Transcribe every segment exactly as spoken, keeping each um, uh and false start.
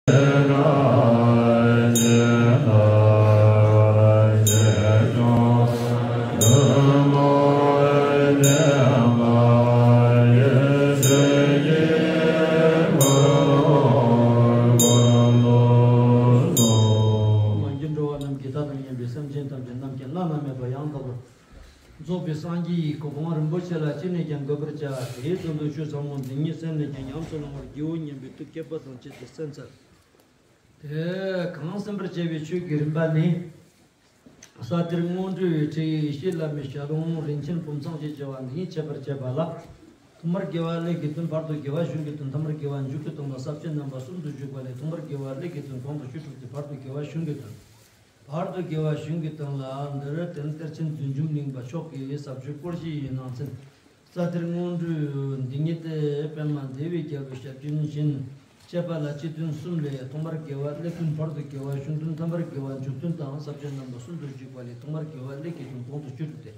འགྲོ་བ་རྣམས་ཀྱི་མཐའ་དང་མཉམ་པའི་སེམས་ཅན་ཐམས་ཅད་རྣམ་མཁྱེན་བླ་ན་མེད་པ་ཡང་དག་པར་རྫོགས་པའི་སངས་རྒྱས་ཀྱི་གོ་འཕང་རིན་པོ་ཆེ་ལ་ཅི་ནས་ཀྱང་འགོད་པར་བྱ། དེའི་དོན་དུ་ཆོས་ཟབ་མོ་འདི་ཉིད་སེམས་ནས་ཀྱང་ཉམས་སུ་བླང་བར་བགྱིའོ་སྙམ་པའི་ཐུགས་བསྐྱེད་པ་དང་བཅས་ཏེ་གསན་འཚལ། དེ་གང་གསན་པར་བྱ་བའི་ཆོས་ཀྱི་རིམ་པ་ནི། ས་གཏེར་སྔོན་འགྲོའི་ཁྲིད་ཡིག་ཡེ་ཤེས་བླ་མའི་ཞལ་ལུང་རིན་ཆེན་བུམ་ཚང་ཞེས་བྱ་བ་འདི་ཉིད་འཆད་པར་བྱེད་པ་ལ། ཐོག་མར་དགེ་བ་ཀླད་ཀྱི་དོན། བར་དུ་དགེ་བ་གཞུང་གི་དོན། ཐ་མར་དགེ་བ་མཇུག་གི་དོན་ལ་ས་བཅད་རྣམ་པ་གསུམ་དུ་བཞུགས་པ་ལས། ཐོག་མར་དགེ་བ་ཀླད་ཀྱི་དོན་གོང་དུ་ཞུས་གྲུབ་སྟེ། བར་དུ་དགེ་བ་གཞུང་གི་དོན། བར་དུ་དགེ་བ་གཞུང་གི་དོན་ལ། འདིར་དེང་གཏེར་ཆེན་བདུད་འཇོམས་གླིང་པ་མཆོག་གི་ཟབ་ཆོས་སྐོར་བཞི་ཡི་ནང་ཚན། ས་གཏེར་སྔོན་འགྲོའི་འདི་ཉིད་དེ། པདྨ་འདས་པའི་རྒྱལ་པོའི་ཞབས་ཀྱི་བཞིན་བཤད་པ་ལ་སྤྱི་དོན་གསུམ་ལས། ཐོག་མར་དགེ་བ་ཀླད་དོན། བར་དུ་དགེ་བ་གཞུང་དོན། ཐ་མར་དགེ་བ་མཇུག་དོན་དང་ས་བཅད་རྣམ་པ་གསུམ་དུ་བཞུགས་པ་ལས། ཐོག་མར་དགེ་བ་ཀླད་ཀྱི་དོན་གོང་དུ་ཞུས་གྲུབ་སྟེ།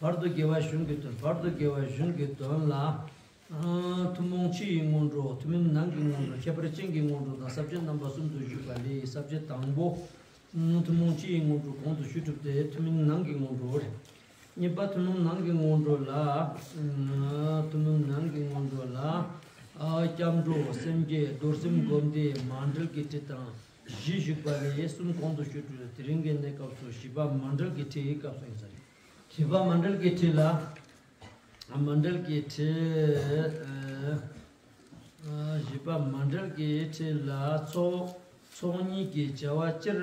བར་དུ་དགེ་བ་གཞུང་གི་དོན། བར་དུ་དགེ་བ་གཞུང་གི་དོན་ལ། ཨ། ཐུན་མོང་ཕྱི་ཡི་སྔོན་འགྲོ། ཐུན་མིན་ནང་གི་སྔོན་འགྲོ། ཁྱད་པར་ཅན་གྱི་སྔོན་འགྲོ་དང་ས་བཅད་རྣམ་པ་གསུམ་དུ་བཞུགས་པ་ལས། ས་བཅད་དང་པོ། ཨ། ཐུན་མོང་ཕྱི་ཡི་སྔོན་འགྲོ་གོང་དུ་ཞུས་གྲུབ་སྟེ། ཐུན་མིན་ནང་གི་སྔོན་འགྲོ་རེད། གཉིས་པ་ཐུན་མོང་ནང་གི་སྔོན་འགྲོ་ལ། ཨ། ཐུན་མོང་ནང་གི་སྔོན་འགྲོ་ལ། ཨ། སྐྱབས་འགྲོ་སེམས་བསྐྱེད། རྡོར་སེམས་སྒོམ་བཟླས། མཎྜལ་གྱི་ཁྲིད་དང་བཞི་བཞུགས་པ་ལས། གསུམ་གོང་དུ་ཞུས་གྲུབ་སྟེ། དེ་རིང་གི་གནས་སྐབས་སུ་བཞི་པ་མཎྜལ་གྱི་ཁྲིད་ཀྱི་སྐབས་སུ་ཡིན་ས་རེད། བཞི་པ་མཎྜལ་གྱི་ཁྲིད་ལ། མཎྜལ་གྱི་ཁྲིད། ཨ། བཞི་པ་མཎྜལ་གྱི་ཁྲིད་ལ་ཚོགས། ཚོགས་གཉིས་ཀྱི་བྱ་བ་སྤྱིར་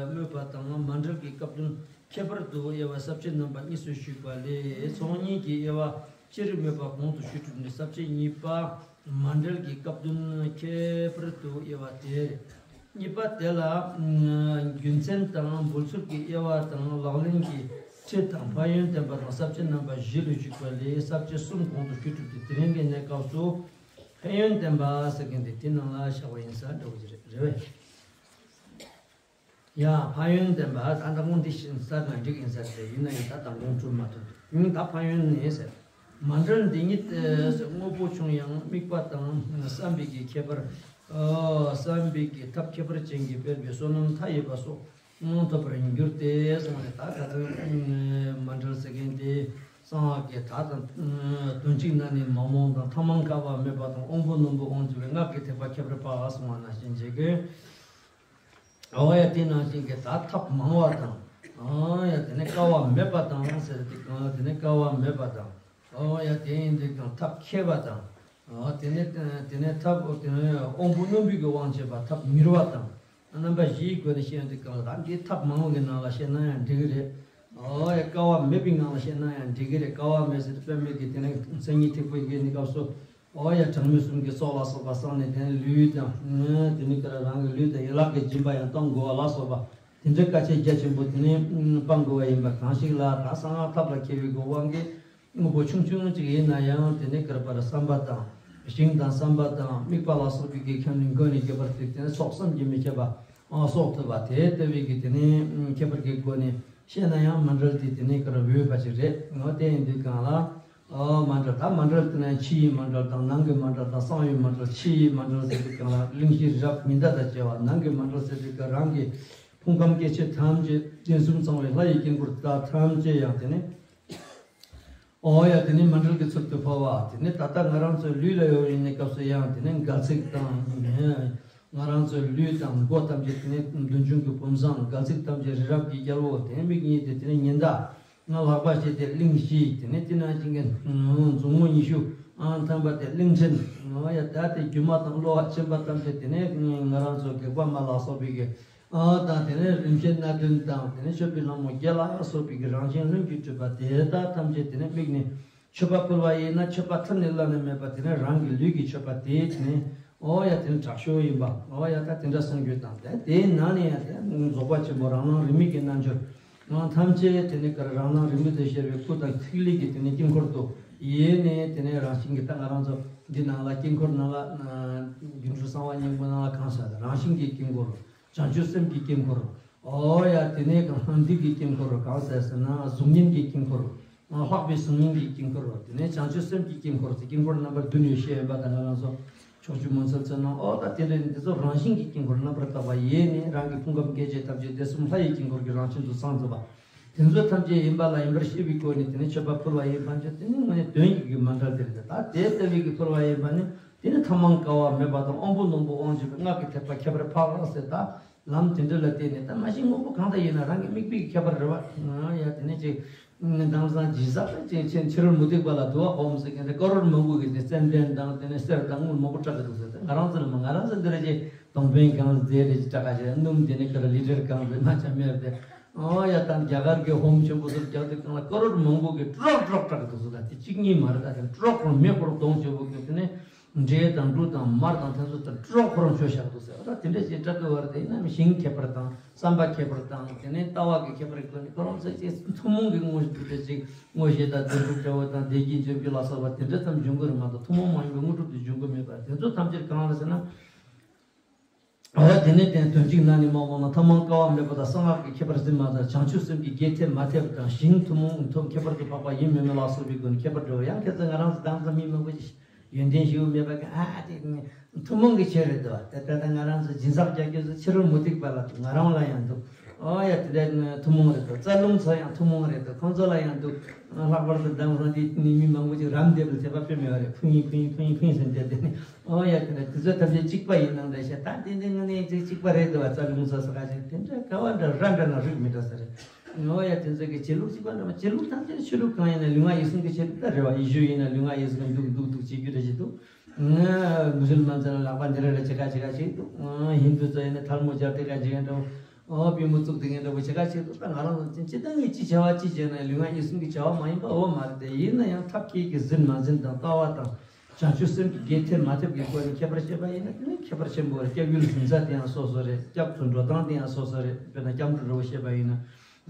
སྨོས་པ་དང་། མཎྜལ་གྱི་སྐབས་དོན་ཁྱད་པར་དུ་དབྱེ་བ་ས་བཅད་རྣམ་པ་གཉིས་སུ་ཞུས་པ་ལས། ཚོགས་གཉིས་ཀྱི་དབྱེ་བ་སྤྱིར་སྨོས་པ་གོང་དུ་ཞུས་གྲུབ་ནས། ས་བཅད་གཉིས་པ་མཎྜལ་གྱི་སྐབས་དོན་ཁྱད་པར་དུ་དབྱེ་བ་སྟེ། གཉིས་པ་དེ་ལ། ཨ། རྒྱུ་མཚན་དང་འབུལ་ཚུལ་གྱི་དབྱེ་བ་དང་། ལག་ལེན་གྱི་ཁྲིད་དང་། ཕན་ཡོན་བསྟན་པ་དང་། ས་བཅད་རྣམ་པ་བཞི་ལ་ཞུགས་པ་ལས། ས་བཅད་གསུམ་གོང་དུ་ཞུས་གྲུབ་སྟེ། དེ་རིང་གི་གནས་སྐབས་སུ་ཕན་ཡོན་བསྟན་པ་ཟེར་མཁན་དེ་དེ་ནང་ལ་བཞག་པ་ཡིན་ས་འདྲ་བོ་ཅིག་རེད། རེད་པས། ཡ། ཕན་ཡོན་བསྟན་པ། ད་ལྟ་སྔོན་འདི་བཤད་ས་གང་འགྲིག་ཡིན་ས་རེད། ཡིན་ན་ཡང་ད་དང་པོ་གྲུབ་མ་ཐུབ་འདུག་ཡིན་ད་ཕན་ཡོན་ནི་ཟེར། མཎྜལ་འདི་ཉིད་དངོས་པོ་ཆུང་ཡང་དམིགས་པ་དང་བསམ་པའི་གི་ཁྱད་པར། ཨ། བསམ་པའི་གི་ཐབས་ཁྱད་པར་ཅན་གྱིས་སྤེལ་བའི་བསོད་ནམས་མཐའ་ཡས་པ་སོགས་ཐོབ་པར་འགྱུར་ཏེ་གསུངས་ནས། ད་ད་ལྟ་མཎྜལ་ཟེར་མཁན་དེ་གསང་སྔགས་ཀྱི་ད་དང་དོན་གཅིག་ན་ནི་མ་རྨོངས་དང་། ཐ་མལ་ཁ་བ་མེད་པ་དང་། དབང་པོ་རྣོན་པོ་དབང་བྱེད་པའི་སྔགས་ཀྱི་ཐེག་པ་ཁྱད་པར་འཕགས་གསུངས་པ་ནང་བཞིན་བྱེད་དགོས། འོ་ཡ། དེ་ནང་བཞིན་གྱི་ད་ཐབས་མང་བ་དང་། འོ་ཡ། དེ་ནས་དཀའ་བ་མེད་པ་དང་ཟེར་དེ་གང་། དེ་ནས་དཀའ་བ་མེད་པ་དང་། འོ་ཡ། དེ་ཡིན་དུས་ཀྱང་ཐབས་མཁས་པ་དང་། འོ་དེ་ནས་དེ་ནས་ཐབས། དེ་ནས་དབང་པོ་རྣོན་པོའི་གི་དབང་བྱེད་པ་ཐབས་མྱུར་བ་དང་། རྣམ་པ་བཞིའི་སྒོ་ནས་བཤད་ཡོང་དུས་ཀྱང་ད་འདི་ཐབས་མང་བོ་གི་ནང་ལ་བཤད་ན་ཡང་འགྲིག་གི་རེད། འོ་ཡ། དཀའ་བ་མེད་པའི་ངང་ལ་བཤད་ན་ཡང་འགྲིག་གི་རེད། དཀའ་བ་མེད་ཟེར་དུས་དཔེ་མེད་ཀྱི་དེ་ནས་མཚན་ཉིད་ཐེག་པའི་གི་གནས་སྐབས་སུ། འོ་ཡ། གྲངས་མེད་གསུམ་གྱི་ཚོགས་ལ་སོགས་པ་བསགས་ནས། དེ་ནས་ལུས་དང་། དེ་ནས་ཀྱི་རང་གི་ལུས་དང་ཡན་ལག་གི་སྦྱིན་པ་ཡང་གཏོང་དགོས་པ་ལ་སོགས་པ། དེ་འདྲའི་དཀའ་སྤྱད་རྒྱ་ཆེན་པོ་དེ་ནས་སྤང་དགོས་པ་ཡིན་པ་གང་ཞིག་ལ། ད་གསང་སྔགས་ཐབས་ལ་མཁས་པའི་གི་དབང་གིས་དངོས་པོ་ཆུང་ཆུང་ཅིག་ཡིན་ན་ཡང་། དེ་ནས་ཀྱི་བསམ་པ་དང་། ཞིང་དང་བསམ་པ་དང་། དམིགས་པ་ལ་སོགས་པའི་གི་ཁྱོན་ནས་མགོ་ནས་བརྒྱད་པར་ཐུག་དེ་ནས་ཚོགས་བསམ་གྱིས་མི་ཁྱབ་པ་གསོག་ཐུབ་པ་དེ་ལྟ་བུའི་གི་དེ་ནས་ཁྱད་པར་གྱི་སྒོ་ནས་བཤད་ན་ཡང་མཎྜལ་དེ་དེ་ནས་ཀྱི་འོས་པ་ཅིག་རེད། འོ་དེ་ཡིན་དུས་གང་ལ། ཨོ། མཎྜལ། ད་མཎྜལ་དེ་ནས་ཕྱི་ཡི་མཎྜལ་དང་ནང་གི་མཎྜལ་དང་གསང་བའི་མཎྜལ། ཕྱི་ཡི་མཎྜལ་ཟེར་དུས་གང་ལ་གླིང་བཞི་རི་རབ་ཉི་ཟླ་དང་བཅས་པ། ནང་གི་མཎྜལ་ཟེར་དུས་གང་རང་གི་ཕུང་ཁམས་སྐྱེ་མཆེད་ཐམས་ཅད་གདན་གསུམ་ཚང་བའི་ལྷ་ཡི་དཀྱིལ་འཁོར་དག་ཐམས་ཅད་ཡང་དེ་ནས། ཨོ་ཡ། དེ་ནས་མཎྜལ་གྱི་ཚུལ་དུ་འཕོ་བ། དེ་ནས་ད་ལྟ་ང་རང་ཚོའི་ལུས་ལ་ཡོད་པའི་གནས་སྐབས་སུ་ཡང་དེ་ནས་སྒལ་ཚིགས་དང་། ང་རང་ཚོའི་ལུས་དང་མགོ་ཐམས་ཅད་དེ་ནས་བདུད་འཇོམས་ཀྱི་བུམ་བཟང་། སྒལ་ཚིགས་ཐམས་ཅད་རི་རབ་ཀྱི་རྒྱལ་པོ། དེ་ནས་མིག་གཉིས་དེ་དེ་ནས་ཉི་ཟླ། ང་ལྷགས་པ་བྱས་ཏེ་གླིང་བཞི། དེ་ནས་དེ་ནང་བཞིན་གྱི་མཛུབ་མོ་ཉི་ཤུ་ཨང་ཐམ་པ་དེ་གླིང་ཕྲན། ཨོ་ཡ། ད་དེ་སྒྱུ་མ་དང་གློ་བ་ཆེན་པོ་ཐམས་ཅད་དེ་ནས་ང་རང་ཚོ་སྒེག་པ་མ་ལ་སོགས་པའི་གི། ཨ། དང་དེ་ནས་རིན་ཆེན་སྣ་བདུན་དང་། དེ་ནས་མཆོད་པའི་ལྷ་མོ་བརྒྱད་ལ་སོགས་པའི་གི་རང་བཞིན་ལྷུན་གྱིས་གྲུབ་པ་དེ་དག་ཐམས་ཅད་དེ་ནས་དམིགས་ནས་མཆོད་པ་ཕུལ་བ་ཡིན་ན། མཆོད་པ་ཐབས་ནི་བླ་ན་མེད་པ་དེ་ནས་རང་གི་ལུས་ཀྱི་མཆོད་པ་དེ་དེ་ནས། ཨོ་ཡ། དེ་ནས་དྲག་ཤོས་ཡིན་པ། ཨོ་ཡ། ད་དེ་འདྲ་གསུང་རྒྱུ་དང་། དེ་དེའི་ནང་ནས་ཡང་དེ་རྫོགས་པ་ཆེན་པོ་རང་སྣང་རིས་མེད་ཀྱི་རྣལ་འབྱོར། ཨ། ཐམས་ཅད་དེ་ནས་ཀར་རང་སྣང་རིས་མེད་དུ་ཤར་བའི་སྐུ་དང་ཐིག་ལེ་གི་དེ་ནས་དཀྱིལ་འཁོར་དུ་ཡེ་ནས། དེ་ནས་རང་བཞིན་གྱིས་ད་ང་རང་ཚོ་འདི་ནང་ལ་དཀྱིལ་འཁོར་ནང་ལ། སྒྱུ་འཕྲུལ་གསང་བ་སྙིང་པོ་ནང་ལ་གང་ཟག་རང་བཞིན་གྱི་དཀྱིལ་འཁོར། བྱང་ཆུབ་སེམས་ཀྱི་དཀྱིལ་འཁོར། ཨོ་ཡ། དེ་ནས་གང་སྣང་འདུས་ཀྱི་དཀྱིལ་འཁོར། གང་ཟག་ཟེར་ན་གཟུགས་བརྙན་གྱི་དཀྱིལ་འཁོར། ལྷག་པའི་གཟུགས་བརྙན་གྱི་དཀྱིལ་འཁོར། དེ་ནས་བྱང་ཆུབ་སེམས་ཀྱི་དཀྱིལ་འཁོར་ཟེར་དཀྱིལ་འཁོར་རྣམ་པ་བདུན་ཡོད་ཤེས་ཡོད་པ་དང་། ང་རང་ཚོ། ཕྱོགས་བཅུའི་མུན་སེལ་ཚོལ་སྣང་། ཨོ་ད་དེ་འདྲ་ནི་དེ་ཚོ་རང་བཞིན་གྱི་དཀྱིལ་འཁོར་རྣམ་པར་དག་པ་ཡེ་ནས་རང་གི་ཕུང་ཁམས་སྐྱེ་མཆེད་ཐམས་ཅད་སྡེ་གསུམ་ལྷ་ཡི་དཀྱིལ་འཁོར་གྱི་རང་བཞིན་དུ་སངས་རྒྱས་པ། དེ་ཚོ་ཐམས་ཅད་ཡིན་པ་ལ་ཡིན་པར་ཤེས་པའི་སྒོ་ནས་དེ་ནས་མཆོད་པ་ཕུལ་བ་ཡིན་པ་ནི་དེ་ནི་དངོས་གནས་དོན་གྱི་མཎྜལ་དེ་རེད། ད་དེ་ལྟ་བུའི་གི་ཕུལ་བ་ཡིན་པ་ནི་དེ་ནི་ཐ་མང་དཀའ་བ་མེད་པ་དང་དབང་པོ་རྣོན་པོ་དབང་བྱེད་པའི་སྔགས་ཀྱི་ཐེག་པ་ཁྱད་པར་འཕགས་ཟེར། ད་ལམ་དེ་འདྲ་ལ་བརྟེན་ནས་ད་མ་གཞི་དངོས་པོ་གང་དག་ཡིན་ན་རང་གི་དམིགས་པའི་ཁྱད་པར་རེད་བ། ཡ་དེ་ནས་ཅིག་དེང་སང་སྦྱིན་སྲེག་ཅན་ཕྱི་རོལ་མུ་སྟེགས་པ་ལ་དུ་བ་ཧོམ་ཟེར་མཁན་དེ་ཀ་རོར་མང་པོ་གི་དེ་ཙན་དན་དང་དེ་ནས་གསེར་དང་དངུལ་མང་པོ་སྤྲད་གི་འདུག་ཟེར། ཏེ་ང་རང་ཚོ་ལ་མ་ང་རང་ཚོ་འདི་རེད་ཅེ་དོང་ཕན་གང་ཟེར་རེ་ཅིག་སྤྲད་ག་ཅེ་སྣུམ་དེ་ནས་ཀ་ར་ལི་ཊར་གང་ཟེར་མ་ཆ་མེར་དེ། ཨོ་ཡ་དང་རྒྱ་གར་གི་ཧོམ་ཆེན་པོ་ཟེར་རྒྱག་དུས་གང་ལ་ཀ་རོར་མང་པོ་གི་ཀྲོག་ཀྲོག་སྤྲད་གི་འདུག་ཟེར། ད་དེ་གཅིག་གཉིས་མ་རེད། ད་དེ་ཀྲོག་ཁོ་མེ་ཀོ་རོ་དོང་ཆེན་པོ་གི་དེ་ནས། འབྲས་དང་འབྲུ་དང་མར་དང་དེ་ཚོ་དང་ཀྲོག་ཁོ་རང་མཆོད་བཞག་འདུག་ཟེར། ད་དེ་འདྲ་ཞིག་སྤྲད་དགོས་བ་རེད། དེ་ཡིན་ན་ཞིང་ཁྱད་པར་དང་བསམ་པ་ཁྱད་པར་དང་དེ་ནས་ལྟ་བ་གི་ཁྱད་པར་གྱི་སྒོ་ནས་ཁོ་རང་ཚོ་ཅིག་ཐུན་མོང་གི་དངོས་གཞི་དེ་ཅིག་དངོས་གཞི་དང་བདེན་གྲུབ་འདྲ་བོ་དང་བདེ་སྐྱིད་འབྱུང་རྒྱུ་ལ་སོགས་པ་དེ་འདྲ་ཙམ་འབྱུང་གི་རེད་མ་གཏོགས་ཐུན་མོང་མ་ཡིན་པའི་དངོས་གྲུབ་དེ་འབྱུང་གི་མེད་པར་དེ་ཚོ་ཐམས་ཅད་གང་རེད་ཟེར་ན། འོ་དེ་ནས་དེ་དོན་གཅིག་ནང་ནས་མ་འོངས་ན་ཐ་མང་དཀའ་བ་མེད་པ་དང་གསང་སྔགས་ཀྱི་ཁྱད་པར་ཟིན་མ་ཚར་བྱང་ཆུབ་སེམས་ཀྱི་རྒྱས་ཐེབས་མ་ཐེབས་དང་ཞིང་ཐུན་མོང་ཐོབ་ཁྱད་པར་དུ་འཕགས་པ་ཡིན་མིན་མིན་ལ་སོགས་པའི་སྒོ་ནས་ཁྱད་པར་འགྲོ་བ། ཡང་ཁྱེད་ཚོ་ང་རང་ཚོ་དང་ཚོ་མི་མང་པོ་ཞིག་ཡོན་ཏན་ཞིག་མེད་པ་གི་ཨ་དེ་ཐུན་མོང་གི་ཆོས་རེད་དོ། དེ་ལྟ་ད་ང་རང་ཚོ་སྦྱིན་སྲེག་རྒྱག་རྒྱུ་ཚོ་ཕྱི་རོལ་མུ་སྟེགས་པ་ལ་ང་རང་ལ་ཡང་འདུག་ཨོ་ཡ་དེ་འདྲ་ཐུན་མོང་རེད་དོ། རྩ་རླུང་ཚོ་ཡང་ཐུན་མོང་རེད་དོ། ཁོང་ཚོ་ལ་ཡང་འདུག་ལྷག་པར་དུ་དང་ཚོ་འདི་ནི་མི་མང་པོ་ཞིག་རམ་འདེབས་ལ་དད་པ་དཔེ་མེད་པ་རེད། ཕུང་ཡིན་ཕུང་ཡིན་ཕུང་ཡིན་ཕུང་ཡིན་ཟེར་འདེབས་དེ་ནི། ཨོ་ཡ་དེ་འདྲ་དེ་ཚོ་ཐམས་ཅད་གཅིག་པ་ཡིན་ནམ་འདྲ་ཤེས། ད་དེ་འདྲ་ངོ་ནས་ཅིག་གཅིག་པ་རེད་འདུག་བ། རྩ་རླུང་ཚོ་ས་ཁ་ཅིག་དེ་འདྲ་ག་བ་འདྲ་ར་འདྲ་ན་རིགས་མི་འདྲ་ས་རེད། ཨོ་ཡ་དེ་ཚོ་གི་བྱེད་ལུགས་གཅིག་པ་འདྲ་མ་བྱེད་ལུགས་ཐམས་ཅད་ཆོས་ལུགས་གང་ཡིན་ན་ལུས་ངག་ཡིད་གསུམ་གི་ཆེད་དུ་ད་རེད་བ། ཡེ་ཤུ་ཡིན་ན་ལུས་ངག་ཡིད་གསུམ་གི་འདུག་འདུག་འདུག་བྱེད་རྒྱུ་འདྲ་ཞིག་འདུག་མུ་སུལ་མན་ཚོ་ལ་ལག་པ་འདི་ར་ར་བྱེད་ཁ་བྱེད་ཁ་ཞིག་འདུག་ཧིན་དུ་ཚོ་ཡིན་ན་ཐལ་མོ་སྦྱར་ཏེ་ཁ་བྱེད་ཁ་འདུག་ཨོ་པུས་མོ་བཙུགས་དེ་ངས་འདྲ་པོ་བྱེད་ཁ་བྱེད་འདུག་ད་ང་རང་ཚོ་སྤྱི་བཏང་གི་ཅི་བྱ་བ་ཅི་བྱས་ན་ལུས་ངག་ཡིད་གསུམ་གི་བྱ་བ་མ་ཡིན་པ་འོ་མ་རེད་དེ། ཡིན་ན་ཡང་ཐབས་མཁས་ཀྱིས་ཟིན་མ་ཟིན་དང་ལྟ་བ་དང་། བྱང་ཆུབ་སེམས་ཀྱི་རྒྱས་ཐེབས་མ་ཐེབས་ཀྱི་སྐོར་ནས་ཁྱད་པར་བཤད་པ་ཡིན་ན་དེ་ནི་ཁྱད་པར་ཆེན་པོ་རེད། སྐྱབས་ཡུལ་འཛིན་ས་དེ་ཡང་སོ་སོ་རེད། སྐྱབས་སུ་འགྲོ་སྟངས་དེ་ཡང་སོ་སོ་རེད། དཔེར་ན་སྐྱབས་འགྲོ་འདྲ་པོ་བཤད་པ་ཡིན་ན།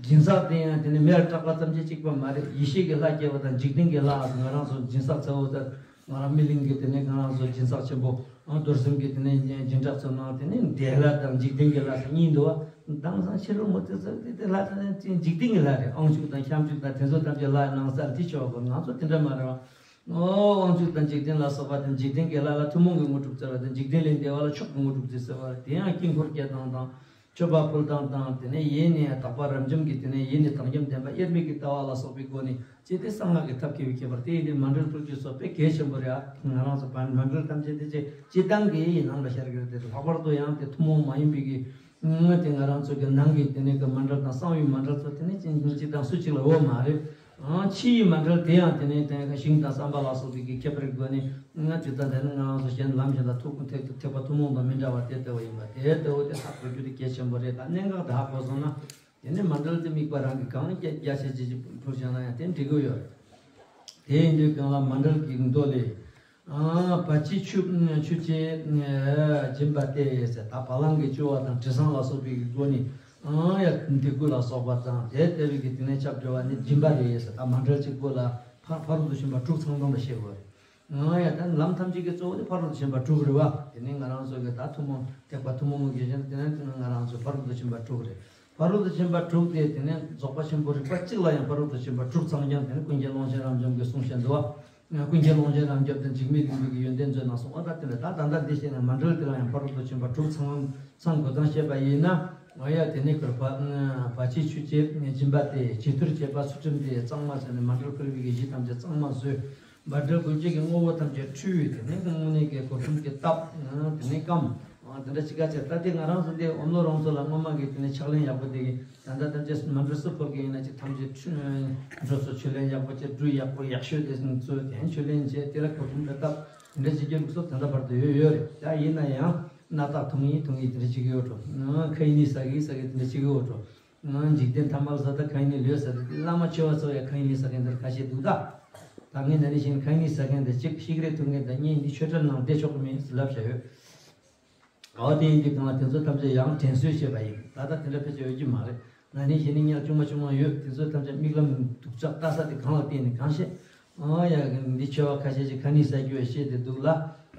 སྦྱིན་སྲེག་དེ་ཡང་དེ་ནི་མེར་སྐྲག་པ་ཙམ་གྱིས་གཅིག་པ་མ་རེད། ཡེ་ཤེས་ཀྱི་ལྷ་སྐྱེ་བ་དང་འཇིག་རྟེན་གྱི་ལྷ། ང་རང་ཚོ་སྦྱིན་སྲེག་ཚ་བོ་དང་ང་རང་སྨིན་གླིང་གི་དེ་ནས་ང་རང་ཚོ་སྦྱིན་སྲེག་ཆེན་པོ་རྡོར་སེམས་ཀྱི་དེ་ནས་སྦྱིན་བདག་ཚོ་ནང་དེ་ནས་འདས་ལྷ་དང་འཇིག་རྟེན་གྱི་ལྷ་ཟེར་གཉིས་འདུག་བ། དེང་སང་ཕྱི་རོལ་མུ་སྟེགས་ཚོ་དེ་དེ་ལྷ་དེ་ནས་འཇིག་རྟེན་གྱི་ལྷ་རེད། དབང་ཕྱུག་དང་ཁྱབ་འཇུག་དང་དེ་ཚོ་ཐམས་ཅད་ལྷ་ནང་གསལ་དེ་ཆོག་གོ། ང་ཚོ་དེ་འདྲ་མ་རེད་བ། ཨོ་དབང་ཕྱུག་དང་འཇིག་རྟེན་ལ་སོགས་པ་དང་འཇིག་རྟེན་གྱི་ལྷ་ལ་ཐུན་མོང་གི་དངོས་གྲུབ་སྩལ་བ་དང་འཇིག་རྟེན་ལས་འདས་པ་ལ་མཆོག་གི་དངོས་གྲུབ་སྩལ་བ་རེད། དེ་ཡང་དཀྱིལ་འཁོར་སྐྱེལ་སྟངས་དང་མཆོད་པ་ཕུལ་སྟངས་དང་དེ་ནས་ཡེ་ནས་དག་པ་རབ་འབྱམས་ཀྱི་དེ་ནས་ཡེ་ནས་དག་འབྱམས་བདེན་པ་དབྱེར་མེད་ཀྱི་ལྟ་བ་ལ་སོགས་པའི་སྒོ་ནས་ཅི་སྟེ་གསང་སྔགས་ཀྱི་ཐབས་མཁས་པའི་ཁྱད་པར་དེ་ཡིན་ཏེ་མཎྜལ་ཕུལ་རྒྱུ་སོགས་དཔེ་གལ་ཆེན་པོ་རེད་ཨ། ང་རང་ཚོ་བན་མཎྜལ་ཐམས་ཅད་དེ་ཅི་སྤྱི་བཏང་གི་ཡིན་ནང་ལ་ཤར་གྱི་རེད་དེ། ལྷག་པར་དུ་ཡང་དེ་ཐུན་མོང་མ་ཡིན་པའི་གི་དེ་ང་རང་ཚོ་གི་ནང་གི་དེ་ནས་གི་མཎྜལ་དང་གསང་བའི་མཎྜལ་ཚོ་དེ་ནས་ཅི་སྤྱི་བཏང་སུ་གཅིག་ལ་འོ་མ་རེད། ཨང་ཕྱི་ཡི་མཎྜལ་དེ་ཡང་དེ་ནས་དེ་ཞིང་དང་བསམ་པ་ལ་སོགས་པའི་གི་ཁྱད་པར་གྱི་སྒོ་ནས་ང་ཇི་ལྟར་དེ་ནི་ང་རང་ཚོ་གཞན་ལམ་གཞན་དང་ཐུག་ཐེག་ཐེག་པ་ཐུན་མོང་དང་མི་འདྲ་བ་དེ་ལྟ་བུ་ཡིན་པ་དེ་ལྟ་བུ་དེ་ཧ་གོ་རྒྱུ་དེ་གལ་ཆེན་པོ་རེད། ད་གནད་འགག་དེ་ཧ་གོ་སོང་ན་དེ་ནི་མཎྜལ་དེ་དམིགས་པ་རང་གི་གང་རྒྱ་ཆེ་ཇི་ཇི་ཕུལ་བྱུང་ན་ཡང་དེ་འགྲིག་གི་ཡོད་རེད། དེ་ཡིན་དུས་གང་ལ་མཎྜལ་གྱི་མདོ་ལས། ཨ་བ་ཅི་ཆུ་ཆུ་ཅེས་སྦྱིན་པ་སྟེ་ཟེར། ད་བ་ལང་གི་ཆུ་བ་དང་དྲི་བཟང་ལ་སོགས་པའི་སྒོ་ནས་ཨ་ཡ་འདི་ཀུན་ལ་སོགས་པ་དང་དེ་ལྟ་བུའི་གི་དེ་ནས་ཆབ་འབྲེལ་བ་ནི་སྦྱིན་པ་རེད་ཟེར། ད་མཎྜལ་གཅིག་པོ་ལ་ཕ་ཕ་རོལ་ཏུ་ཕྱིན་པ་དྲུག་ཚང་ཚང་དུ་བཤད་དགོས་རེད། ཨ་ཡ་ད་ལམ་ཐམས་ཅད་ཀྱི་གཙོ་བོ་དེ་ཕ་རོལ་ཏུ་ཕྱིན་པ་དྲུག་རེད་བ། དེ་ནས་ང་རང་ཚོ་གི་ད་ཐུན་མོང་ཐེག་པ་ཐུན་མོང་གི་གཞན་དེ་ནས་དེ་ནས་ང་རང་ཚོ་ཕ་རོལ་ཏུ་ཕྱིན་པ་དྲུག་རེད། ཕ་རོལ་ཏུ་ཕྱིན་པ་དྲུག་སྟེ་དེ་ནས་རྫོགས་པ་ཆེན་པོ་རིག་པ་གཅིག་ལ་ཡང་ཕ་རོལ་ཏུ་ཕྱིན་པ་དྲུག་ཚང་ཀྱང་དེ་ནི་ཀུན་མཁྱེན་ཀློང་ཆེན་རབ་འབྱམས་ཀྱིས་གསུངས་བཞིན་དུ་བ། ཀུན་མཁྱེན་ཀློང་ཆེན་རབ་འབྱམས་དང་འཇིགས་མེད་གླིང་པའི་གི་ཡོན་ཏན་མཛོད་ནང་གསུངས་པ་ལྟར་དེ་ལ་ད་ད་ལྟ་འདི་བཤད་ན་མཎྜལ་དེ་ལ་ཡང་ཕ་རོལ་ཏུ་ཕྱིན་པ་དྲུག་ཚང་ཚང་དགོས་དང་བཤད་པ་ཡིན་ན། འོ་ཡ་དེ་ནི་གུར་པ་བ་ཅི་ཆུ་ཅེས་སྦྱིན་པ་སྟེ་བྱི་དོར་བྱེད་པ་ཚུལ་ཁྲིམས་ཏེ་གཙང་མ་ཟེར་ནས་མཎྜལ་ཕུལ་བའི་གི་གཞི་ཐམས་ཅད་གཙང་མ་བཟོས། འབད་བྲལ་དགོས་ཀྱི་དངོས་པོ་ཐམས་ཅད་འཁྲུལ་བའི་དེ་ནི་དངོས་གནས་ཀྱི་གོ་ཐུམ་གྱི་བཏབ་དེ་ནི་སྐམ། དེ་འདྲ་ཅི་ག་ཅེ་ད་དེ་ང་རང་ཚོ་འདི་འོམ་ལོ་རོང་ཚོ་ལ་སྔོན་མ་གི་དེ་ནི་ཕྱག་ལེན་ཡག་པོ་དེ་གི་ད་ལྟ་ཐམས་ཅད་མཎྜལ་སུ་ཕུལ་གི་ཡིན་ན་ཅི་ཐམས་ཅད་འགྲོ་སོ་ཆུ་ལེན་ཡག་པོ་བྱས་སྦྲུལ་ཡག་པོ་ཡག་ཤོས་དེ་ཚོ་དེ་ཆུ་ལེན་བྱས་དེ་ལ་གོ་ཐུམ་དེ་བཏབ་དེ་འདྲ་ཅི་གི་ལུགས་སྲོལ་ད་ལྟ་བར་དུ་ཡོད་ཡོད་རེད། ད་ཡིན་ན་ཡང་སྣ་ཐག་ཐུང་ཡིན་ཐུང་ཡིན་དེ་འདྲ་ཅི་གི་ཡོད་འགྲོ། ཁ་ཡིན་ནི་ཟ་གི་ཟ་གི་དེ་འདྲ་ཅི་གི་ཡོད་འགྲོ། འཇིག་རྟེན་ཐ་མལ་བཟོ་ལྟ་ཁ་ཡིན་ནི་ལོས་ཟེར་ཏེ་བླ་མ་ཆེ་བ་ཚོ་ཡང་ཁ་ཡིན་ནི་ཟ་མཁན་དེར་ཁ་ཤས་འདུག་ད། ད་ངས་ན་ནི་བཞིན་ཁ་ཡིན་ནི་ཟ་མཁན་དེ་གཅིག་ཤིག་རེ་ཐུབ་མཁན་དང་གཉིས་འདི་ཆོས་གྲྭ་ནང་བསྡད་ཆོག་གི་མིན་ཟེར་ལབ་བྱ་ཡོད། འོ་དེ་ཡིན་དུས་གང་ལ་དེ་ཚོ་ཐམས་ཅད་ཡང་དྲན་གསོས་བྱས་པ་ཡིན། ད་ལྟ་དེ་འདྲ་ཕལ་ཆེར་ཡོད་ཀྱི་མ་རེད། ན་ནི་གཞི་ནས་གཉེར་ཆུང་མ་ཆུང་མ་ཡོད། དེ་ཚོ་ཐམས་ཅད་མིག་ལམ་སྡུག་ཅག་ལྟ་ས་དེ་གང་ལ་བརྟེན་ནས་གང་བཤད། ཨོ་ཡ་འདི་ཆོས་པ་ཁ་ཤས་ཀྱིས་ཁ་ནི་ཟ་རྒྱུ་བཤད་དེ་འདུག་ལ།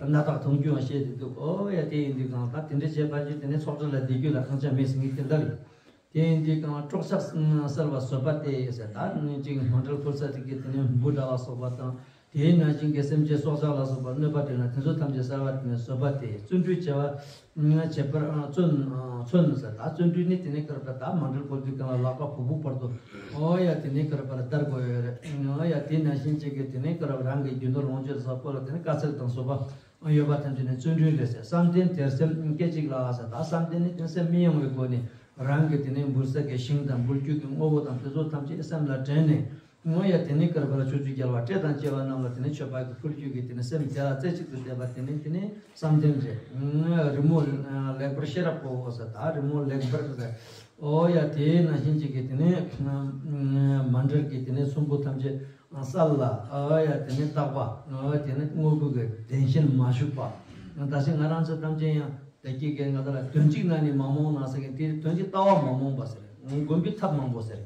སྣ་ཐག་ཐུང་རྒྱུ་བཤད་དེ་འདུག་ཨོ་ཡ་དེ་ཡིན་དུས་གང་ལྟར་དེ་འདྲ་བྱས་པ་ཅིག་དེ་ནས་ཚོགས་གྲལ་ལ་བསྡད་རྒྱུ་ལ་ཁང་ཆ་མེད་ཟེར་ངས་དེ་ལབ་ཡིན། དེ་ཡིན་དུས་གང་ལ་སྲོག་ཆགས་གསར་བ་བཟོད་པ་སྟེ་ཟེར། ད་ནི་ཅིག་མཎྜལ་ཕུལ་ས་དེ་གི་དེ་ནས་འབུ་འདྲ་བ་སོགས་པ་དང་། དེའི་ནང་བཞིན་གྱི་སེམས་ཅན་སྲོག་ཆགས་ལ་སོགས་པར་གནོད་པ་བསྐྲུན་ན་དེ་ཚོ་ཐམས་ཅད་བསལ་བ་དེ་ནི་བཟོད་པ་སྟེ། བརྩོན་འགྲུས་བྱ་བ་བྱེད་པར་བརྩོན་བརྩོན་ཟེར། ད་བརྩོན་འགྲུས་ནི་དེ་ནི་སྐབས་དང་མ་འབྲེལ་གོ་དུས་གང་ལ་ལག་པ་བུ་བུ་བར་དུ་ཨོ་ཡ་དེ་ནི་སྐབས་བརྡར་དགོས་ཡོད་རེད། ཨོ་ཡ་དེ་ནང་བཞིན་གཅིག་གི་དེ་ནི་སྐབས་རང་གི་རྒྱུ་ནོར་ལོངས་སྤྱོད་ལ་སོགས་པ་ལ་དེ་ནི་དཀའ་ཚེགས་དང་བཟོད་པ་ཡོད་པ་ཐམས་ཅད་ནི་བརྩོན་འགྲུས་རེད་ཟེར། བསམ་གཏན་དེར་སེམས་སྐད་ཅིག་ལ་ཟེར། ད་བསམ་གཏན་ནི་དེ་སེམས་མི་གཡེང་བའི་སྒོ་ནས་རང་གི་དེ་ནི་འབུལ་ས་གི་ཞིང་དང་འབུལ་རྒྱུ་གི་དངོས་པོ་དང་དེ་ཚོ་ཐམས་ཅད་སེམས་ལ་དྲན་ནས། ཨོ་ཡ་དེ་ནི་སྐབས་ལ་ཕྱོགས་བཅུའི་རྒྱལ་བ་སྲས་དང་བཅས་པ་རྣམས་ལ་དེ་ནི་མཆོད་པ་གི་ཕུལ་རྒྱུ་གི་དེ་ནི་སེམས་དེ་ལ་རྩེ་གཅིག་ཏུ་གཏད་པ་དེ་ནི་དེ་ནི་བསམ་གཏན་རེད། རི་མོ་ལེགས་པར་ཤེས་རབ་གོ་ཟེར། ད་རི་མོ་ལེགས་པར་ཟེར། ཨོ་ཡ་དེ་ནང་བཞིན་གཅིག་གི་དེ་ནི་མ་འབྲེལ་གྱི་དེ་ནི་ཚོམ་བུ་ཐམས་ཅད་སལ་ལ། ཨོ་ཡ་དེ་ནི་རྟག་པ། ཨོ་ཡ་དེ་ནི་དངོས་པོ་གི་བདེན་ཞེན་མ་ཞུགས་པ། ད་ཅི་ང་རང་ཚོ་ཐམས་ཅད་ཡང་དེ་སྐྱེ་གི་ང་ཚོ་ལ་དོན་གཅིག་ན་ནི་མ་རྨོངས་ན་ཟེར་གི་དེ་དོན་གཅིག་ལྟ་བ་མ་རྨོངས་པ་ཟེར། སྒོམ་པའི་ཐབས་མང་པོ་ཟེར།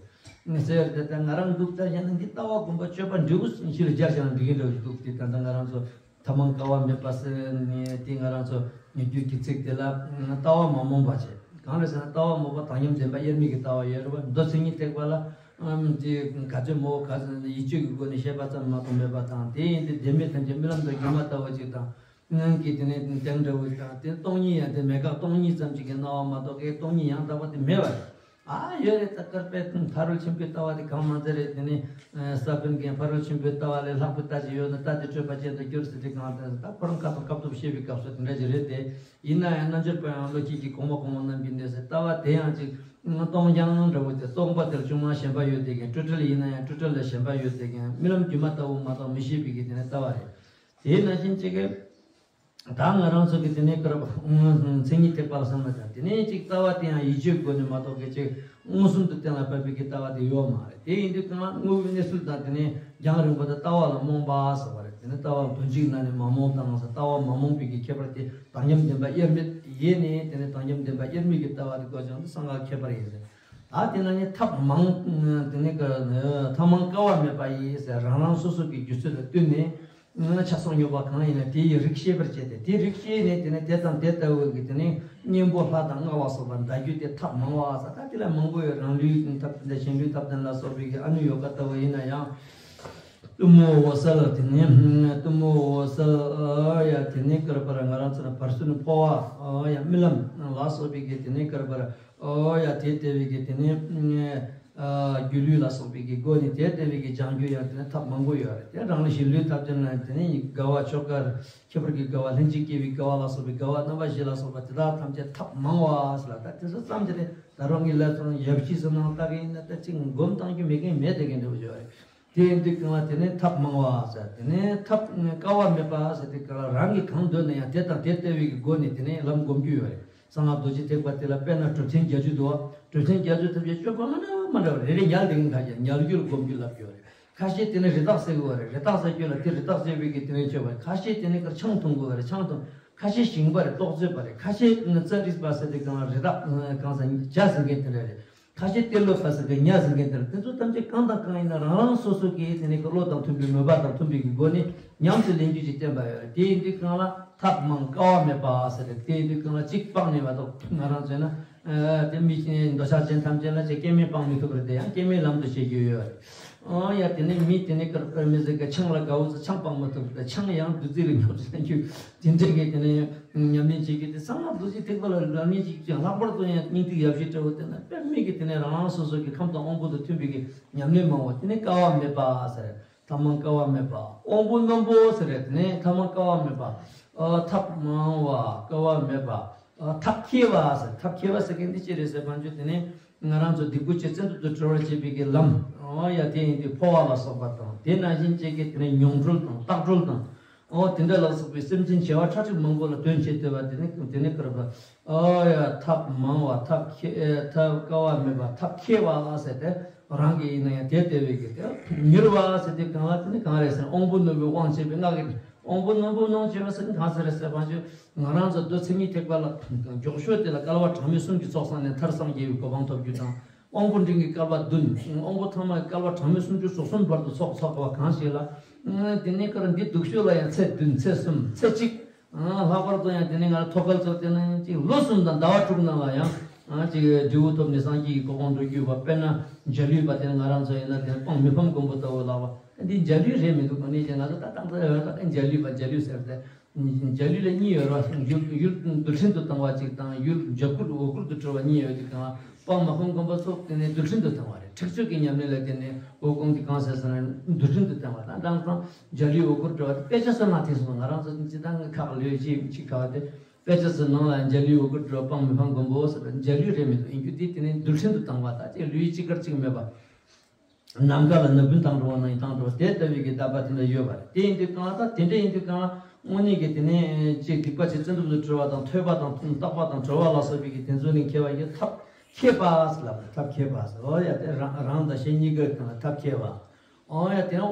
ཟེར་ཏེ་ད་ང་རང་འདུག་ལྟ་བྱས་ན་འདི་ལྟ་བ་སྒོམ་པ་སྤྱོད་པ་འབྲས་བུ་ཕྱི་ལ་སྦྱར་བྱས་ན་འགྲིག་གི་འདྲ་བོ་ཞིག་འདུག་དེ་ད་ལྟ་ང་རང་ཚོ་ཐབས་མང་དཀའ་བ་མེད་པ་ཟེར་ནས་དེ་ང་རང་ཚོ་ངེས་རྒྱུད་ཀྱི་ཚིག་དེ་ལ་ལྟ་བ་མ་རྨོངས་པ་བྱེད། གང་རེད་ཟེར་ན་ལྟ་བ་རྨོངས་པ་དང་ཉམས་ལྡན་པ་དབྱེར་མེད་ཀྱི་ལྟ་བ་ཡོད་རེད་པ། མདོ་མཚན་ཉིད་ཐེག་པ་ལ་དེ་ག་ཚོད་མོ་ག་ཚོད་ཡིད་དཔྱོད་ཀྱི་སྒོ་ནས་བཤད་པ་ཙམ་མ་གཏོགས་མེད་པ་དང་། དེ་ཡིན་དུས་བདེན་མེད་ཐམས་ཅད་རྨི་ལམ་དང་སྒྱུ་མ་ལྟ་བུ་ཅིག་དང་། སྔོན་གྱི་དེ་ནས་རྟེན་འབྲས་བུ་དང་དེ་སྟོང་ཉིད་ཡང་དེ་མེད་དགག་སྟོང་ཉིད་ཙམ་ཅིག་གི་སྣང་བ་མ་གཏོགས་ཀྱི་སྟོང་ཉིད་ཡང་དག་པ་དེ་མེད་པ་རེད། ཨ་ཡོད་རེད། ད་སྐར་པའི་ཕ་རོལ་ཕྱིན་པའི་ལྟ་བ་དེ་གང་མ་ཚད་རེད། དེ་ནི་ས་བོན་གྱི་ཕ་རོལ་ཕྱིན་པའི་ལྟ་བ་ལས་ལྷག་པའི་ལྟ་ཅི་ཡོད་ན་ལྟ་དེ་སྤྲོས་པ་ཅན་དུ་འགྱུར་ཟེར་དེ་གང་ལྟར་ད་ཁོ་རང་ཁ་ཐོག་སྐབས་ཐོག་བཤད་པའི་སྐབས་སུ་དེ་འདྲ་ཅིག་རེད་དེ། ཡིན་ན་ཡང་རྣལ་འབྱོར་པ་ཡང་བློ་སྐྱེད་ཀྱི་གོང་མ་གོང་མ་རྣམས་ཀྱིས་འདོད་ཟེར་ལྟ་བ་དེ་ཡང་ཅིག་སྟོང་རྐྱང་འདྲ་བོ་དེ་སྟོང་པ་དེར་བཅོས་མ་ཞེན་པ་ཡོད་དེ་ཀྱང་སྤྲོས་བྲལ་ཡིན་ན་ཡང་སྤྲོས་བྲལ་ལ་ཞེན་པ་ཡོད་དེ་ཀྱང་རྨི་ལམ་སྒྱུ་མ་ལྟ་བུ་མ་གཏོགས་མི་ཤེས་པའི་གི་དེ་ནི་ལྟ་བ་རེད། དེ་ནང་བཞིན་གཅིག་གི་ད་ང་རང་ཚོ་གི་དེ་ནས་སྐར་མཚན་ཉིད་ཐེག་པ་ལ་བསམ་ན་ཀྱང་དེ་ནས་གཅིག་ལྟ་བ་དེ་ཡང་ཡིད་དཔྱོད་སྒོ་ནས་མ་གཏོགས་གལ་ཆེ་མངོན་སུམ་དུ་གཏན་ལ་ཕབ་པའི་གི་ལྟ་བ་དེ་ཡོད་མ་རེད། དེ་ཡིན་དུས་གང་ལ་དངོས་པོའི་གནས་ཚུལ་དང་དེ་ནས་རྒྱང་རིང་པོ་དེ་ལྟ་བ་ལ་རྨོངས་པ་ཟེར་བ་རེད། དེ་ནས་ལྟ་བ་དོན་གཅིག་ན་ནི་མ་རྨོངས་དང་ཟེར། ལྟ་བ་མ་རྨོངས་པའི་གི་ཁྱད་པར་དེ་དང་ཉམས་ལྡན་པ་དབྱེར་མེད་ཡེ་ནས་དེ་ནས་དང་ཉམས་ལྡན་པ་དབྱེར་མེད་ཀྱི་ལྟ་བ་དེ་དགོས་ཀྱང་དེ་གསང་སྔགས་ཁྱད་པར་ཡིན་ཟེར། ད་དེ་ན་ནི་ཐབས་མང་དེ་ནས་ཐབས་མང་དཀའ་བ་མེད་པ་ཡིན་ཟེར། རང་རང་སོ་སོ་གི་རྒྱུད་ཚོད་ལ་བསྟུན་ནས། ཆགས་སོགས་སྙོམས་པ་གང་ཡིན་ན་དེ་ཡི་རིགས་ཤེས་པར་བྱས་ཏེ། དེའི་རིགས་ཤེས་ནས་དེ་ནས་དེ་དང་དེ་ལྟ་བུ་གི་དེ་ནས་གཉེན་པོ་ལྷ་དང་མངའ་བ་སོགས་པ་འདའ་རྒྱུ་དེ་ཐབས་མང་བ་ཟེར། ད་དེ་ལ་མང་པོ་ཡོད། རང་ལུས་ཐབས་ལྡན་གཞན་ལུས་ཐབས་ལྡན་ལ་སོགས་པའི་གི་ཨ་ནུ་ཡོ་ག་ལྟ་བུ་ཡིན་ན་ཡང་གཏུམ་མོ་འོད་གསལ། དེ་ནས་གཏུམ་མོ་འོད་གསལ་ཡ་དེ་ནས་སྐར་པར་ང་རང་ཚོ་ལ་བར་སྲིད་འཕོ་བ་ཡ་རྨི་ལམ་ལ་སོགས་པའི་གི་དེ་ནས་སྐར་པར། ཨོ་ཡ་དེ་ལྟ་བུའི་གི་དེ་ནས་སྒྱུ་ལུས་ལ་སོགས་པའི་གི་སྒོ་ནས་དེ་ལྟ་བུའི་གི་སྦྱང་རྒྱུ་ཡང་དེ་ནས་ཐབས་མང་པོ་ཡོད་རེད། དེ་རང་ལུས་གཞན་ལུས་ཐབས་ལྡན་ལ་དེ་ནས་དགའ་བ་མཆོག་དགའ་ཁྱད་པར་གྱི་དགའ་བ་ལྷན་ཅིག་སྐྱེས་པའི་དགའ་བ་ལ་སོགས་པའི་དགའ་བ་རྣམ་པ་བཞི་ལ་སོགས་པ་དེ་དག་ཐམས་ཅད་ཐབས་མང་བ་ཟེར་ལ། ད་དེ་ཚོ་ཙམ་དེ་རེད། ད་རང་གི་ལས་ཚོ་ཡབ་གཞིས་སུ་ནང་ལྟ་གི་ཡིན་ན་ད་ཅིག་སྒོམ་བཏང་རྒྱུ་མེད་མཁན་མེད་དེ་གི་འདྲ་བོ་ཡོད་རེད། དེ་ཡིན་དུས་གང་ལ་དེ་ནས་ཐབས་མང་བ་ཟེར། དེ་ནས་ཐབས་དཀའ་བ་མེད་པ་ཟེར་དུས་གང་ལ་རང་གིས་གང་འདོད་ན་ཡང་དེ་དང་དེ་ལྟ་བུའི་གི་སྒོ་ནས་དེ་ནས་ལམ་སྒོམ་རྒྱུ་ཡོད་རེད། གསང་སྔགས་རྡོ་རྗེ་ཐེག་པ་དེ་ལ་དཔེར་ན་གྲུབ་ཆེན་བརྒྱད་ཅུ་འདུག་བ། གྲུབ་ཆེན་བརྒྱད་ཅུ་ཐམས་ཅད་སྤྱོད་པ་མ་འདྲ་མ་འདྲ་བ་རེ་རེ་ཉལ་དེ་གིན་ཁ་ཤས་ཉལ་རྒྱུར་སྒོམ་རྒྱུ་ལབ་ཀྱི་ཡོད་རེད། ཁ་ཤས་དེ་ནས་རི་དྭགས་ཟེར་གི་ཡོད་རེད། རི་དྭགས་ཟེར་རྒྱུ་ལ་དེ་རི་དྭགས་ཟེར་བའི་གི་དེ་ནས་སྤྱོད་པ་རེད། ཁ་ཤས་དེ་ནས་ཀར་ཆང་འཐུང་གི་ཡོད་རེད། ཆང་འཐུང་། ཁ་ཤས་ཞིང་པ་རེད། ལྟོགས་ཚོད་པ་རེད། ཁ་ཤས་ནི་རྩྭ་རིགས་པ་ཟེར་དེ་གང་ལ་རི་དྭགས་གང་ཟེར་བྱ་ཟེར་མཁན་དེ་འདྲ་རེད། ཁ་ཤས་གཏེར་ལོ་ཕ་ཟེར་གི་ཉ་ཟེར་མཁན་དེ་རེད། དེ་ཚོ་ཐམས་ཅད་གང་དང་གང་ཡིན་ན་རང་རང་སོ་སོ་གི་དེ་ནས་ཀར་བློ་དང་མཐུན་པའི་མོས་པ་དང་མཐུན་པའི་གི་སྒོ་ནས་ཉམས་སུ་ལེན་རྒྱུ་ཅིག་བསྟན་པ་ཡོད་རེད། དེ་ཡིན་དུས་གང་ལ་ཐབས་མང་དཀའ་བ་མེད་པ་ཟེར་རེད། དེ་ཡིན་དུས་གང་ལ་གཅིག་སྤངས་ནས་མ་གཏོགས་ང་རང་ཚོས་ན། ཨ་དེ་མི་ཆེན་འདོད་ཆགས་ཅན་ཐམས་ཅད་ལ་ཅིག་སྐྱེ་མེད་སྤང་མི་ཐུབ་པར་དེ་ཡང་སྐྱེ་མེད་ལམ་དུ་བྱེད་རྒྱུ་ཡོད་རེད། ཨོ་ཡ་དེ་ནས་མི་དེ་ནས་ཀར་པར་མི་ཟེར་གི་ཆང་ལ་དགའ་བོ་ཚོ་ཆང་སྤང་མི་ཐུབ་པར་ཆང་ཡང་བདུད་རྩི་རུ་ཉོ་ཚུལ་རྒྱུ་དེ་འདྲ་གི་དེ་ནས་ཉམས་ལེན་བྱེད་རྒྱུ་དེ་གསང་སྔགས་རྡོ་རྗེ་ཐེག་པ་ལ་ཉམས་ལེན་བྱེད་རྒྱུ་ལྷག་པར་དུ་ཡང་སྙིང་ཐིག་ཡབ་གཞིས་འདྲ་བོ་དེ་ན་དཔེ་མི་གི་དེ་ནས་རང་རང་སོ་སོ་གི་ཁམས་དང་དབང་པོ་དང་མཐུན་པའི་གི་ཉམས་ལེན་མང་བ་དེ་ནས་དཀའ་བ་མེད་པ་ཟེར། ཐབས་མང་དཀའ་བ་མེད་པ། དབང་པོ་རྣོན་པོ་ཟེར་རེད། དེ་ནས་ཐབས་མང་དཀའ་བ་མེད་པ། ཨ་ཐབས་མང་བ་དཀའ་བ་མེད་པ། ཨ་ཐབས་མཁས་པ་ཟེར། ཐབས་མཁས་པ་ཟེར་མཁན་འདི་ཅི་རེད་ཟེར་བ་ཅོ་དེ་ནས་ང་རང་ཚོ་སྡིག་པོ་ཆེ་བཙན་དུ་དུ་གྲོལ་བར་བྱེད་པའི་གི་ལམ། ཨོ་ཡ་དེ་ཡིན་དུས་འཕོ་བ་ལ་སོགས་པ་དང་དེ་ནང་བཞིན་བཅས་ཀྱི་དེ་ནས་མྱོང་གྲོལ་དང་བཏགས་གྲོལ་དང་། ཨོ་དེ་འདྲ་ལ་སོགས་པའི་སེམས་ཅན་བྱེ་བ་ཁྲག་ཁྲིག་མང་པོ་ལ་དོན་བྱེད་འདོད་པ་དེ་ནི་དེ་ནི་བསྐུར་བ། ཨོ་ཡ་ཐབས་མང་བ་ཐབས་མཁས་ཐབས་དཀའ་བ་མེད་པ་ཐབས་མཁས་པ་ཟེར་ཏེ་རང་གི་ཡིན་ན་ཡང་དེ་ལྟ་བུའི་གི་དེ་མྱུར་བ་ཟེར་དུས་གང་ལ་དེ་ནི་གང་རེད་ཟེར་ན་དབང་པོ་རྣོན་པོའི་དབང་བྱེད་པའི་སྔགས་ཀྱི་དབང་པོ་རྣོན་པོ་སྣང་བྱེད་པ་ཟེར་ནི་གང་ཟེར་རེད་ཟེར་བ་ཅོ་ང་རང་ཚོ་མདོ་མཚན་ཉིད་ཐེག་པ་ལ་མགྱོགས་ཤོས་དེ་ལ་བསྐལ་པ་གྲངས་མེད་གསུམ་གྱི་ཚོགས་བསགས་ནས་མཐར་སངས་རྒྱས་པའི་གོ་འཕང་ཐོབ་རྒྱུ་དང་། དབང་པོ་འབྲིང་གི་བསྐལ་པ་བདུན། དབང་པོ་ཐ་མ་གི་བསྐལ་པ་གྲངས་མེད་སུམ་ཅུ་སོ་གསུམ་བར་དུ་ཚོགས་ཚོགས་པ་གང་ཞིག་ལ། དེ་ནས་ཀར་འདི་སྡུག་ཤོས་ལ་ཡང་ཚེ་བདུན་ཚེ་གསུམ་ཚེ་གཅིག་ལྷག་པར་དུ་ཡང་དེ་ནས་ང་ལ་ཐོག་ཁལ་ཚོ་དེ་ནས་ཅིག་ལོ་གསུམ་དང་ཟླ་བ་དྲུག་ནང་ལ་ཡང་ཅིག་འབྲས་བུ་ཐོབ་ནས་སངས་རྒྱས་ཀྱི་གོ་འཕང་འགྲོ་རྒྱུ་བ། དཔེར་ན་འཇའ་ལུས་པ་དེ་ནས་ང་རང་ཚོ་ཡིན་ན་དེ་ནས་སྤང་མི་ཕམ་མགོན་པོ་ལྟ་བུ་ལ་བ། འདི་འཇའ་ལུས་རེད་མི་འདུག་གང་ནས་ཀྱང་ང་ཚོ་ད་ཏང་ཏང་ཡོད་ད་འཇའ་ལུས་པ་འཇའ་ལུས་ཟེར་ཏེ། འཇའ་ལུས་ལ་གཉིས་ཡོད་ར། ཡུལ་ཡུལ་རྡུལ་ཕྲན་དུ་བཏང་བ་གཅིག་དང་ཡུལ་འཇའ་གུར་འོད་གུར་དུ་གྲོལ་བ་གཉིས་ཡོད་དུས་གང་། སྤང་མི་ཕམ་མགོན་པོ་ཚོ་དེ་ནས་རྡུལ་ཕྲན་དུ་བཏང་བ་རེད། ཁྲེགས་ཆོད་ཀྱི་ཉམས་ལེན་ལ་བརྟེན་ནས་འོད་སྐོང་དེ་གང་ཟེར་ཟེར་ན་རྡུལ་ཕྲན་དུ་བཏང་བ་དང་། དེང་སང་འཇའ་ལུས་འོད་གུར་གྲོལ་བ་དེ་དཔེ་ཆ་སོ་ན་དེ་སོང་ང་རང་ཚོ་སྤྱི་བཏང་གི་ཁག་ལོས་ཅི་ཅི་ཁག་དེ་དཔེ་ཆ་སོ་ནང་ལ་འཇའ་ལུས་འོད་གུར་གྲོལ་སྤང་མི་ཕམ་མགོན་པོ་ཟེར་བ་འཇའ་ལུས་རེད་མི་འདུག་ཡིན་རྒྱུ་དེ་དེ་ནས་རྡུལ་ཕྲན་དུ་བཏང་བ་དང་དེ་ལུས་ཅི་དགར་ཅིག་མེད་པ། ནམ་མཁའ་ལ་ན་བུན་བཏང་འགྲོ་བ་ནང་ཡིན་བཏང་འགྲོ་བ་དེ་ལྟ་བུའི་གི་རྟག་པ་དེ་འདྲ་ཡོད་པ་རེད། དེ་ཡིན་དུས་གང་ལ་ད་དེ་འདྲ་ཡིན་དུས་གང་ལ་དངོས་གནས་ཀྱི་དེ་ནས་ཅིག་སྡིག་པ་ཆེ་བཙན་ཐབས་སུ་གྲོལ་བ་དང་ཐོས་པ་དང་བརྟག་པ་དང་གྲོལ་བ་ལ་སོགས་པའི་གི་དེ་ཚོ་ནས་མཁས་པ་ཡི་ཐབས་མཁས་པ་ཟེར་ལབ་པ་རེད། ཐབས་མཁས་པ་ཟེར། འོ་ཡ་དེ་རང་རང་དང་གཞན་གཉིས་ཀའི་སྟེང་ལ་ཐབས་མཁས་པ། འོ་ཡ་དེ་ཡང་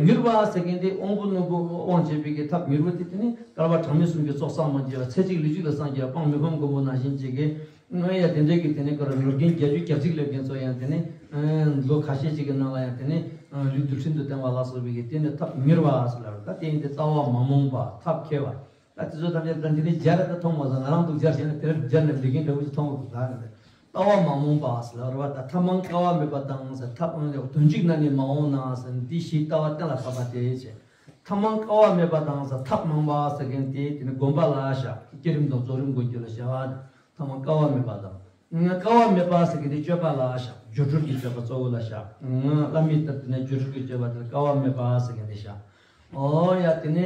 མྱུར་བ་ཟེར་མཁན་དེ་དབང་པོ་རྣོན་པོ་དབང་བྱེད་པའི་གི་ཐབས་མྱུར་བ་དེ་དེ་ནི་བསྐལ་པ་གྲངས་མེད་གསུམ་གྱི་ཚོགས་བསགས་མ་རྒྱས་པ་ཚེ་གཅིག་ལུས་གཅིག་ལ་སངས་རྒྱས་པ་སྤང་མི་ཕམ་མགོན་པོ་ནང་བཞིན་བྱེད་ཀྱི། ཨ་ཡ་དེ་འདྲའི་གི་དེ་ནས་ཀར་ལོ་རྒན་བརྒྱད་ཅུ་གྱ་གཅིག་སླེབས་མཁན་ཚོ་ཡང་དེ་ནས་ལོ་ཁ་ཤས་ཅིག་གི་ནང་ལ་ཡང་དེ་ནས་ལུས་རྡུལ་ཕྲན་དུ་བཏང་བ་ལ་སོགས་པའི་གི་དེ་ནས་ཐབས་མྱུར་བ་ཟེར་ལ། ད་དེ་ཡིན་ཏེ་ལྟ་བ་མ་རྨོངས་པ་ཐབས་མཁས་པ། ད་དེ་ཚོ་ཐམས་ཅད་ད་དེ་ནས་སྦྱར་ད་མཐོང་མ་སོང་། ང་རང་འདུག་སྦྱར་བྱས་ན་དེར་སྦྱར་ནས་འགྲིག་གིན་འདྲ་བོ་ཞིག་མཐོང་གི་འདུག་ད་ནི་ལྟ་བ་མ་རྨོངས་པ་ཟེར་ལ་རེད་བ། ད་ཐབས་མང་དཀའ་བ་མེད་པ་དང་ཟེར། ཐབས་མང་དོན་གཅིག་ན་ནི་མ་འོངས་ན་ཟེར། འདི་ཞེས་ལྟ་བ་གཏན་ལ་ཕབ་པ་དེ་བྱས། ཐབས་མང་དཀའ་བ་མེད་པ་དང་ཟེར། ཐབས་མང་བ་ཟེར་མཁན་དེ་དེ་ནི་སྒོམ་པ་ལ་བཞག་བསྐྱེད་རིམ་དང་རྫོགས་རིམ་སྒོམ་རྒྱུ་ལ་བྱ་བ། ཐབས་མང་དཀའ་བ་མེད་པ་དང་། དཀའ་བ་མེད་པ་ཟེར་མཁན་དེ་སྤྱོད་པ་ལ་བཞག་སྦྱོར་སྒྲོལ་གྱི་སྤྱོད་པ་གཙོ་བོ་ལ་བཞག་བླ་མེད་ལྟར་དེ་ནི་སྦྱོར་སྒྲོལ་གྱི་སྤྱོད་པ་དེ་དཀའ་བ་མེད་པ་ཟེར་མཁན་དེ་བཞག་འོ་ཡ་དེ་ནི་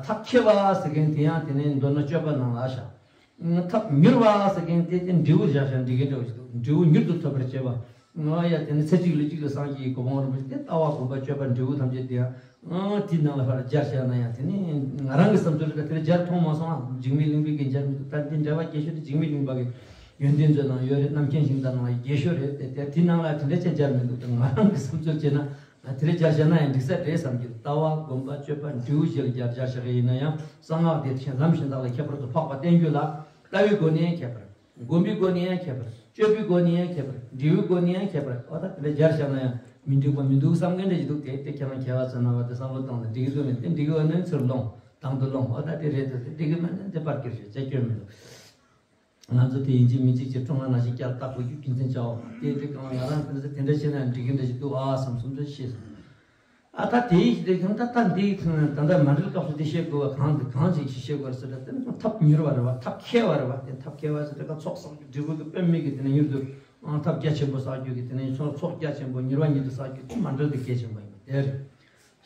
ཐབས་མཁས་པ་ཟེར་མཁན་དེ་ཡང་དེ་ནི་མདོར་ན་སྤྱོད་པ་ནང་ལ་བཞག་ཐབས་མྱུར་བ་ཟེར་མཁན་དེ་དེ་འབྲས་བུ་བཞག་བཞག་འགྲིག་གི་འདྲ་བོ་ཞིག་འདུག་འབྲས་བུ་མྱུར་དུ་ཐོབ་པར་བྱེད་པ། ང་ཡ་དེ་ནི་ཚེ་གཅིག་ལུས་གཅིག་ལ་སངས་རྒྱས་ཀྱི་གོ་འཕང་རིན་པོ་ཆེ་དེ་ལྟ་བ་སྒོམ་པ་སྤྱོད་པ་འབྲས་བུ་ཐམས་ཅད་དེ་ཡང་དེའི་ནང་ལ་ཕར་སྦྱར་བཞག་ན་ཡང་དེ་ནི་ང་རང་གི་བསམ་ཚུལ་ལ་དེ་ལ་སྦྱར་མཐོང་མ་སོང་ཨ། འཇིགས་མེད་གླིང་པའི་གི་སྦྱར་མི་འདུག་ད་འདི་འགྲེལ་པ་རྒྱས་ཤོས་དེ་འཇིགས་མེད་གླིང་པ་གི་ཡོན་ཏན་མཛོད་ནང་ཡོད་རེད། རྣམ་མཁྱེན་ཞིང་དང་ནང་ལ་རྒྱས་ཤོས་རེད་དེ། དེ་དེའི་ནང་ལ་དེ་འདྲ་ཅན་སྦྱར་མི་འདུག་ད་ང་རང་གི་བསམ་ཚུལ་བྱས་ན་དེ་ལ་སྦྱར་བཞག་ན་ཡང་འགྲིག་ས་རེད་བསམ་གྱི་འདུག་ལྟ་བ་སྒོམ་པ་སྤྱོད་པ་འབྲས་བུ་བཞི་ལ་སྦྱར་སྦྱར་བཞག་ཡིན་ན་ཡང་གསང་སྔགས་དེ་ལམ་གཞན་དག་ལ་ཁྱད་པར་དུ་འཕགས་པ་བསྟན་རྒྱུ་ལ་ལྟ་བའི་སྒོ་ནས་ཡང་ཁྱད་པར། སྒོམ་པའི་སྒོ་ནས་ཡང་ཁྱད་པར། སྤྱོད་པའི་སྒོ་ནས་ཡང་ཁྱད་པར། འབྲས་བུའི་སྒོ་ནས་ཡང་ཁྱད་པར། འོ་ད་དེ་འདྲ་སྦྱར་བཞག་ན་ཡང་མི་འགྲིག་པ་མི་འདུག་བསམ་མཁན་འདྲ་ཞིག་འདུག་དེ་དེ་ཁྱེད་རང་མཁས་པ་ཚོ་རྣམ་པ་དེ་བསམ་བློ་བཏང་ནས་འགྲིག་གི་འདུག་མེད་དེ་འགྲིག་གི་ཡོད་ན་ཚུར་ལོངས་དང་དུ་ལོངས། འོ་ད་དེ་རེད་འདུག་དེ་འགྲིག་གི་མེད་ན་དེ་པར་སྐྱུར་ཞིག་བྱ་སྐྱོན་མི་འདུག་ང་ཚོ་དེ་ཡིན་གཅིག་མིན་གཅིག་ཅིག་ཀྲུང་ལ་ནང་བཞིན་བསྐྱར་བརྟག་དགོས་རྒྱུ་རྒྱུ་མཚན་ཆགས་འོང་། དེ་དེ་གང་ང་རང་དེ་འདྲ་དེ་འདྲ་བྱས་ན་འགྲིག་གི་འདྲ་ཞིག་འདུག་ཨ་བསམ་བསམ་ཚུལ་ཤེས་སོང་། ཨ་ད་དེའི་ཞིག་དེ་གང་ད་ད་འདི་ད་ལྟ་མ་འགྲིག་སྐབས་སུ་དེ་བཤད་དགོས་པ་གང་དེ་གང་ཅིག་ཞིག་བཤད་དགོས་རེད་ཟེར་ན་དེ་ནི་ཐབས་མྱུར་བ་རེད་བ། ཐབས་མཁས་བ་རེད་བ། དེ་ཐབས་མཁས་བ་ཟེར་དེ་ག་ཚོགས་བསགས་རྒྱུ་འབྲས་བུ་དེ་དཔེ་མེད་ཀྱི་དེ་ནི་མྱུར་དུ་ཨང་ཐབས་རྒྱ་ཆེན་པོ་བསགས་རྒྱུ་གི་དེ་ནི་ཚོགས་ཚོགས་རྒྱ་ཆེན་པོ་མྱུར་བ་ཉིད་དུ་བསགས་རྒྱུ་དེ་མ་འགྲིག་དེ་གལ་ཆེན་པོ་ཡིན་པ་དེ་རེད།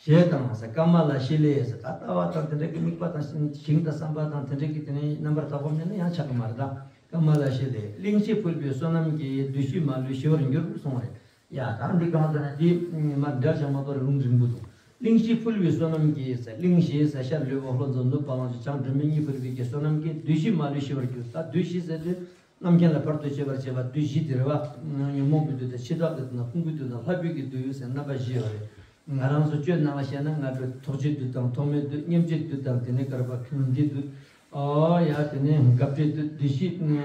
ཞེས་དང་ཟེར། ཀ་མ་ལ་ཤི་ལེ་ཟེར། ད་ལྟ་བ་དང་དེ་འདྲ་གི་དམིགས་པ་དང་ཞིང་དང་བསམ་པ་དང་དེ་འདྲ་གི་དེ་ནི་རྣམ་པར་དག་པ་མེད་ན་ཡང་ཆགས་ཀྱི་མ་རེད་ད། ཀ་མ་ལ་ཤི་ལེ། གླིང་བཞི་ཕུལ་བའི་བསོད་ནམས་ཀྱིས། བདུད་བཞི་མ་ལུས་ཞི་བར་འགྱུར་གསུངས་པ་རེད། ཡ་ད་འདི་གང་ཟེར་ན་འདི་མར་འགྲེལ་བྱ་མ་གཏོགས་རེ་ལུང་རིང་པོ་འདུག་གླིང་བཞི་ཕུལ་བའི་བསོད་ནམས་ཀྱིས་ཟེར། གླིང་བཞི་ཟེར་ཤར་ལུས་འོག་ལྷོ་འཛམ་བུ་གླིང་བ་ལང་སྤྱོད་བྱང་སྒྲོལ་མ་གཉིས་ཕུལ་བའི་གི་བསོད་ནམས་ཀྱིས་བདུད་བཞི་མ་ལུས་ཞི་བར་གྱུར། ད་བདུད་བཞི་ཟེར་དུས་རྣམ་མཁྱེན་ལ་བར་དུ་གཅོད་པར་བྱེད་པ་བདུད་བཞི་དེ་རེད་བ། ཉོན་མོངས་པའི་བདུད་དང་འཆི་བདག་གི་བདུད་དང་ཕུང་པོའི་བདུད་དང་ལྷ་བུའི་གི་བདུད་ཟེར་རྣམ་པ་བཞི་ཡོད་རེད། ང་རང་ཚོ་སྤྱོད་ནང་ལ་བཤད་ན་ང་ཚོ་ཐོག་མཆོད་བདུད་དང་ཐོག་མེད་བདུད། སྙེམས་བྱེད་བདུད་དང་དེ་ནས་ཀར་པ་ཁྱོད་འདི་བདུད། ཨོ་ཡ་དེ་ནས་སྐབས་འཕྲལ་བདུད་བདུད་བཞི།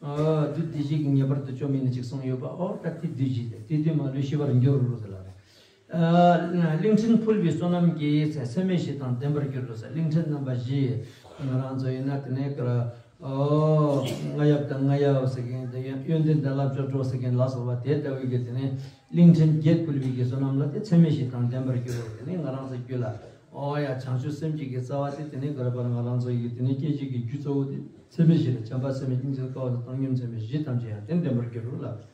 ཨོ་བདུད་བདུད་བཞི་གི་ངེས་པར་དུ་བཅོམ་ཡིན་ནི་ཅིག་གསུངས་ཡོད་པ། ཨོ་ད་དེ་བདུད་བཞི་དེ་དེ་བདུད་མ་ལུས་ཞི་བར་འགྱུར་རོ་ཟེར་ལ་རེད། གླིང་ཕྲན་ཕུལ་བའི་བསོད་ནམས་ཀྱིས་ཚེ་མེད་བཞི་དང་ལྡན་པར་འགྱུར་རོ་ཟེར། གླིང་ཕྲན་རྣམ་པ་བཞི། ང་རང་ཚོ་ཡིན་ན་དེ་ནས་ཀར། ཨོ། རྔ་ཡབ་དང་རྔ་ཡབ་ཟེར་མཁན་དེ་ཡོན་ཡོན་ཏན་དང་བླ་མཆོག་གྲོགས་ཟེར་མཁན་ལ་སོགས་པ་དེ་ལྟ་བུའི་གི་དེ་ནས་གླིང་ཕྲན་བརྒྱད་ཕུལ་བའི་གི་བསོད་ནམས་ལ་དེ་ཚད་མེད་བཞི་དང་ལྡན་པར་འགྱུར་རོ། དེ་ནས་ང་རང་ཚོ་རྒྱུད་ལ་ཨོ་ཡ་བྱང་ཆུབ་སེམས་བསྐྱེད་ཀྱི་རྩ་བ་དེ་དེ་ནས་ག་རེ་བར་ང་རང་ཚོ་ཡི་གི་དེ་ནས་སྐྱེ་མཆེད་ཀྱི་རྒྱུ་གཙོ་བོ་དེ་ཚད་མེད་བཞི་ལ་བྱམས་པ་སེམས་མེད་སྙིང་རྗེ་དགའ་བ་དང་བཏང་སྙོམས་ཚད་མེད་བཞི་ཐམས་ཅད་ཡང་དེ་ལྡན་པར་འགྱུར་རོ་ལ།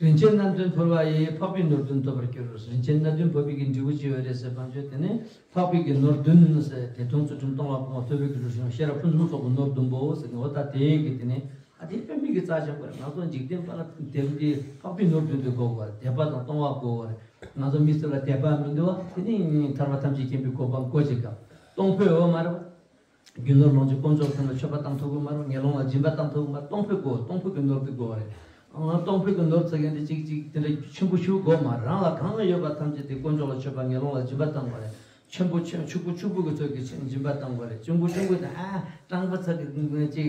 རིན་ཆེན་སྣ་བདུན་ཕུལ་བ་ཡིས་འཕགས་པའི་ནོར་བདུན་ཐོབ་པར་འགྱུར་རོ། རིན་ཆེན་སྣ་བདུན་ཕུལ་བའི་གི་འབྲས་བུ་ཅི་ཡོད་རེད་ཟེར་བ་ཅོ་དེ་ནས་འཕགས་པའི་གི་ནོར་བདུན་ཟེར་དེ་མཐོང་ཚུལ་ཁྲིམས་སྟོང་པ་སྤོང་བ་ཐོས་པའི་གི་གྲུ་ཤིང་ཤེས་རབ་ཕུན་སུམ་ཚོགས་པའི་ནོར་བདུན་པོ་ཟེར་ནས་འོ་ད་དེའི་གི་དེ་ནས་ཨ་དེ་དཔེ་མི་གི་རྩ་ཆེན་པོ་རེད། ང་ཚོ་འཇིག་རྟེན་པ་ལ་དེབ་འདི་འཕགས་པའི་ནོར་བདུན་དེ་དགོས་དགོས་རེད། དད་པ་དང་སྟོང་པ་དགོས་དགོས་རེད། ང་ཚོ་མི་ཚོ་ལ་དད་པ་མི་འདུག་བ། དེ་ནས་ཐར་པ་ཐམས་ཅད་མཁྱེན་པའི་གོ་འཕང་དགོས་ཅིག་གམ་སྟོང་ཕོད་འོ་མ་རེད་བ། རྒྱུ་ནོར་ལོངས་སྤྱོད་དཀོན་མཆོག་ཕན་ལ་མཆོད་པ་བཏང་ཐུབ་ཀྱི་མ་རེད། ངན་སློང་ལ་སྦྱིན་པ་བཏང་ཐུབ་ཀྱི་མ་རེད། སྟོང་ཕོད་དགོས། སྟོང་ཕོད་ཀྱི་ནོར་དེ་དགོས་པ་རེད། ཨང་སྟོང་ཕོད་ཀྱི་ནོར་ཟེར་མཁན་དེ་གཅིག་གཅིག་དེ་འདྲ་ཆེན་པོ་ཞིག་དགོས་མ་རེད། རང་ལ་གང་ལ་ཡོད་པ་ཐམས་ཅད་དེ་དཀོན་མཆོག་ལ་མཆོད་པ་ངན་སློང་ལ་སྦྱིན་པ་བཏང་དགོས་རེད། ཆེན་པོ་ཆེ་ཕྱུག་པོ་ཕྱུག་པོ་གི་ཚོད་ཀྱི་སྦྱིན་པ་བཏང་དགོས་རེད། ཆུང་པོ་ཆུང་པོ་དང་ཨ་སྤྲང་པོ་ཚོ་གི་ཅིག་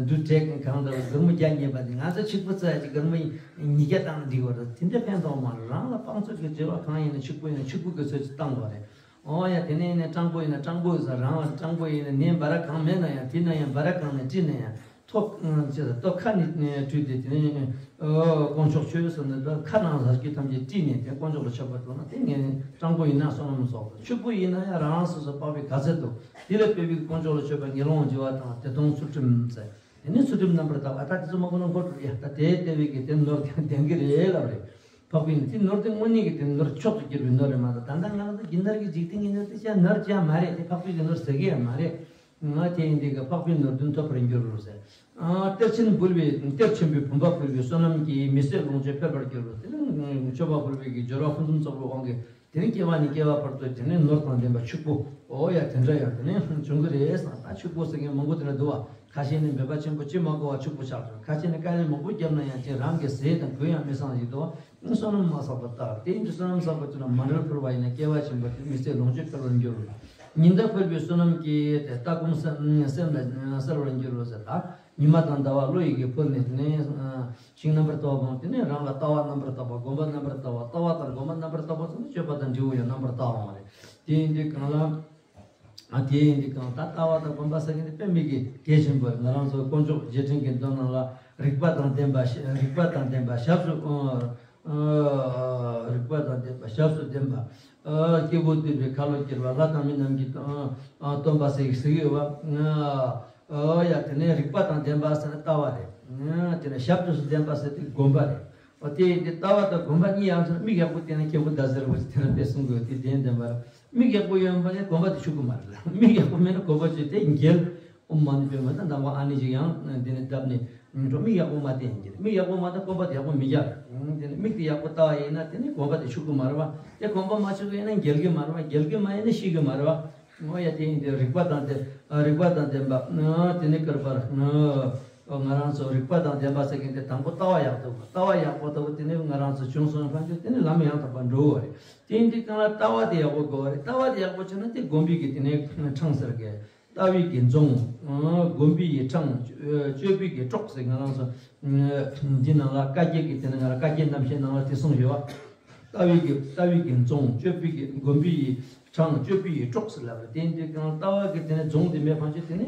འདུ་བྲེག་གང་དང་སྒོར་མོ་བརྒྱ་ཉེས་པ་དེ་ང་ཚོ་ཕྱུག་པོ་ཚོ་ཡ་ཅིག་སྒོར་མོ་ཉིས་བརྒྱ་བཏང་ན་འགྲིག་གི་རེད། དེ་འདྲ་ཕན་ཐོགས་མ་རེད། རང་ལ་དཔང་ཚོད་ཀྱི་འབྲེལ་བ་གང་ཡིན་ན་ཕྱུག་པོ་ཡིན་ན་ཕྱུག་པོ་གི་ཚོད་ཅིག་བཏང་དགོས་རེད། ཨོ་ཡ་དེ་ནས་ནས་སྤྲང་པོ་ཡིན་ན་སྤྲང་པོ་ཡིན་ས་རང་ལ་སྤྲང་པོ་ཡིན་ན་ནས་འབའ་ར་གང་མེད་ན་ཡང་དེ་ན་ཡང་འབའ་ར་གང་ནས་བྲིས་ན་ཡང་ ཐོག་ཅེས་ཐོག་ཁ་ནས་བྲུས་ཏེ་དེ་ནས་དཀོན་མཆོག་མཆོད་ཟེར་ནས་ཁ་ནང་ལྷ་སྐྱིད་ཐམས་ཅད་དཀྲིས་ནས་དེ་དཀོན་མཆོག་ལ་མཆོད་པ་བཏང་ན་དེ་ངས་སྤྲང་པོ་ཡིན་ན་བསོད་ནམས་བསགས་པ། ཕྱུག་པོ་ཡིན་ན་ཡང་རང་རང་སོ་སོ་འཕགས་པའི་ག་ཚད་དུ་དེ་ལ་དཔག་པའི་དཀོན་མཆོག་ལ་མཆོད་པ་ངན་སློང་བགྱི་བ་དང་དེ་དང་ཚུལ་ཁྲིམས་ཟེར། དེ་ནས་ཚུལ་ཁྲིམས་རྣམ་པར་དག་པ། ད་དེ་ཚོ་མ་གོ་ན་འགོ་འགྲོ་ཡ། ད་དེ་ལྟ་བུའི་གི་དེ་ནོར་ལྡན་གི་རེད་ལབ་རེད། འཕགས་པའི་ནི་དེ་ནོར་དེ་དངོས་གནས་ཀྱི་དེ་ནོར་མཆོག་ཏུ་གྱུར་པའི་ནོར་རེད་མ་གཏོགས། ད་ལྟ་ང་རང་ཚོ་སྦྱིན་བདག་གི་འཇིག་རྟེན་གྱི་ནོར་དེ་ཅང་ནོར་ཅང་མ་རེད། དེ་འཕགས་པའི་གི་ནོར་ཟེར་གི་ཡང་མ་རེད། ང་དེ་ཡིན་དུས་ཀ་འཕགས་པའི་ནོར་བདུན་ཐོབ་པར་འགྱུར་རོ་ཟེར། ཨ་གཏེར་ཆེན་ཕུལ་བའི་གཏེར་ཆེན་པོའི་བུམ་པ་ཕུལ་བའི་བསོད་ནམས་ཀྱིས་མི་ཟད་ལོངས་སྤྱོད་འཕེལ་བར་འགྱུར་རོ། དེ་ནི་མཆོད་པ་ཕུལ་བའི་གི་སྦྱོར་བ་ཕུན་སུམ་ཚོགས་པའི་དབང་གིས་དེ་ནི་སྐྱེ་བ་ནས་སྐྱེ་བ་བར་དུ་དེ་ནི་ནོར་དང་ལྡན་པ་ཕྱུག་པོ། འོ་ཡ། དེ་འདྲ་ཡང་དེ་ནི་བྱུང་གི་རེད་བསམ། ད་ཕྱུག་པོ་ཟེར་མཁན་མང་པོ་དེ་འདྲ་འདུག་བ། ཁ་ཤས་ནི་འབད་པ་ཆེན་པོ་ཅི་མ་དགོས་པ་ཕྱུག་པོ་ཆགས་འགྲོ། ཁ་ཤས་ནི་དཀའ་ལས་མང་པོ་བརྒྱབ་ན་ཡང་ཅི་རང་གི་ཟས་དང་གོས་ཡང་མི་སྲང་ཞིག་འདུག་བ། བསོད་ནམས་མ་བསགས་པ་ལྟར། དེ་ཡིན་དུས་བསོད་ནམས་བསགས་པ་ཅིག་ལ་མཎྜལ་ཕུལ་བ་ཡིན་ན་སྐྱེ་བ་ཆེན་པོ་དེ་མི་ཟད་ལོངས་སྤྱོད་འཕེལ་བར་འགྱུར་རོ། ཉི་ཟླ་ཕུལ་བའི་བསོད་ནམས་ཀྱིས་དེ་ལྟ་སྒོམ་སེམས་སེམས་ལ་གསལ་བར་འགྱུར་རོ་ཟེར། ད་ཉི་མ་དང་ཟླ་བ་བློ་ཡི་གེ་ཕུལ་ནས་དེ་ནས། ཞིང་རྣམ་པར་དག་པའམ་དེ་ནས་རང་ལ་ལྟ་བ་རྣམ་པར་དག་པ། སྒོམ་པ་རྣམ་པར་དག་པ། ལྟ་བ་དང་སྒོམ་པ་རྣམ་པར་དག་པ་ཚང་མ་སྤྱོད་པ་དང་འབྲས་བུ་ཡང་རྣམ་པར་དག་པ་རེད། དེ་ཡིན་དུས་གང་ལ། ཨ་དེ་ཡིན་དུས་གང་ལྟར་ལྟ་བ་དང་སྒོམ་པ་ཟེར་མཁན་དེ་དཔེ་མི་སྲིད་གལ་ཆེན་པོ་རེད། ང་རང་ཚོ་དཀོན་མཆོག་རྗེས་དྲན་གྱི་མདོ་ནང་ལ་རིག་པ་དང་ལྡན་པ་ཞབས། རིག་པ་དང་ལྡན་པ་ཞབས་སུ། རིག་པ་དང་ལྡན་པ་ཞབས་སུ་ལྡན་པ། སྐྱེས་བུ་འདུལ་བའི་ཁ་ལོ་བསྒྱུར་བ། ལྷ་དང་མི་རྣམས་ཀྱིས་སྟོན་པ་ཟེར་གྱི་ཡོད་པ། ཨོ་ཡ། དེ་ནས་རིག་པ་དང་ལྡན་པ་ཟེར་ན་ལྟ་བ་རེད། དེ་ནས་ཞབས་ཏོག་སུ་ལྡན་པ་ཟེར་དེ་སྒོམ་པ་རེད། ཨོ་དེ་ཡིན་དུས་ལྟ་བ་དང་སྒོམ་པ་གཉིས་ཡང་ཚང་མིག་ཡག་པོ་བསྟན་ན། མཁན་པོ་ཟླ་ཟེར་བ་ཞིག་དེ་ལ་དཔེ་གསུང་དགོས། དེ་དེ་ལྡན་པ་རེད། མིག་ཡག་པོ་ཡོད་པ་ནི་སྒོམ་པ་དེ་ཕྱུག་གི་མ་རེད་ལ། མིག་ཡག་པོ་མེད་ན་སྒོམ་པ་ཅིག་དེ་འགལ། ཨོཾ་མ་ཎི་པདྨེ་ད་འདམ་བ་ཨ་ནི་ཅིག་ཡང་དེ་ནས་བཏབ་ནས་འགྲོ། མིག་ཡག་པོ་མ་བསྟན་གྱི་རེད། མིག་ཡག་པོ་མ་བསྟན་སྒོམ་པ་དེ་ཡག་པོ་མི་རྒྱག་རེད། དེ་ནས་མིག་དེ་ཡག་པོ་ལྟ་བ་ཡིན་ན་དེ་ནས་སྒོམ་པ་དེ་ཕྱུག་གི་མ་རེད་བ། དེ་སྒོམ་པ་མ་ཕྱུག་གི་ཡིན་ན་འགལ་གི་མ་རེད་བ། འགལ་གི་མ་ཡིན་ན་ཤི་གི་མ་རེད་བ། ཨོ་ཡ། དེ་ཡིན་དུས་རིག་པ་དང་ལྡན། རིག་པ་དང་ལྡན་པ། དེ་ནི་ཀར་པར། ང་རང་ཚོ་རིག་པ་དང་ལྡན་པ་ཟེར་མཁན་དེ་དང་པོ་ལྟ་བ་ཡག་ཐུབ་པ། ལྟ་བ་ཡག་པོ་ཐུབ་པ་དེ་ནི་ང་རང་ཚོ་བྱུང་སོང་ཕན་ཆད་དེ་ནི་ལམ་ཡང་དག་པར་འགྲོ་བ་རེད། དེ་ཡིན་དུས་གང་ལ་ལྟ་བ་དེ་ཡག་པོ་དགོས་པ་རེད། ལྟ་བ་དེ་ཡག་པོ་བྱུང་ན་དེ་སྒོམ་པའི་གི་དེ་ནི་འཕྲང་ཟེར་གི། ལྟ་བའི་གི་རྫོང་། སྒོམ་པའི་གི་འཕྲང་། སྤྱོད་པའི་གི་གྲོགས་ཟེར། ང་རང་ཚོ་འདི་ནང་ལ་བཀའ་བརྒྱད་ཀྱི་དེ་ནི་ང་རང་བཀའ་བརྒྱད་རྣམ་བཤད་ནང་ལ་དེ་གསུངས་ཡོད་བ། ལྟ་བའི་གི་ལྟ་བའི་གི་རྫོང་། སྤྱོད་པའི་གི་སྒོམ་པའི་གི་འཕྲང་། སྤྱོད་པའི་གི་གྲོགས་ཟེར་ལབ་རེད། དེ་ཡིན་དུས་གང་ལྟ་བ་གི་དེ་ནི་རྫོང་དེ་མེད་ཕན་ཆད་དེ་ནི་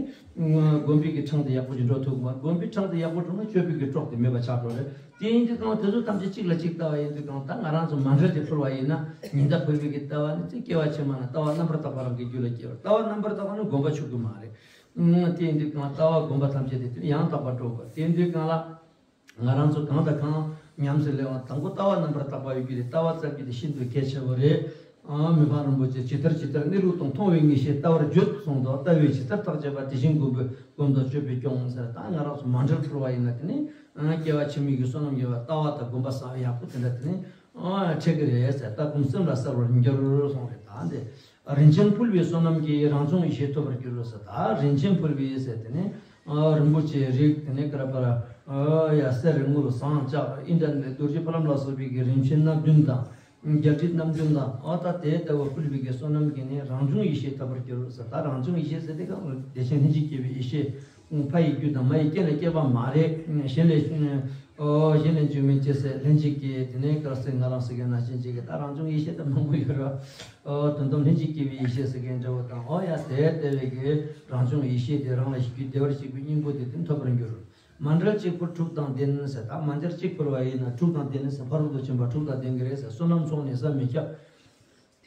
སྒོམ་པའི་གི་འཕྲང་དེ་ཡག་པོ་ཅིག་འགྲོ་ཐུབ་གི་མ། སྒོམ་པའི་འཕྲང་དེ་ཡག་པོ་འགྲོ་ན་སྤྱོད་པའི་གི་གྲོགས་དེ་མེད་པ་ཆགས་འགྲོ་རེད། དེ་ཡིན་དུས་གང་དེ་ཚོ་ཐམས་ཅད་གཅིག་ལ་གཅིག་ལྟ་བ་ཡིན་དུས་གང་ད་ང་རང་ཚོ་མཎྜལ་དེ་ཕུལ་བ་ཡིན་ན་ཉི་ཟླ་ཕུལ་བའི་གི་ལྟ་བ་ནི་ཚེ་སྐྱེ་བ་ཕྱི་མ་ན་ལྟ་བ་རྣམ་པར་དག་པ་རང་གི་རྒྱུད་ལ་སྐྱེ་བ། ལྟ་བ་རྣམ་པར་དག་པ་ནི་སྒོམ་པ་ཕྱུག་གི་མ་རེད། དེ་ཡིན་དུས་གང་ལྟ་བ་སྒོམ་པ་ཐམས་ཅད་དེ་དེ་ཡང་དག་པར་འགྲོ་དགོས། དེ་ཡིན་དུས་གང་ལ་ང་རང་ཚོ་གང་དང་གང་ཉམས་སུ་ལེན་པ་དང་པོ་ལྟ་བ་རྣམ་པར་དག་པ་ཡོད་རྒྱུ་རེད། ལྟ་བ་བཙལ་རྒྱུ་དེ་ཤིན་ཏུ་གལ་ཆེ་བ་རེད། ཨ་མི་ཕམ་རིན་པོ་ཆེ་ཇི་ལྟར་ཇི་ལྟར་གནས་ལུགས་དང་མཐོང་བའི་ངེས་ཤེས་ལྟ་བར་བརྗོད་གསུངས་འདུག། ལྟ་བས་ཇི་ལྟར་བརྟགས་བྱས་པ། དེ་བཞིན་སྒོམ་པས་སྒོམ་དང་སྤྱོད་པས་སྐྱོང་ཟེར། ད་ང་རང་ཚོ་མཎྜལ་ཕུལ་བ་ཡིན་ན་དེ་ནི་སྐྱེ་བ་ཕྱི་མའི་གི་བསོད་ནམས་ཡོད་པ། ལྟ་བ་དང་སྒོམ་པ་བཟང་བ་ཡག་པོ་དེ་འདྲ་དེ་ནི་འཕྲད་ཀྱི་རེད་ཟེར། ལྟ་སྒོམ་སེམས་ལ་གསལ་བར་འགྱུར་གསུངས་རེད། ད་འདི་རིན་ཆེན་ཕུལ་བའི་བསོད་ནམས་ཀྱིས། རང་བྱུང་ཡེ་ཤེས་ཐོབ་པར་འགྱུར་ཟེར། ད་རིན་ཆེན་ཕུལ་བའི་ཟེར་དེ་ནི་རིན་པོ་ཆེ་རིགས་དེ་ནི་ཀར་པར་ཡ་གསེར་དངུལ་ཟངས་ལྕགས་ཨིནྡྲ་ནི་རྡོ་རྗེ་ཕ་ལམ་ལ་སོགས་པའི་གི་རིན་ཆེན་སྣ་བདུན་དང་། རྒྱལ་སྲིད་རྣམ་བདུན་དང་། ཨོ་ད་དེ་ལྟ་བུ་ཕུལ་བའི་གི་བསོད་ནམས་ཀྱིས་ནི་རང་བྱུང་ཡེ་ཤེས་ཐོབ་པར་འགྱུར་ཟེར། ད་རང་བྱུང་ཡེ་ཤེས་ཟེར་དེ་ག་བདེ་ཆེན་ལྷན་ཅིག་སྐྱེས་པའི་ཡེ་ཤེས། ཕ་ཡི་རྒྱུད་དང་མ་ཡི་རྐྱེན་ལས་སྐྱེས་པ་མ་རེད། གཞན་ལས་ཨོ་གཞན་ལས་འབྱུང་མིན་ཅེས་ཟེར། ལྷན་ཅིག་སྐྱེས་དེ་ནས་ག་རེ་ཟེར། ང་རང་ཟེར་མཁན་ནང་བཞིན་ཅིག་གི་ད་རང་བྱུང་ཡེ་ཤེས་དེ་མང་པོ་ཡོད་རེད། ཨོ་དོན་དམ་ལྷན་ཅིག་སྐྱེས་པའི་ཡེ་ཤེས་ཟེར་མཁན་འདྲ་བོ་དང་། ཨོ་ཡ་དེ་ལྟ་བུའི་གི་རང་བྱུང་ཡེ་ཤེས་དེ་རང་ལ་ཞིག་རྒྱུད་བདེ་བར་གཤེགས་པའི་སྙིང་པོ་དེ་དེ་ཐོབ་པར་འགྱུར། མཎྜལ་གཅིག་ཕུལ་དྲུག་དང་ལྡན་ཟེར། ད་མཎྜལ་གཅིག་ཕུལ་བ་ཡིན་ན་དྲུག་དང་ལྡན་ཟེར། ཕ་རོལ་ཏུ་ཕྱིན་པ་དྲུག་དང་ལྡན་གྱི་རེད་ཟེར། བསོད་ནམས་ཚོགས་ནི་བསམ་མི་ཁྱབ།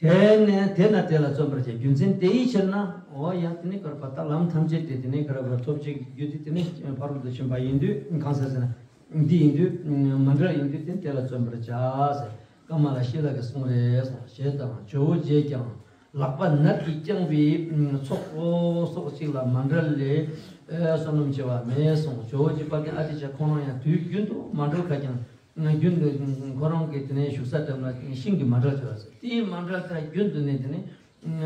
དེ་ནས་དེ་ན་དེ་ལ་བརྩོན་པར་བྱ། རྒྱུ་མཚན་དེ་ཡི་ཕྱིར་ན། འོ་ཡ། དེ་ནི་ག་རེ་བ། ད་ལམ་ཐམས་ཅད་དེ་དེ་ནི་ག་རེ་བ་ཐོབ་བྱེད་ཀྱི་རྒྱུ་དེ་དེ་ནི་ཕ་རོལ་ཏུ་ཕྱིན་པ་ཡིན་དུས། གང་ཟེར་ཟེར་ན། འདི་ཡིན་དུས་མཎྜལ་ཡིན་དུས་དེ་ནི་དེ་ལ་བརྩོན་པར་བྱ་ཟེར། ཀ་མ་ལ་ཤཱི་ལ་གིས་གསུངས་རེད་གསུངས། ཞེས་དང་ཇོ་བོ་རྗེས་ཀྱང་། ལག་པ་ནར་གྱིས་བརྐྱངས་པའི་ཚོགས་སོགས་གཅིག་ལ་མཎྜལ་ལས་བསོད་ནམས་ཆེ་བ་མེད་གསུངས། ཇོ་བོ་རྗེ་དཔལ་ལྡན་ཨ་ཏི་ཤ་ཁོང་རང་ཡང་དུས་རྒྱུན་དུ་མཎྜལ་ཁ་བརྐྱངས། རྒྱུན་དུ་ཁོ་རང་གི་དེ་ནས་བཞུགས་ས་དེ་ན་ཤིང་གི་མཎྜལ་བྱས་པ་ཟེར། དེའི་མཎྜལ་དེ་རྒྱུན་དུ་ནས་དེ་ནས་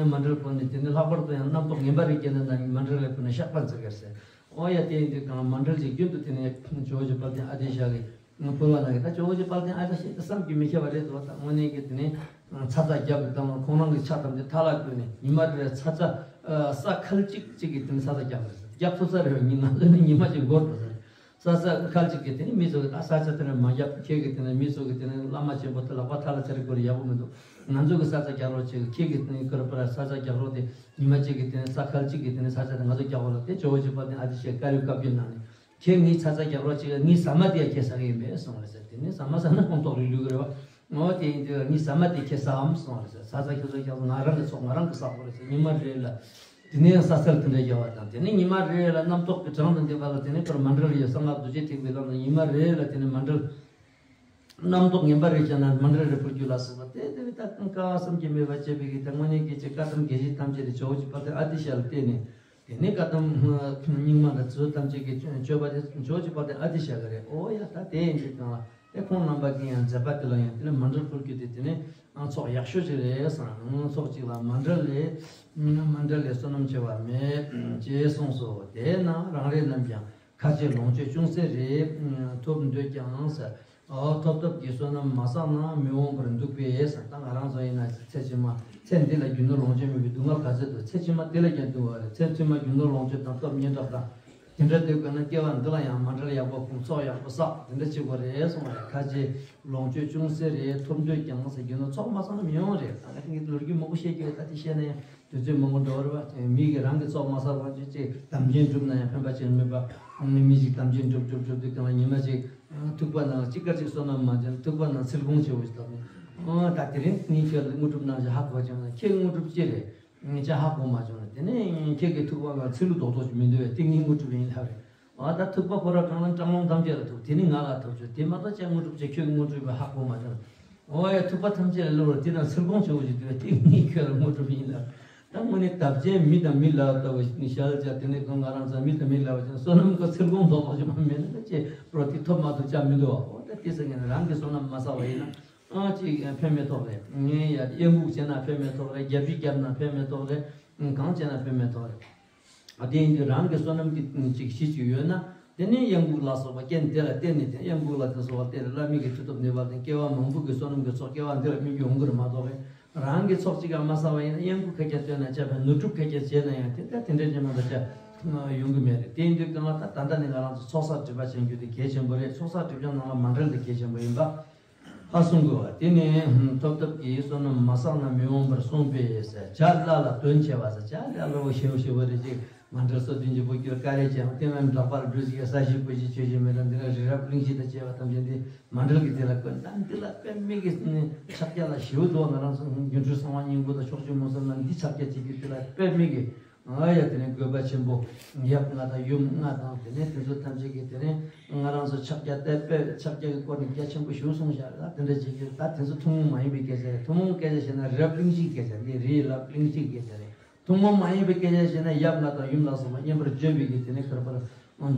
མཎྜལ་ཕུལ་ནས། དེ་ནས་ལྷག་པར་དུ་ཡང་རྣམ་རྟོག་ངན་པ་རིགས་སྐྱེས་ན་ད་མཎྜལ་ལ་ཕུལ་ནས་བཤགས་པ་མཛད་ཀྱི་ཟེར། འོ་ཡ། དེ་ཡིན་དུས་གང་མཎྜལ་ཅིག་རྒྱུན་དུ་དེ་ནས་ཇོ་བོ་རྗེ་དཔལ་ལྡན་ཨ་ཏི་ཤ་གིས་ཕུལ་བ་ན་གི། ད་ཇོ་བོ་རྗེ་དཔལ་ལྡན་ཨ་ཏི་ཤ་དེ་བསམ་གྱིས་མི་ཁྱབ་པ་རེད་འདུག། ད་དངོས་གནས་ཀྱི་དེ་ནས་ཚ་ཚ་རྒྱབ་ཀྱི་དང་། ཁོང་རང་གི་ཕྱག་ཐམས་ཅད་ཐལ་བ་བསྐོན་ནས། ཉི་མ་རེ་རེ་ཚ་ཚ་ས་ཁལ་གཅིག་གཅིག་གི་དེ་ནས་ཚ་ཚ་རྒྱབ་རེད་ཟེར། རྒྱབ་ཐུབ་ས་རེད། ང་ཚོ་ནི་ཉི་མ་གཅིག་འགོར་འགྲོ་ས་རེད། ས་ས་ཁལ་གཅིག་གི་དེ་ནས་མི་ཚོ་གི་ད་ས་ཆ་དེ་ནས་མ་རྒྱབ། ཁྱེད་ཀྱི་དེ་ནས་མི་ཚོ་གི་དེ་ནས་བླ་མ་ཆེན་པོ་དེ་ལག་པ་ཐལ་བ་ཆེ་རིགས་སྐོར་ཡག་པོ་མི་འདུག། ང་ཚོ་གི་ས་ཆ་རྒྱག་རོགས་བྱེད། ཁྱེད་ཀྱི་དེ་ནས་ཁོ་ར་པ་ར་ས་ཆ་རྒྱག་རོགས་དེ། ཉི་མ་གཅིག་གི་དེ་ནས་ས་ཁལ་གཅིག་གི་དེ་ནས་ས་ཆ་དེ་ང་ཚོ་རྒྱག་རོགས་ལབ་དེ་ཇོ་བོ་རྗེ་དཔལ་ལྡན་ཨ་ཏི་ཤའི་བཀའ་ལུང་བཀའ་བརྒྱུད་ནང་ནས། ཁྱེད་ངའི་ཚ་ཚ་རྒྱག་རོགས་གཅིག་ངའི་ཟ་མ་དེ་ཡང་ཁྱེད་ཟ་གི་ཡིན་པས་གསུངས་རེད་ཟེར། དེ་ནས་ཟ་མ་ཟ་ན་ཁོང་ཏོག་ལུས་ལུས་གི་རེད་བ། འོ་དེ་ཡིན་དུས་ངའི་ཟ་མ་དེ་ཁྱེད་ཟའམ་གསུངས་རེད་ཟེར། ཚ་ཚ་ཁྱེད་ཚོ་ཁྱེད་ཚོ་ང་རང་གི་ཚོགས་ང་རང་གི་ཟ་དགོས་རེད་ཟེར། ཉི་མ་རེ་ལ་དེ་ནས་ཡང་ས་སེལ་དེ་འདྲ་རྒྱག་པ་དང་། དེ་ནས་ཉི་མ་རེ་ལ་རྣམ་རྟོག་གི་གྲངས་དང་ལྡན་པ་ལ་དེ་ནས་ཁོར་མཎྜལ་ཡོད། གསང་སྔགས་རྡོ་རྗེ་ཐེག་པའི་ལམ་ལ་ཉི་མ་རེ་ལ་དེ་ནས་མཎྜལ། རྣམ་རྟོག་ངན་པ་རེ་བྱས་ན་མཎྜལ་རེ་ཕུལ་རྒྱུ་ལ་སོགས་པ་དེ་དེ་བས་ད་ཀུན་དགའ་བསམ་གྱིས་མི་ཁྱབ་པ་བྱས་པའི་གི་ད་དངོས་གནས་སྐྱེ་མཆེད་བཀའ་གདམས་དགེ་བཤེས་ཐམས་ཅད་དེ་ཇོ་བོ་རྗེ་དཔལ་ལྡན་ཨ་ཏི་ཤ་ལ་བརྟེན་ནས། དེ་ནས་བཀའ་གདམས་རྙིང་མ་དང་ཚུལ་ཐམས་ཅད་ཀྱི་སྤྱོད་པ་དེ་ཇོ་བོ་རྗེ་དཔལ་ལྡན་ཨ་ཏི་ཤ་གི་རེད། ཨོ་ཡ་ད་དེ་ཡིན་དུས་གང་ལ་དེ་ཁོང་རྣམ་པ་གི་ཡང་མཛད་པ་དེ་ལ་ཡང་དེ་ནས་མཎྜལ་ཕུལ་རྒྱུ་དེ་དེ་ནས་ཨང་ཚོགས་ཡག་ཤོས་ཅིག་རེད་བསམ། ཨང་ཚོགས་ཅིག་ལ་མཎྜལ་ལས་མཎྜལ་ལས་བསོད་ནམས་ཆེ་བ་མེད་ཅེས་གསུངས་སོ། དེས་ན་རང་རེ་རྣམས་ཀྱང་ཁ་ཆེ་ལོངས་སྤྱོད་ཅུང་ཟད་རེ་ཐོབ་འདོད་ཀྱང་ཟེར། ཨོ་ཐོབ་ཐབས་ཀྱི་བསོད་ནམས་མ་བསགས་ན་མི་འོང་བར་འདུག་པས་ཟེར། ད་ང་རང་ཚོ་ཡིན་ན་ཚེ་ཕྱི་མ་ཚེ་འདི་ལ་རྒྱུ་ནོར་ལོངས་སྤྱོད་མེད་པའི་སྡུག་བསྔལ་ག་ཚོད་འདུག་ཚེ་ཕྱི་མ་དེ་ལ་ཀྱང་སྡུག་བ་རེད། ཚེ་ཕྱི་མ་རྒྱུ་ནོར་ལོངས་སྤྱོད་དང་སྟོབས་སྙན་གྲགས་དང་དེ་འདྲ་འདོད་དགོས་ན་སྐྱེ་བ་འདི་ལ་ཡང་མཎྜལ་ཡག་པོ་ཕུལ། ཚོགས་ཡག་པོ་བསགས། དེ་འདྲ་བྱེད་དགོས་རེད་གསུངས་རེད། ཁ་ཆེ་ལོངས་སྤྱོད་ཅུང་ཟད་རེ་ཐོབ་འདོད་ཀྱང་ཟེར། རྒྱུ་ནོར་ཚོགས་མ་བསགས་ན་མི་འོང་རེད། ད་ང་ཚོ་ལོ་རྒྱུས་མང་པོ་བཤད་རྒྱུ་ཡོད། ད་དེ་བཤད་ན་ཡང་དུས་ཚོད་མང་པོ་འགྲོ་བ་རེད་བ། མི་གིས་རང་གི་ཚོགས་མ་བསགས་པ་ཅིག་ཅིག་དམ་ཅན་སྒྲུབ་ན་ཡང་ཕན་པ་ཅིག་མེད་པ། མི་ཞིག་དམ་ཅན་སྒྲུབ་སྒྲུབ་སྒྲུབ་དུས་གང་ལ་ཉི་མ་ཅིག་ཐུག་པ་ནང་ཅིག་སྐར་ཅིག་བསོད་ནམས་མ་བྱུང་ན་ཐུག་པ་ནང་ཚིལ་གོང་ཆེ་བོ་ཞིག་བཏབ་ནས། ཨོ་ད་དེ་རིང་ངས་ཁྱོད་ལ་དངོས་གྲུབ་གནང་བྱ་ཧ་གོ་བྱུང་ན་ཁྱེད་དངོས་གྲུབ་ཅི་རེད། ངས་ཅི་ཧ་གོ་མ་བྱུང་ན་དེ་ནས་ཁྱེད་ཀྱི་ཐུག་པ་ནང་ཚིལ་ལུ་རྡོག་རྡོག་ཅིག་མི་འདུག་བས། དེ་ངའི་དངོས་གྲུབ་ཡིན་ལབ་རེད། ཨོ་ད་ཐུག་པ་ཁོ་ར་གང་ལ་སྐྲག་སྣང་ཐམས་ཅད་ལ་ཐུག་དེ་ནི་ང་ལ་ཐུག་ཆོག་དེ་མ་གཏོགས་ཅི་དངོས་གྲུབ་ཅི་ཁྱོད་ཀྱི་དངོས་གྲུབ་ཡིན་པ་ཧ་གོ་མ་བྱུང་། ཨོ་ཡ་ཐུག་པ་ཐམས་ཅད་ལ་བླུགས་ར་དེ་ནང་ཚིལ་གོང་ཆེ་བོ་ཞིག་འདུག་བས། དེ་ངའི་ཁྱོད་ལ་དངོས་གྲུབ་ཡིན་ལབ། ད་དངོས་གནས་དམ་ཅན་མི་དང་མི་ལབ་ལྟ་བུ་ཞིག་ནི་ཤར་བྱ་དེ་ནས་ཁོང་ང་རང་ཚོ་མི་དང་མི་ལབ་བ་ཅན་བསོད་ནམས་ཀྱི་ཚིལ་གོང་རྡོག་རྡོག་ཅིག་མ་མེད་ན་ད་ཅི་རོ་དེ་ཐོབ་མ་ཐོབ་ཆ་མི་འདུག་ཨོ་ད་དེ་ཟེར་ངས་རང་གི་བསོད་ནམས་མ་བསགས་པ་ཡིན་ན་ཨང་ཅིག་ཕན་མེད་ཐོག་རེད། ངས་ཡ་གཡང་འགུགས་བྱས་ན་ཕན་མེད་ཐོག་རེད། རྒྱབ་ཕྱི་བརྒྱབ་ན་ཕན་མེད་ཐོག་རེད། གང་བྱས་ན་ཕན་མེད་ཐོག་རེད། ཨ་དེ་ཡིན་དུས་རང་གི་བསོད་ནམས་ཀྱི་ཅིག་གཞི་ཅིག་ཡོད་ན་དེ་ནས་གཡང་འགུགས་ལ་སོགས་པ་རྐྱེན་དེ་ལ་བརྟེན་ནས་དེ་གཡང་འགུགས་ལ་དེ་སོགས་པ་བརྟེན་ནས་བླ་མེད་ཀྱི་མཐུ་སྟོབས་ནུས་པ་དང་སྐྱེ་བ་མང་པོ་གི་བསོད་ནམས་ཀྱི་ཚོགས་སྐྱེ་བ་འདི་ལ་སྨིན་རྒྱུ་ཡོང་གི་རེད་མ་གཏོགས། རང་གི་ཚོགས་གཅིག་ཀྱང་མ་བསགས་པ་ཡིན་ན་གཡང་འགུགས་ཁ་རྒྱ་བཏོན་ན་ཆ་བས་ནོར་སྒྲུབ་ཁ་རྒྱ་བྱས་ན་ཡང་དེ་ལྟར་དེ་འདྲ་ཉམས་མ་འདྲ་ཆ་ཡོང་གི་མེད་རེད། དེ་ཡིན་དུས་གང་ལ་ད་ད་ལྟ་ནས་ང་རང་ཚོ་ཚོགས་བསགས་སྒྲིབ་པ་སྦྱང་རྒྱུ་དེ་གལ་ཆེན་པོ་རེད། ཚོགས་བསགས་སྒྲིབ་སྦྱང་ནང་ལ་མཎྜལ་དེ་གལ་ཆེན་པོ་ཡིན་པ། ཕར་གསུང་དགོས་པ་དེ་ནི་ཐོབ་ཐབས་ཀྱི་བསོད་ནམས་མ་བསགས་ན་མི་འོང་བར་གསུངས་པས་ཟེར། བྱ་སླ་ལ་དོན་ཆེ་བ་ཟེར། བྱ་སླ་ལོ་ཞེ་བོ་ཞེ་བོ་རེ་ཅིག་མཎྜལ་སོ་བདུན་གྱི་བུ་ཁྱོད་ཀ་རེ་ཅན་དེ་ང་འབྲོག་པར་འགྲོ་ཞིག་ས་ཞིག་བུ་ཞིག་ཆོས་ཞིག་མི་འདྲ་འདི་ལ་རི་རབ་གླིང་བཞི་དང་བཅས་པ་ཐམས་ཅད་འདི་མཎྜལ་གྱི་དེ་ལ་བཀོད། ད་འདི་ལ་དཔེ་མི་གི་ཕྱག་རྒྱ་ལ་ཞེ་བོ་འདུག་ང་རང་ཚོ་སྒྱུ་འཕྲུལ་གསང་བ་སྙིང་པོ་དང་ཕྱོགས་བཅུའི་མུན་སེལ་ལ་འདི་ཕྱག་རྒྱ་བྱེད་རྒྱུ་དེ་ལ་དཔེ་མི་གི་ཨ་ཡ་དེ་ནས་དགོས་པ་ཆེན་པོ་ཡབ་ལྔ་དང་ཡུམ་ལྔ་དང་དེ་ནས་དེ་ཚོ་ཐམས་ཅད་ཀྱིས་དེ་ནས་ང་རང་ཚོ་ཕྱག་རྒྱ་དེ་དཔེ་ཕྱག་རྒྱ་གི་སྐོར་ནས་རྒྱ་ཆེན་པོ་ཞིག་གསུངས་བཞག་ད་དེ་འདྲ་བྱེད་ཀྱི་ད་དེ་ཚོ་ཐུན་མོང་མ་ཡིན་པའི་སྐད་ཆ་རེད། ཐུན་མོང་སྐད་ཆ་བཤད་ན་རབ་གླིང་བཞིའི་སྐད་ཆ་འདི་རིགས་རབ་གླིང་བཞིའི་སྐད་ཆ་རེད། ཐུན་མོང་མ་ཡིན་པའི་སྐད་ཆ་བཤད་ན་ཡབ་ལྔ་དང་ཡུམ་ལ་སོགས་པ་མཉམ་པར་བརྗོད་པའི་གི་དེ་ནས་ཁར་པར་དེ་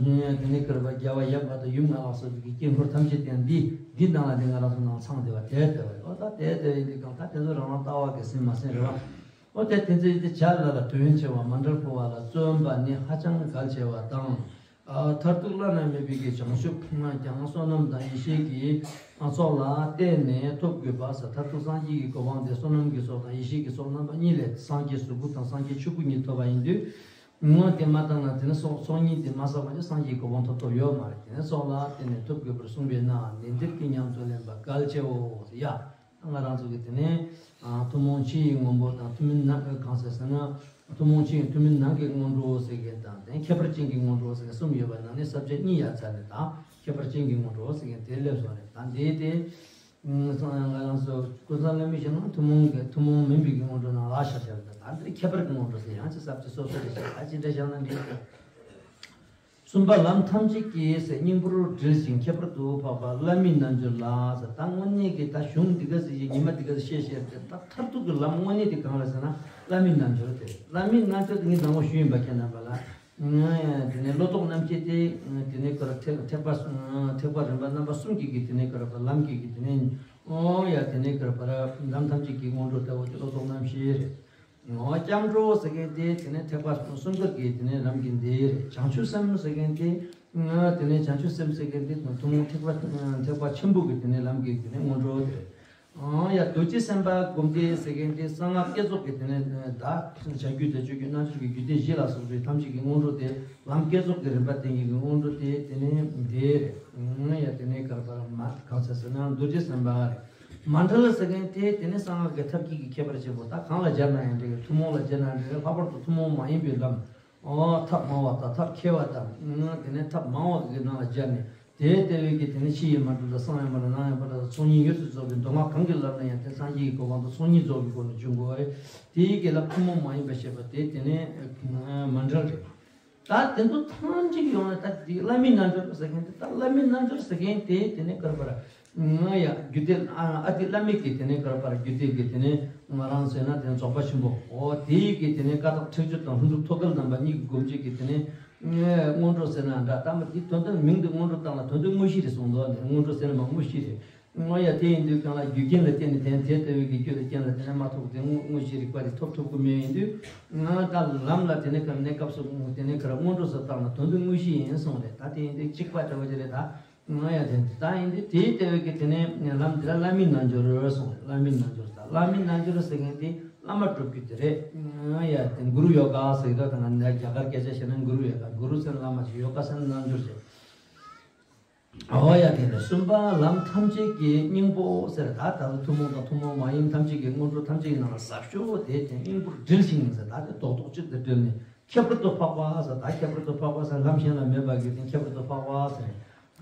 ནས་ཁར་པར་རྒྱལ་བ་ཡབ་ལྔ་དང་ཡུམ་ལྔ་ལ་སོགས་པའི་གི་དཀྱིལ་འཁོར་ཐམས་ཅད་དེ་འདི་འདི་ནང་ལ་དེ་ང་རང་ཚོ་ནང་ཚང་བསྡད་པ་དེ་ལྟ་བ་རེད། ཨོ་ད་དེ་ལྟ་བའི་འདི་གང་ད་དེ་ཚོ་རང་རང་ལྟ་བ་གི་སེམས་མ་སེམས་རེད་བ། ཨོ་དེ་དེ་ཚོའི་དེ་བྱ་སླ་ལ་དོན་ཆེ་བ་མཎྜལ་ཕུལ་བ་ལ་བརྩོན་པ་ནི་ཧ་ཅང་གལ་ཆེ་བ་དང་། ཨ་མཐར་ཐུག་བླ་ན་མེད་པའི་གི་བྱང་ཆུབ་ཀྱང་བསོད་ནམས་དང་ཡེ་ཤེས་ཀྱི་ཚོགས་ལ་བརྟེན་ནས་ཐོབ་དགོས་པ་ཟེར། མཐར་ཐུག་སངས་རྒྱས་ཀྱི་གོ་འཕང་དེ་བསོད་ནམས་ཀྱི་ཚོགས་དང་ཡེ་ཤེས་ཀྱི་ཚོགས་རྣམ་པ་གཉིས་ལས་སངས་རྒྱས་གཟུགས་སྐུ་དང་སངས་རྒྱས་ཆོས་སྐུ་གཉིས་ཐོབ་པ་ཡིན་དུས། དངོས་དེ་མ་བཏང་ན་དེ་ནི་ཚོགས་ཚོགས་གཉིས་དེ་མ་བསགས་པ་ནི་སངས་རྒྱས་ཀྱི་གོ་འཕང་ཐོབ་ཐོབ་ཡོད་མ་རེད། དེ་ནི་ཚོགས་ལ་བརྟེན་ནས་ཐོབ་དགོས་པར་གསུངས་པས་ན་ནན་ཏན་གྱིས་ཉམས་སུ་ལེན་པ་གལ་ཆེའོ་ཟེར་ཡ། ང་རང་ཚོ་གི་དེ་ནས་ཨ་ཐུན་མོང་ཕྱི་ཡི་སྔོན་པོ་དང་ཐུན་མིན་ནང་གི་གང་ཟེར་ཟེར་ན། ཐུན་མོང་ཕྱི་ཡི་ཐུན་མིན་ནང་གི་སྔོན་འགྲོ་ཟེར་མཁན་དང་དེ་ཁྱད་པར་ཅན་གྱི་སྔོན་འགྲོ་ཟེར་མཁན་གསུམ་ཡོད་པ་ནང་ནས་ས་བཅད་གཉིས་ཡར་ཚར་ནས་དང་ཁྱད་པར་ཅན་གྱི་སྔོན་འགྲོ་ཟེར་མཁན་དེ་སླེབས་སོང་རེད། ད་འདི་དེ་ང་རང་ཚོ་ཀུན་བཟང་བླ་མའི་ཞལ་ནང་ཐུན་མོང་གི་ཐུན་མོང་མིན་པའི་གི་སྔོན་འགྲོ་ནང་ལ་ཤར་ཤར་དང་ད་འདི་ཁྱད་པར་གྱི་སྔོན་འགྲོ་ཟེར་ཡང་ཅི་ས་བཅད་སོ་སོ་རེ་བྱས་ད་ཅི་འདྲ་བཞག་ན་འགྲིག་གི། གསུམ་པ་ལམ་ཐམས་ཅད་ཀྱི་སྙིང་པོར་དྲིལ་ཞིང་ཁྱད་པར་དུ་འཕགས་པ་བླ་མའི་རྣལ་འབྱོར་ལ་ཟེར། ད་དངོས་གནས་ཀྱི་ད་གཞུང་འདི་ག་ཟེར་ཞིག་ཉི་མ་འདི་ག་ཟེར་བཤད་བཤད་དེ་ད་མཐར་ཐུག་གི་ལམ་དངོས་གནས་དེ་གང་རེད་ཟེར་ན་བླ་མའི་རྣལ་འབྱོར་དེ་བླ་མའི་རྣལ་འབྱོར་དེ་ངས་ནང་པ་ཞུས་ཡིན་པ་ཁྱེད་རྣམ་པ་ལ། དེ་ནས་བློ་ལྡོག་རྣམ་བསྐྱེད་དེ་དེ་ནས་ཁོ་ར་ཐེག་ཐེག་པ་ཐེག་པ་རིམ་པ་རྣམ་པ་གསུམ་གྱི་གི་དེ་ནས་ཁོ་ར་ལམ་གྱི་གི་དེ་ནས་ཨོ་ཡ་དེ་ནས་ཁོ་ར་ལམ་ཐམས་ཅད་ཀྱི་སྔོན་འགྲོ་ལྟ་བུ་དེ་བློ་ལྡོག་རྣམ་བཞི་རེད། ངོ་སྐྱབས་འགྲོ་ཟེར་མཁན་དེ་དེ་ནས་ཐེག་པ་གསུམ་ཀ་གི་དེ་ནས་ལམ་གྱི་འདི་རེད། བྱང་ཆུབ་སེམས་ཟེར་མཁན་དེ་ང་དེ་ནས་བྱང་ཆུབ་སེམས་ཟེར་མཁན་དེ་ཐུན་མོང་ཐེག་པ་ཐེག་པ་ཆེན་པོ་གི་དེ་ནས་ལམ་གྱི་དེ་ནས་སྔོན་འགྲོ་དེ་རེད། ཨང་ཡ་རྡོ་རྗེ་སེམས་དཔའ་སྒོམ་བཟླས་ཟེར་མཁན་དེ་གསང་སྔགས་བསྐྱེད་རྫོགས་ཀྱི་དེ་ནས་ད་བྱ་རྒྱུད་དང་སྤྱོད་རྒྱུད་རྣལ་འབྱོར་གྱི་རྒྱུད་སྡེ་བཞི་ལ་སོགས་པའི་ཐམས་ཅད་ཀྱི་སྔོན་འགྲོ་དེ་ལམ་བསྐྱེད་རྫོགས་ཀྱི་རིམ་པ་བསྟན་མཁན་གྱི་སྔོན་འགྲོ་དེ་དེ་ནས་འདི་རེད། ཨང་ཡ་དེ་ནས་གར་པར་མ་གང་ཟེར་ཟེར་ན་རྡོ་རྗེ་སེམས་དཔའ་རེད། མཎྜལ་ཟེར་མཁན་དེ་དེ་ནས་གསང་སྔགས་ཀྱི་ཐབས་མཁས་ཀྱི་ཁྱད་པར་ཆེན་པོ་ད་གང་ལ་སྦྱར་ན་ཡང་འགྲིག་གི། ཐུན་མོང་ལ་སྦྱར་ན་འགྲིག་གི། ལྷག་པར་དུ་ཐུན་མོང་མ་ཡིན་པའི་ལམ། ཨོ་ཐབས་མང་བ་དང་ཐབས་མཁས་པ་དང་། དེ་ནས་ཐབས་མང་བ་གི་ནང་ལ་སྦྱར་ནས། དེ་ལྟ་བུའི་གི་དེ་ནི་ཕྱི་ཡི་མ་གྲུབ་དང་། གསང་ཡང་མ་གྲུབ། ནང་ཡང་མ་གྲུབ་དང་། ཚོགས་གཉིས་ཡོངས་སུ་རྫོགས་པའི་མདོ་སྔགས་གང་གི་ལམ་ལ་ཡང་དེ་སངས་རྒྱས་ཀྱི་གོ་འཕང་དང་ཚོགས་གཉིས་རྫོགས་པའི་སྒོ་ནས་འབྱུང་དགོས་པ་རེད། དེའི་གི་ལམ་ཐུན་མོང་མ་ཡིན་པ་ཞེས་པ་དེ་དེ་ནི་མ་འབྲེལ་རེད། ད་དེ་ཚོ་ཐམས་ཅད་ཡོང་ནས་ད་དེ་བླ་མའི་རྣལ་འབྱོར་ཟེར་མཁན་དེ། ད་བླ་མའི་རྣལ་འབྱོར་ཟེར་མཁན་དེ་དེ་ནི་ག་རེ་ཟེར། ང་ཡ་རྒྱུད་སྡེ་ཨ་ཨ་ཏི་བླ་མའི་གི་དེ་ནས་ག་རེ་ཟེར། རྒྱུད་སྡེ་གི་དེ་ནས་ང་རང་ཟེར་ན་དེ་ནས་རྫོགས་པ་ཆེན་པོ། ཨོ་དེའི་གི་དེ་ནས་ཀ་དག་ཁྲེགས་ཆོད་དང་ལྷུན་གྲུབ་ཐོད་རྒལ་དམ་པ་གཉིས་ཀྱི་སྒོམ་བྱེད་ཀྱི་དེ་ནས་སྔོན་འགྲོ་ཟེར་ན་འདྲ། ད་མ་དེ་དོན་དམ་མིང་དེ་སྔོན་འགྲོ་བཏགས་ན་དོན་དུ་དངོས་གཞི་རེད་གསུངས་འདུག། དེ་སྔོན་འགྲོ་ཟེར་ན་མ་དངོས་གཞི་རེད། ཨོ་ཡ་དེ་ཡིན་དུས་གང་ལ་རྒྱུ་རྐྱེན་ལ་བརྟེན་ནས་དེ་དེ་ལྟ་བུའི་གི་རྒྱུ་དང་རྐྱེན་ལ་བརྟེན་ནས་མ་ཐོབ་དེ་དངོས་དངོས་གཞི་རིག་པ་དེ་ཐོབ་ཐུབ་ཀྱི་མེད། ཡིན་དུས་ང་ད་ལམ་ལ་དེ་ནས་ག་རེ་གནས་སྐབས་སུ་དེ་ནས་ག་རེ་སྔོན་འགྲོ་ཟེར་བཏགས་ན་དོན་དུ་དངོས་གཞི་ཡིན་གསུངས་རེད། ད་དེ་ཡིན་དུས་གཅིག་པ་འདྲ་བོ་ཅིག་རེད་ད། ང་ཡ་དེ་ད་ཡིན་དུས་དེའི་ལྟ་བའི་གི་དེ་ནས་ལམ་འདི་ལ་བླ་མའི་རྣལ་འབྱོར་གསུངས་རེད། བླ་མའི་རྣལ་འབྱོར་ད་བླ་མའི་རྣལ་འབྱོར་ཟེར་མཁན་དེ་བླ་མ་སྒྲུབ་རྒྱུ་དེ་རེད། ང་ཡ་དེ་གུ་རུ་ཡོ་ག་ཟེར་གི་འདུག། ད་ང་རྒྱ་གར་སྐད་ཆ་བཤད་ན་གུ་རུ་ཡོ་ག། གུ་རུ་ཟེར་ན་བླ་མ་ཅིག། ཡོ་ག་ཟེར་ན་རྣལ་འབྱོར་ཅིག། ཨོ་ཡ་དེ་ནས་གསུམ་པ་ལམ་ཐམས་ཅད་ཀྱི་སྙིང་པོ་ཟེར། ད་ད་ཐུན་མོང་དང་ཐུན་མོང་མ་ཡིན་ཐམས་ཅད་ཀྱི་སྔོན་འགྲོ་ཐམས་ཅད་ཀྱི་ནང་ལ་ཟབ་ཤོས་དེ་དེ་སྙིང་པོར་དྲིལ་ཞིང་ཟེར། ད་དེ་རྡོག་རྡོག་གཅིག་ཏུ་དྲིལ་ནས། ཁྱད་པར་དུ་འཕགས་པ་ཟེར། ད་ཁྱད་པར་དུ་འཕགས་པ་ཟེར། ལམ་གཞན་ལ་མེད་པ་གི་དེ་ཁྱད་པར་དུ་འཕགས་པ་ཟེར།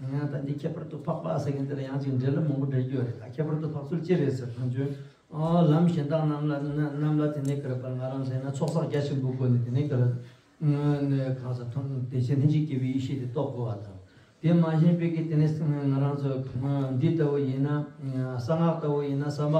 ཡང་ད་འདི་ཁྱད་པར་དུ་འཕགས་པ་ཟེར་མཁན་དེ་ལ་ཡང་ཅིག་འགྲེལ་ལ་མང་པོ་འགྲེལ་རྒྱུ་རེད། ད་ཁྱད་པར་དུ་འཕགས་ཚུལ་ཅི་རེད་ཟེར་ན། ཆོས་ཨ་ལམ་གཞན་དག་རྣམས་ལ་རྣམས་ལ་དེ་ནས་ག་རེ་ཟེར། ང་རང་ཟེར་ན་ཚོགས་བསགས་རྒྱ་ཆེན་པོའི་སྒོ་ནས་དེ་ནས་ག་རེ་གང་ཟེར་ཐོན་བདེ་ཆེན་ལྷན་ཅིག་སྐྱེས་པའི་ཡེ་ཤེས་དེ་རྟོགས་དགོས་པ་དང་། དེ་མ་ཤེས་པའི་གི་དེ་ནས་ང་རང་ཚོ་འདི་ལྟ་བུ་ཡིན་ན། གསང་སྔགས་ལྟ་བུ་ཡིན་ན་གསང་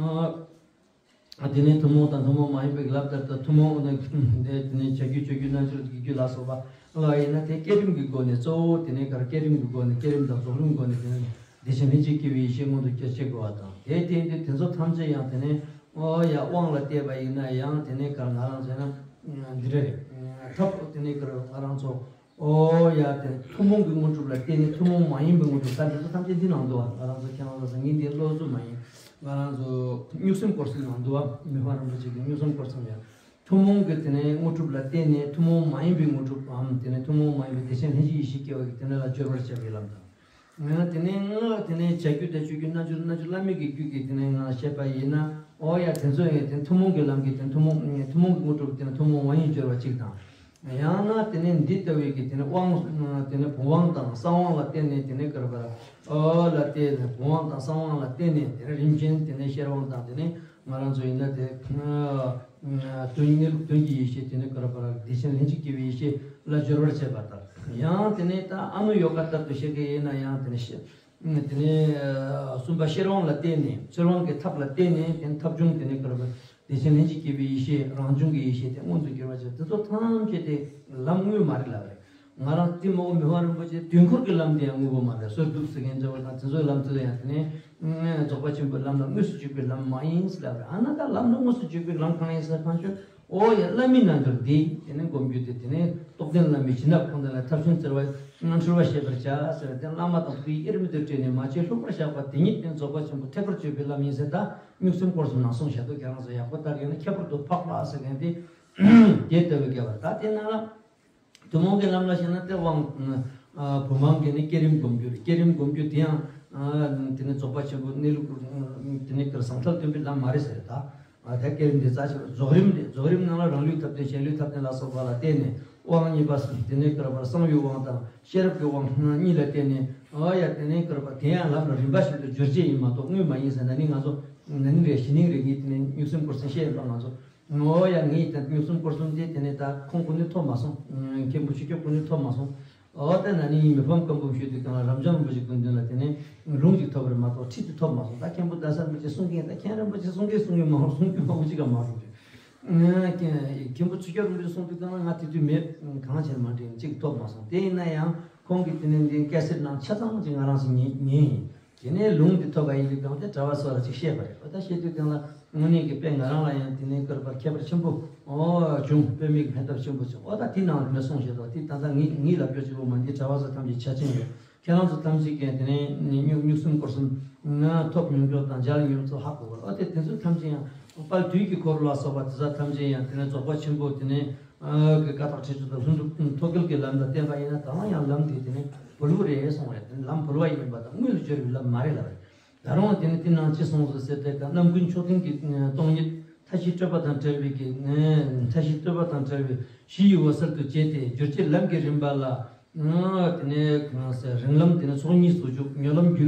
སྔགས། དེ་ནས་ཐུན་མོང་དང་ཐུན་མོང་མ་ཡིན་པའི་ལམ་ལྟར་དུ་ཐུན་མོང་དེ་དེ་ནས་བྱ་རྒྱུད་སྤྱོད་རྒྱུད་རྣལ་འབྱོར་གྱི་རྒྱུད་ལ་སོགས་པ་ལ་ཡིན་ན། དེ་བསྐྱེད་རིམ་གྱི་སྒོ་ནས། གཙོ་བོ་དེ་ནས་ག་རེ་བསྐྱེད་རིམ་གྱི་སྒོ་ནས། བསྐྱེད་རིམ་དང་རྫོགས་རིམ་སྒོ་ནས་དེ་ནས་བདེ་ཆེན་ལྷན་ཅིག་སྐྱེས་པའི་ཡེ་ཤེས་མངོན་དུ་གྱུར་བྱེད་དགོས་པ་དང་། དེ་དེ་དེ་དེ་ཚོ་ཐམས་ཅད་ཡང་དེ་ནས་ཨོ་ཡ་དབང་ལ་བལྟས་པ་ཡིན་ན་ཡང་དེ་ནས་ག་རེ་ང་རང་ཚོ་ན་འདི་འདྲ་རེད། ཐབས་དེ་ནས་ག་རེ་ང་རང་ཚོ། ཨོ་ཡ་དེ་ཐུན་མོང་གི་དངོས་གྲུབ་ལ་བརྟེན་ནས་ཐུན་མོང་མ་ཡིན་པའི་དངོས་གྲུབ། ད་འདི་ཚོ་ཐམས་ཅད་འདི་ནང་འདུག་བ། ང་རང་ཚོ་ཁྱེད་རང་ཚོ་ངས་འདི་བློ་བཟོ་མ་ཡིན། ང་རང་ཚོ་གཉུག་སེམས་སྐོར་གསུམ་ནང་འདུག་བ། མི་ཕམ་རིན་པོ་ཆེ་གི་གཉུག་སེམས་སྐོར་གསུམ་ཡང་ཐུན་མོང་གི་དེ་ནས་དངོས་གྲུབ་ལ་བརྟེན་ནས་ཐུན་མོང་མ་ཡིན་པའི་དངོས་གྲུབ་བམ། དེ་ནས་ཐུན་མོང་མ་ཡིན་པའི་བདེ་ཆེན་ལྷན་ཅིག་ཡེ་ཤེས་སྐྱེ་བ་གི་དེ་ནས་ལ་སྦྱོར་བར་བྱ་བའི་ལམ་དང་། ཡང་དེ་ནས་ང་དེ་ནས་བྱ་རྒྱུད་དང་སྤྱོད་རྒྱུད་རྣལ་འབྱོར་རྣལ་འབྱོར་བླ་མེད་ཀྱི་རྒྱུད་ཀྱི་དེ་ནས་ང་བཤད་པ་ཡིན་ན། ཨོ་ཡ་དེ་ཚོ་ཡང་དེ་ཐུན་མོང་གི་ལམ་གྱི་དེ་ཐུན་མོང་ཐུན་མོང་གི་དངོས་གྲུབ་དེ་ནས་ཐུན་མོང་མ་ཡིན་སྦྱོར་བ་གཅིག་དང་། ཡང་ན་དེ་ནས་འདི་ལྟ་བུའི་གི་དེ་ནས་དབང་དེ་ནས་བུམ་དབང་དང་གསང་དབང་ལ་བརྟེན་ནས་དེ་ནས་ག་རེ་ཟེར། ཨོ་ལ་བརྟེན་ནས་བུམ་དབང་དང་གསང་དབང་ལ་བརྟེན་ནས་དེ་ནས་རིམ་བཞིན་དེ་ནས་ཤེར་དབང་དང་དེ་ནས་ང་རང་ཚོ་ཡིན་ན་དེ། དོན་གནས་ལུགས་དོན་གྱི་ཡེ་ཤེས་དེ་ནི་ག་རེ་ཟེར། བདེ་ཆེན་ལྷན་ཅིག་སྐྱེས་པའི་ཡེ་ཤེས་ལ་སྦྱོར་བར་བྱེད་པ་ལྟར། ཡང་དེ་ནས་ད་ཨ་ནུ་ཡོ་ག་ལྟར་དུ་བཤད་ཀྱི་ཡིན་ན་ཡང་དེ་ནས་ཤེ་དེ་ནས་གསུམ་པ་ཤེར་དབང་ལ་བརྟེན་ནས། ཤེར་དབང་གི་ཐབས་ལ་བརྟེན་ནས་དེ་ནས་ཐབས་བྱུང་དེ་ནི་ག་རེ་ཟེར། བདེ་ཆེན་ལྷན་ཅིག་སྐྱེས་པའི་ཡེ་ཤེས་རང་བྱུང་གི་ཡེ་ཤེས་དེ་མངོན་དུ་གྱུར་པར་བྱེད། དེ་ཚོ་ཐམས་ཅད་དེ་ལམ་དངོས་མ་རེད་ལབ་རེད། ང་རང་གཏི་མུག་མི་ཕམ་རིན་པོ་ཆེ་དུས་འཁོར་གྱི་ལམ་དེ་ཡང་དངོས་པོ་མ་རེད། གསོལ་འདེབས་ཟེར་མཁན་འདྲ་བོ་དང་དེ་ཚོའི་ལམ་དེ་ལ་ཡང་དེ་ནས་རྫོགས་པ་ཆེན་པོའི་ལམ་ལ་དངོས་སུ་འཇུག་པའི་ལམ་མ་ཡིན་ཟེར་ལབ་རེད། ཨ་ན་ད་ལམ་ལ་དངོས་སུ་འཇུག་པའི་ལམ་གང་ཡིན་ཟེར་ཁ་ཆོས། ཨོ་ཡ་བླ་མའི་རྣལ་འབྱོར་འདི་དེ་ནས་སྒོམ་རྒྱུ་དེ། དེ་ནས་རྟོགས་ལྡན་བླ་མའི་བྱིན་རླབས་ཁོང་དེ་ལ་ཐབས་ཤིན་ཏུ་བར་འཁྲུལ་བ་ཤེས་པར་བྱ་ཟེར་བ་དེ། བླ་མ་དང་ཐུགས་ཡིད་དབྱེར་མེད་དུ་བཀྲལ་ནས་མ་བྱས་ལྷུག་པར་བཞག་པ་དེ་ཉིད་དེ་རྫོགས་པ་ཆེན་པོ་ཐེག་པར་སྤྱོད་པའི་ལམ་ཡིན་ཟེར། ད་གཉུག་སེམས་སྐོར་གསུམ་ནང་གསུངས་བཞག་འདུག། ཁྱེད་རང་ཚོ་ཡག་པོ་ལྟ་གི་ཡིན་ན་ཁྱད་པར་དུ་འཕགས་པ་ཟེར་མཁན་དེ་དེ་ལྟ་བུའི་སྐལ་བ་ད་དེ་ནང་ལ། ཐུན་མོང་གི་ལམ་ལ་བཤད་ན་དེ་དབང་། ཨ་བུམ་དབང་གི་ནི་བསྐྱེད་རིམ་སྒོམ་རྒྱུ་རེད། བསྐྱེད་རིམ་སྒོམ་རྒྱུ་དེ་ཡང་། ཨ་དེ་ནི་རྫོགས་པ་ཆེན་པོ་གནས་ལུགས། དེ་ནི་གར་ཟང་ཐལ་སྟོན་པའི་ལམ་མ་རེད་ཟེར་ད། ཨ་ད་བསྐྱེད་རིམ་དེ་རྩ་ཆེ་བ། རྫོགས་རིམ་རེད། རྫོགས་རིམ་ནང་ལ་རང་ལུས་ཐབས་ལྡན་གཞན་ལུས་ཐབས་ལྡན་ལ་སོགས་པ་ལ་བརྟེན་ནས་དབང་གཉིས་པ་དེ་ནི་གར་བར་གསང་བའི་དབང་དང་ཤེས་རབ་ཀྱི་དབང་གཉིས་ལ་བརྟེན་ནས། ཨ་ཡ་དེ་ནི་གར་བར་དེ་ཡང་ལམ་ལ་རིམ་པ་བཞིན་དུ་སྦྱོར་བྱེད་ཡིན་མ་གཏོགས་དངོས་མ་ཡིན་ཟེར། ན་ནིང་ང་ཚོ་ན་ནིང་རེད། གཞེས་ནིང་རེད། ངས་དེ་ནི་གཉུག་སེམས་སྐོར་གསུམ་བཤད་ཡིན་པ། ང་ཚོ། ཨོ་ཡ། ངས་ད་གཉུག་སེམས་སྐོར་གསུམ་དེ་དེ་ནས་ད་ཁོང་ཁོ་ནས་ཐོབ་མ་སོང་། མཁན་པོ་ཆོས་སྐྱོང་ཁོ་ནས་ཐོབ་མ་སོང་། ཨོ་ད་ན་ནིང་མི་ཕམ་སྐམ་པོ་ཞུས་དུས་སྒང་ལ་རབ་འབྱམས་རིན་པོ་ཆེ་སྐུ་མདུན་ལ་དེ་ནས་ལུང་ཅིག་ཐོབ་རེད་མ་གཏོགས་ཁྲིད་དེ་ཐོབ་མ་སོང་། ད་མཁན་པོ་རྡ་ས་རིན་པོ་ཆེ་གསུང་མཁན། ད་མཁན་རིན་པོ་ཆེ་གསུང་མཁན་གསུང་མཁན་མང་རུང་གསུང་རྒྱུ་མང་པོ་ཅིག་ག་མ་རུང་རེད། མཁན་པོ་ཆོས་སྐྱོང་རིན་པོ་ཆེ་གསུང་དུས་སྒང་ལ་ང་དེ་དུས་མེད། གང་བྱས་མ་དྲན། ཅིག་ཐོབ་མ་སོང་། དེ་ཡིན་ན་ཡང་ཁོང་གིས་དེ་ནས་འདི་སྐད་ཟེར་ནང་ཆ་ཚང་ཅིག་ང་རང་ཚོ་ཉན་ཉན་ཡིན། དེ་ནས་ལུང་འདི་ཐོབ་པ་ཡིན་དུས་སྒང་དེ་གྲྭ་པ་ཚོ་ལ་ཅིག་བཤད་པ་རེད། ཨོ་ད་བཤད་དུས་སྒང་ལ་དངོས་གནས་ཀྱི་དཔེ་ང་རང་ལ་ཡང་དེ་ནས་སྐུར་པ་ཁྱད་པར་ཆེན་པོ་ཨོ་བྱུང་། དཔེ་མིག་ཕན་ཐོགས་ཆེན་པོ་བྱུང་། ཨོ་ད་དེ་ནང་དེ་ནས་གསུངས་བཞག་འདུག། དེ་ད་ལྟ་ངས་ངས་ལབ་རྒྱུ་གཅིག་པོ་མ་ཡིན། གྲྭ་པ་ཚོ་ཐམས་ཅད་ཆ་ཅན་རེད། ཁྱེད་རང་ཚོ་ཐམས་ཅད་ཀྱིས་དེ་ནས་གཉུག་གཉུག་སེམས་སྐོར་གསུམ་ང་ཐོབ་མྱོང་རྒྱུ་དང་མཇལ་མྱོང་ཚོ་ཧ་གོ་བར། ཨོ་དེ་དེ་ཚོ་ཐམས་ཅད་ཡང་དཔལ་དུས་ཀྱི་འཁོར་ལོ་ལ་སོགས་པ་དེ་ཚོ་ཐམས་ཅད་ཡང་དེ་ནས་རྫོགས་པ་ཆེན་པོ་དེ་ནས། ཨ་གི་ཀ་དག་ཁྲེགས་ཆོད་དང་ལྷུན་གྲུབ་ཐོད་རྒལ་གྱི་ལམ་ལ་བརྟེན་པ་ཡིན་ན་ད་ཡང་ལམ་དེ་དེ་ནི་བུལ་བ་རེད་གསུངས་རེད། དེ་ནི་ལམ་བུལ་བ་ཡིན་པ་དང་དངོས་ལ་སྦྱོར་བའི་ལམ་མ་རེད་ལབ་རེད། ད་རུང་དེ་ནི་དེ་ནང་ཅི་གསུངས་སོ་ཟེར་ཏེ། རྣམ་ཀུན་མཆོག་ལྡན་གྱི་སྟོང་ཉིད་ མཐའ་བཞི་སྤྲོས་པ་དང་བྲལ་བའི་གི། མཐའ་བཞི་སྤྲོས་པ་དང་བྲལ་བའི་གཞི་ཡི་འོད་གསལ་དུ་བྱས་ཏེ། སྦྱོར་བྱེད་ལམ་གྱི་རིམ་པ་ལ། དེ་ནས་གང་ཟེར། རིང་ལམ་དེ་ནས་ཚོགས་གཉིས་སུ་འཇུག། མྱུར་ལམ་རྒྱུ་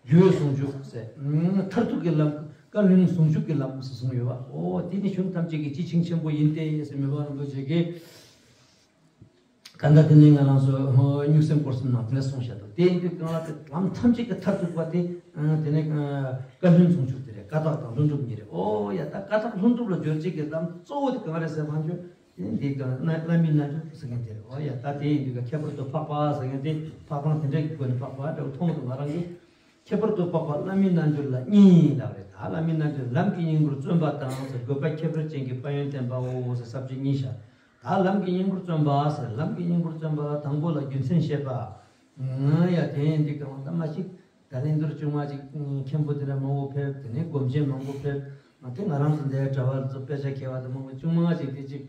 རྒྱུ་བས་ཟུང་འཇུག་ཟེར། མཐར་ཐུག་གི་ལམ་བཀའ་བློན་ཟུང་འཇུག་གི་ལམ་ཟེར་གསུངས་ཡོད་པ། འོ་དེ་ནི་གཞུང་ཐམས་ཅད་ཀྱི་སྤྱི་ཆིངས་ཆེན་པོ་ཡིན་ཏེ་ཟེར། མི་ཕམ་རིན་པོ་ཆེ་གིས། གང་ལྟར་དེ་ནས་ང་རང་ཚོ་གཉུག་སེམས་སྐོར་གསུམ་ནང་དེ་ལ་གསུངས་བཞག་འདུག་དེ་ཡིན་དུས་གང་ལ་དེ་ལམ་ཐམས་ཅད་ཀྱི་མཐར་ཐུག་པ་དེ། དེ་ནས་བཀའ་བློན་ཟུང་འཇུག་དེ་རེད། བཀའ་རྟགས་དང་ལྷུན་གྲུབ་གཉིས་རེད། ཨོ་ཡ། ད་བཀའ་རྟགས་ལྷུན་གྲུབ་ལ་སྦྱོར་བྱེད་ཀྱི་ལམ་གཙོ་བོ་དེ་གང་རེད་ཟེར་བ་ཅོ། དེ་འདི་གང་བླ་བླ་མའི་རྣལ་འབྱོར་ཟེར་མཁན་དེ་རེད། ཨོ་ཡ། ད་དེ་ཡིན་དུས་ཀ་ཁྱད་པར་དུ་འཕགས་པ་ཟེར་མཁན་དེ་འཕགས་ཐང་དེ་འདྲ་གི་སྒོ་ནས་འཕགས་པ་འདྲ་བོ་མཐོང་འདུག་ང་རང་གིས། ཁྱད་པར་དུ་འཕགས་པ་བླ་མའི་རྣལ་འབྱོར་ལ་གཉིས་ལབ་རེད། ད་བླ་མའི་རྣལ་འབྱོར་ལམ་གྱི་སྙིང་པོར་བརྩོན་པ་དང་ཟེར། དགོས་པ་ཁྱད་པར་ཅན་གྱི་ཕན་ཡོན་བསྟན་པའོ་ཟེར། ས་བཅད་གཉིས་བཞག་ད་ལམ་གྱི་སྙིང་པོར་བརྩོན་པ་ཟེར། ལམ་གྱི་སྙིང་པོར་བརྩོན་པ་ལ་དང་པོ་ལ་རྒྱུ་མཚན་བཤད་པ། ཡ། དེ་ཡིན་དུས་གང་ལྟར་མ་ཞིག་ད་ལན་དུར་ཆུང་མ་ཅིག་མཁན་པོ་དེ་འདྲ་མང་པོ་ཕེབས། དེ་ནས་སྒོམ་ཆེན་མང་པོ་ཕེབས། དེ་ང་རང་ཚོ་འདིའི་གྲྭ་པ་ཚོ་དཔེ་ཆ་མཁས་པ་དེ་མང་པོ་ཆུང་མ་ཅིག་དེ་ཅིག་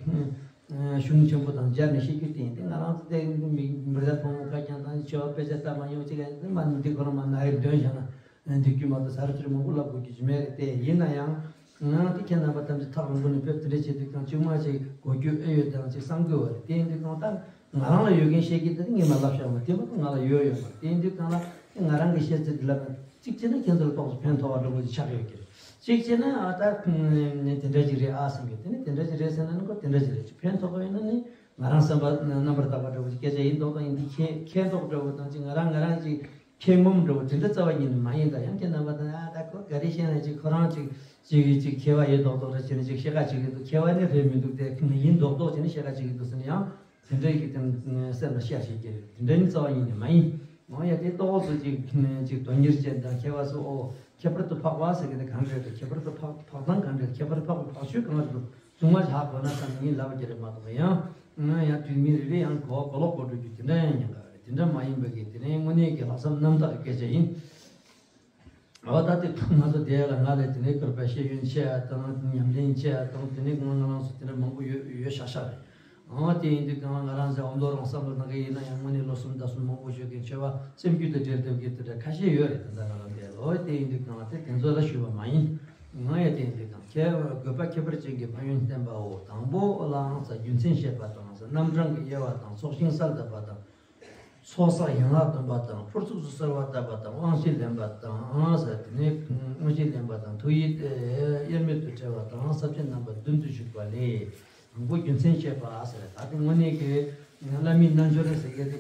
གཞུང་ཆེན་པོ་དང་སྦྱར་ནས་བཤད་རྒྱུ་དེ་ཡིན་ཏེ། ང་རང་ཚོ་དེ་མི་མི་རིགས་ཕོ་མོ་ཁ་རྐྱང་དང་ཆེ་བ་དཔེ་ཆ་ལྟ་མ་མྱོང་ཅིག་ཡང་མ་འདི་ཁོ་རང་མ་ན་ཡི་འདོན་བཞག་ན་འདི་རྒྱུ་མ་གཏོགས་ཟ་རུ་ཚུར་མང་པོ་ལབ་དགོས་རྒྱུ་ཅིག་མེད་རེད་དེ། ཡིན་ན་ཡང་ང་དེ་ཁྱེད་རྣམ་པ་ཐམས་ཅད་ཐག་རིང་པོ་ནས་ཕེབས། དེ་འདྲ་བྱེད་དུས་ཀྱང་ཅུང་མ་ཅིག་གོ་རྒྱུ་ཨེ་ཡོད་དང་ཅིག་བསམ་དགོས་པ་རེད། དེ་ཡིན་དུས་གང་ལྟར་ང་རང་ལ་ཡོད་མཁན་བཤད་ཀྱི་དེ་ངས་མ་ལབ་བཞག་པ་དེ་མ་གཏོགས་ང་ལ་ཡོད་ཡོད་མ་རེད། དེ་ཡིན་དུས་གང་ལ་ང་རང་གི་བཤད་ཚུལ་འདི་ལབ་ན་གཅིག་བྱས་ན་ཁྱེད་ཚོ་ལ་ཏོག་ཙམ་ཕན་ཐོགས་པ་འདྲ་པོ་ཅིག་ཆགས་ཡོད་ཀྱི་རེད། གཅིག་བྱས་ན་ཨ་ད་དེ་འདྲ་ཅིག་རེད་ཨ་བསམ་གྱི། དེ་ནི་དེ་འདྲ་ཅིག་རེད་ཟེར་ན་ནི་ཁོ་དེ་འདྲ་ཅིག་རེད། ཅིག་ཕན་ཐོགས་པ་ཡིན་ན་ནི་ང་རང་བསམ་པ་རྣམ་པར་དག་པ་འདྲ་པོ་ཅིག་སྐད་ཆ་ཡིན་མདོག་དང་ཡིན་དེ་ཁྱེད་ཁྱེད་མདོག་འདྲ་པོ་དང་ཅིག་ང་རང་ང་རང་ཅིག་ཁྱེད་ངོམ་འདྲ་པོ་དེ་འདྲ་རྩ་བ་ཉིད་ནས་མ་ཡིན་ད། ཡང་ཁྱེད་རྣམ་པ་དང་ཨ་ད་ཁོ་ག་རེ་བཤད་ན་ཅིག་ཁོ་རང་ཅིག་ཅིག་ཅིག་མཁས་པ་ཡིན་མདོག་མདོག་འདྲ་བྱས་ནས་ཅིག་བཤད་ཁ་བྱེད་ཀྱི་འདུག་མཁས་པ་ནི་རེད་མི་འདུག་དེ་ཡིན་མདོག་མདོག་བྱས་ནས་བཤད་ཁ་བྱེད་ཀྱི་འདུག་ཟེར་ན་ཡང་དེ་འདྲ་ཡི་གི་དེ་སེམས་ལ་ཤར་བྱེད་ཀྱི་རེད། དེ་འདྲ་ནི་རྩ་བ་ཉིད་ནས་མ་ཡིན། འོ་ཡ། དེ་ལྟོ་གོས་སུ་ཅིག་ཅིག་དོན་གཉེར་ཅན་དང་མཁས་པ་སུ། ཨོ་ཁྱད་པར་དུ་འཕགས་པ་ཟེར་གི་དེ་གང་རེད། ཁྱད་པར་དུ་འཕགས་འཕགས་སྟངས་གང་རེད། ཁྱད་པར་དུ་འཕགས་འཕགས་ཆོས་གང་རེད་འདུག་ཚང་མ་ཧ་གོ་ན་བསམ་ངས་ལབ་ཀྱི་རེད་མ་གཏོགས། ཡང་ཡང་དུས་མི་རེ་རེ་ཡང་གོ་གོ་ལོག་གོ་འགྲོ་རྒྱུ་དེ་འདྲ་ཡང་ཉེན་ཁ་རེད། དེ་འདྲ་མ་ཡིན་པ་གི་དེ་རིང་དངོས་གནས་ཀྱི་ལྷག་བསམ་རྣམ་དག་གི་སྐད་ཆ་ཡིན། འོ་ད་དེ་ང་ཚོ་དེ་ལ་ང་ལ་དེ་ནས་སྐུར་པ་ཤེས་ཡོན་ཆེ་ཡ་དང་ཉམས་ལེན་ཆེ་ཡ་དང་དེ་ནས་ང་ང་རང་ཚོ་དེ་འདྲ་མང་པོ་ཡོད་ཡོད་ཤག་ཤག་རེད། འོ་དེ་ཡིན་དུས་གང་ང་རང་ཚོ་ཨོམ་ལོ་རང་བསམ་བློ་གནང་གི་ཡིན་ན་ཡང་དངོས་གནས་ལོ་གསུམ་ཟླ་གསུམ་མང་པོ་ཞོགས་ཀྱི་འཆི་བ་སེམས་རྒྱུད་དང་འབྲེལ་ཐུབ་ཀྱི་དེ་འདྲ་ཁ་ཤས་ཡོད་རེད། ད་ལྟ་ང་རང་དེ་ལ། འོ་དེ་ཡིན་དུས་གང་དེ་དེ་ཚོ་ལ་ཞུས་པ་མ་ཡིན། ང་ཡ་དེ་ཡིན་དུས་གང་ཁྱད་དགོས་པ་ཁྱད་པར་ཅན་གྱི་ཕན་ཡོན་བསྟན་པའོ། དང་པོ་ལའང་ས་རྒྱུ་མཚན་བཤད་པ་དང་ས་རྣམ་གྲངས་ཀྱི་དབྱེ་བ་དང་ཚོགས་ཞིང་གསལ་བཏབ་པ་དང་། ཚོགས་བསགས་ཡན་ལག་སྟོན་པ་དང་། ཕུར་ཚུགས་སུ་གསོལ་བ་བཏབ་པ་དང་། དབང་བཞི་ལེན་པ་དང་ཟེར། དེ་ནས་དབང་བཞི་ལེན་པ་དང་། ཐུགས་ཡིད་དབྱེར་མེད་དུ་བྲལ་བ་དང་། ས་བཅད་རྣམ་པ་བདུན་དུ་བཞུགས་པ་ལས། དང་པོ་རྒྱུ་མཚན་བཤད་པ་ཟེར། ད་དེ་དངོས་གནས་ཀྱི་བླ་མའི་རྣལ་འབྱོར་ཟེར་མཁན་དེ་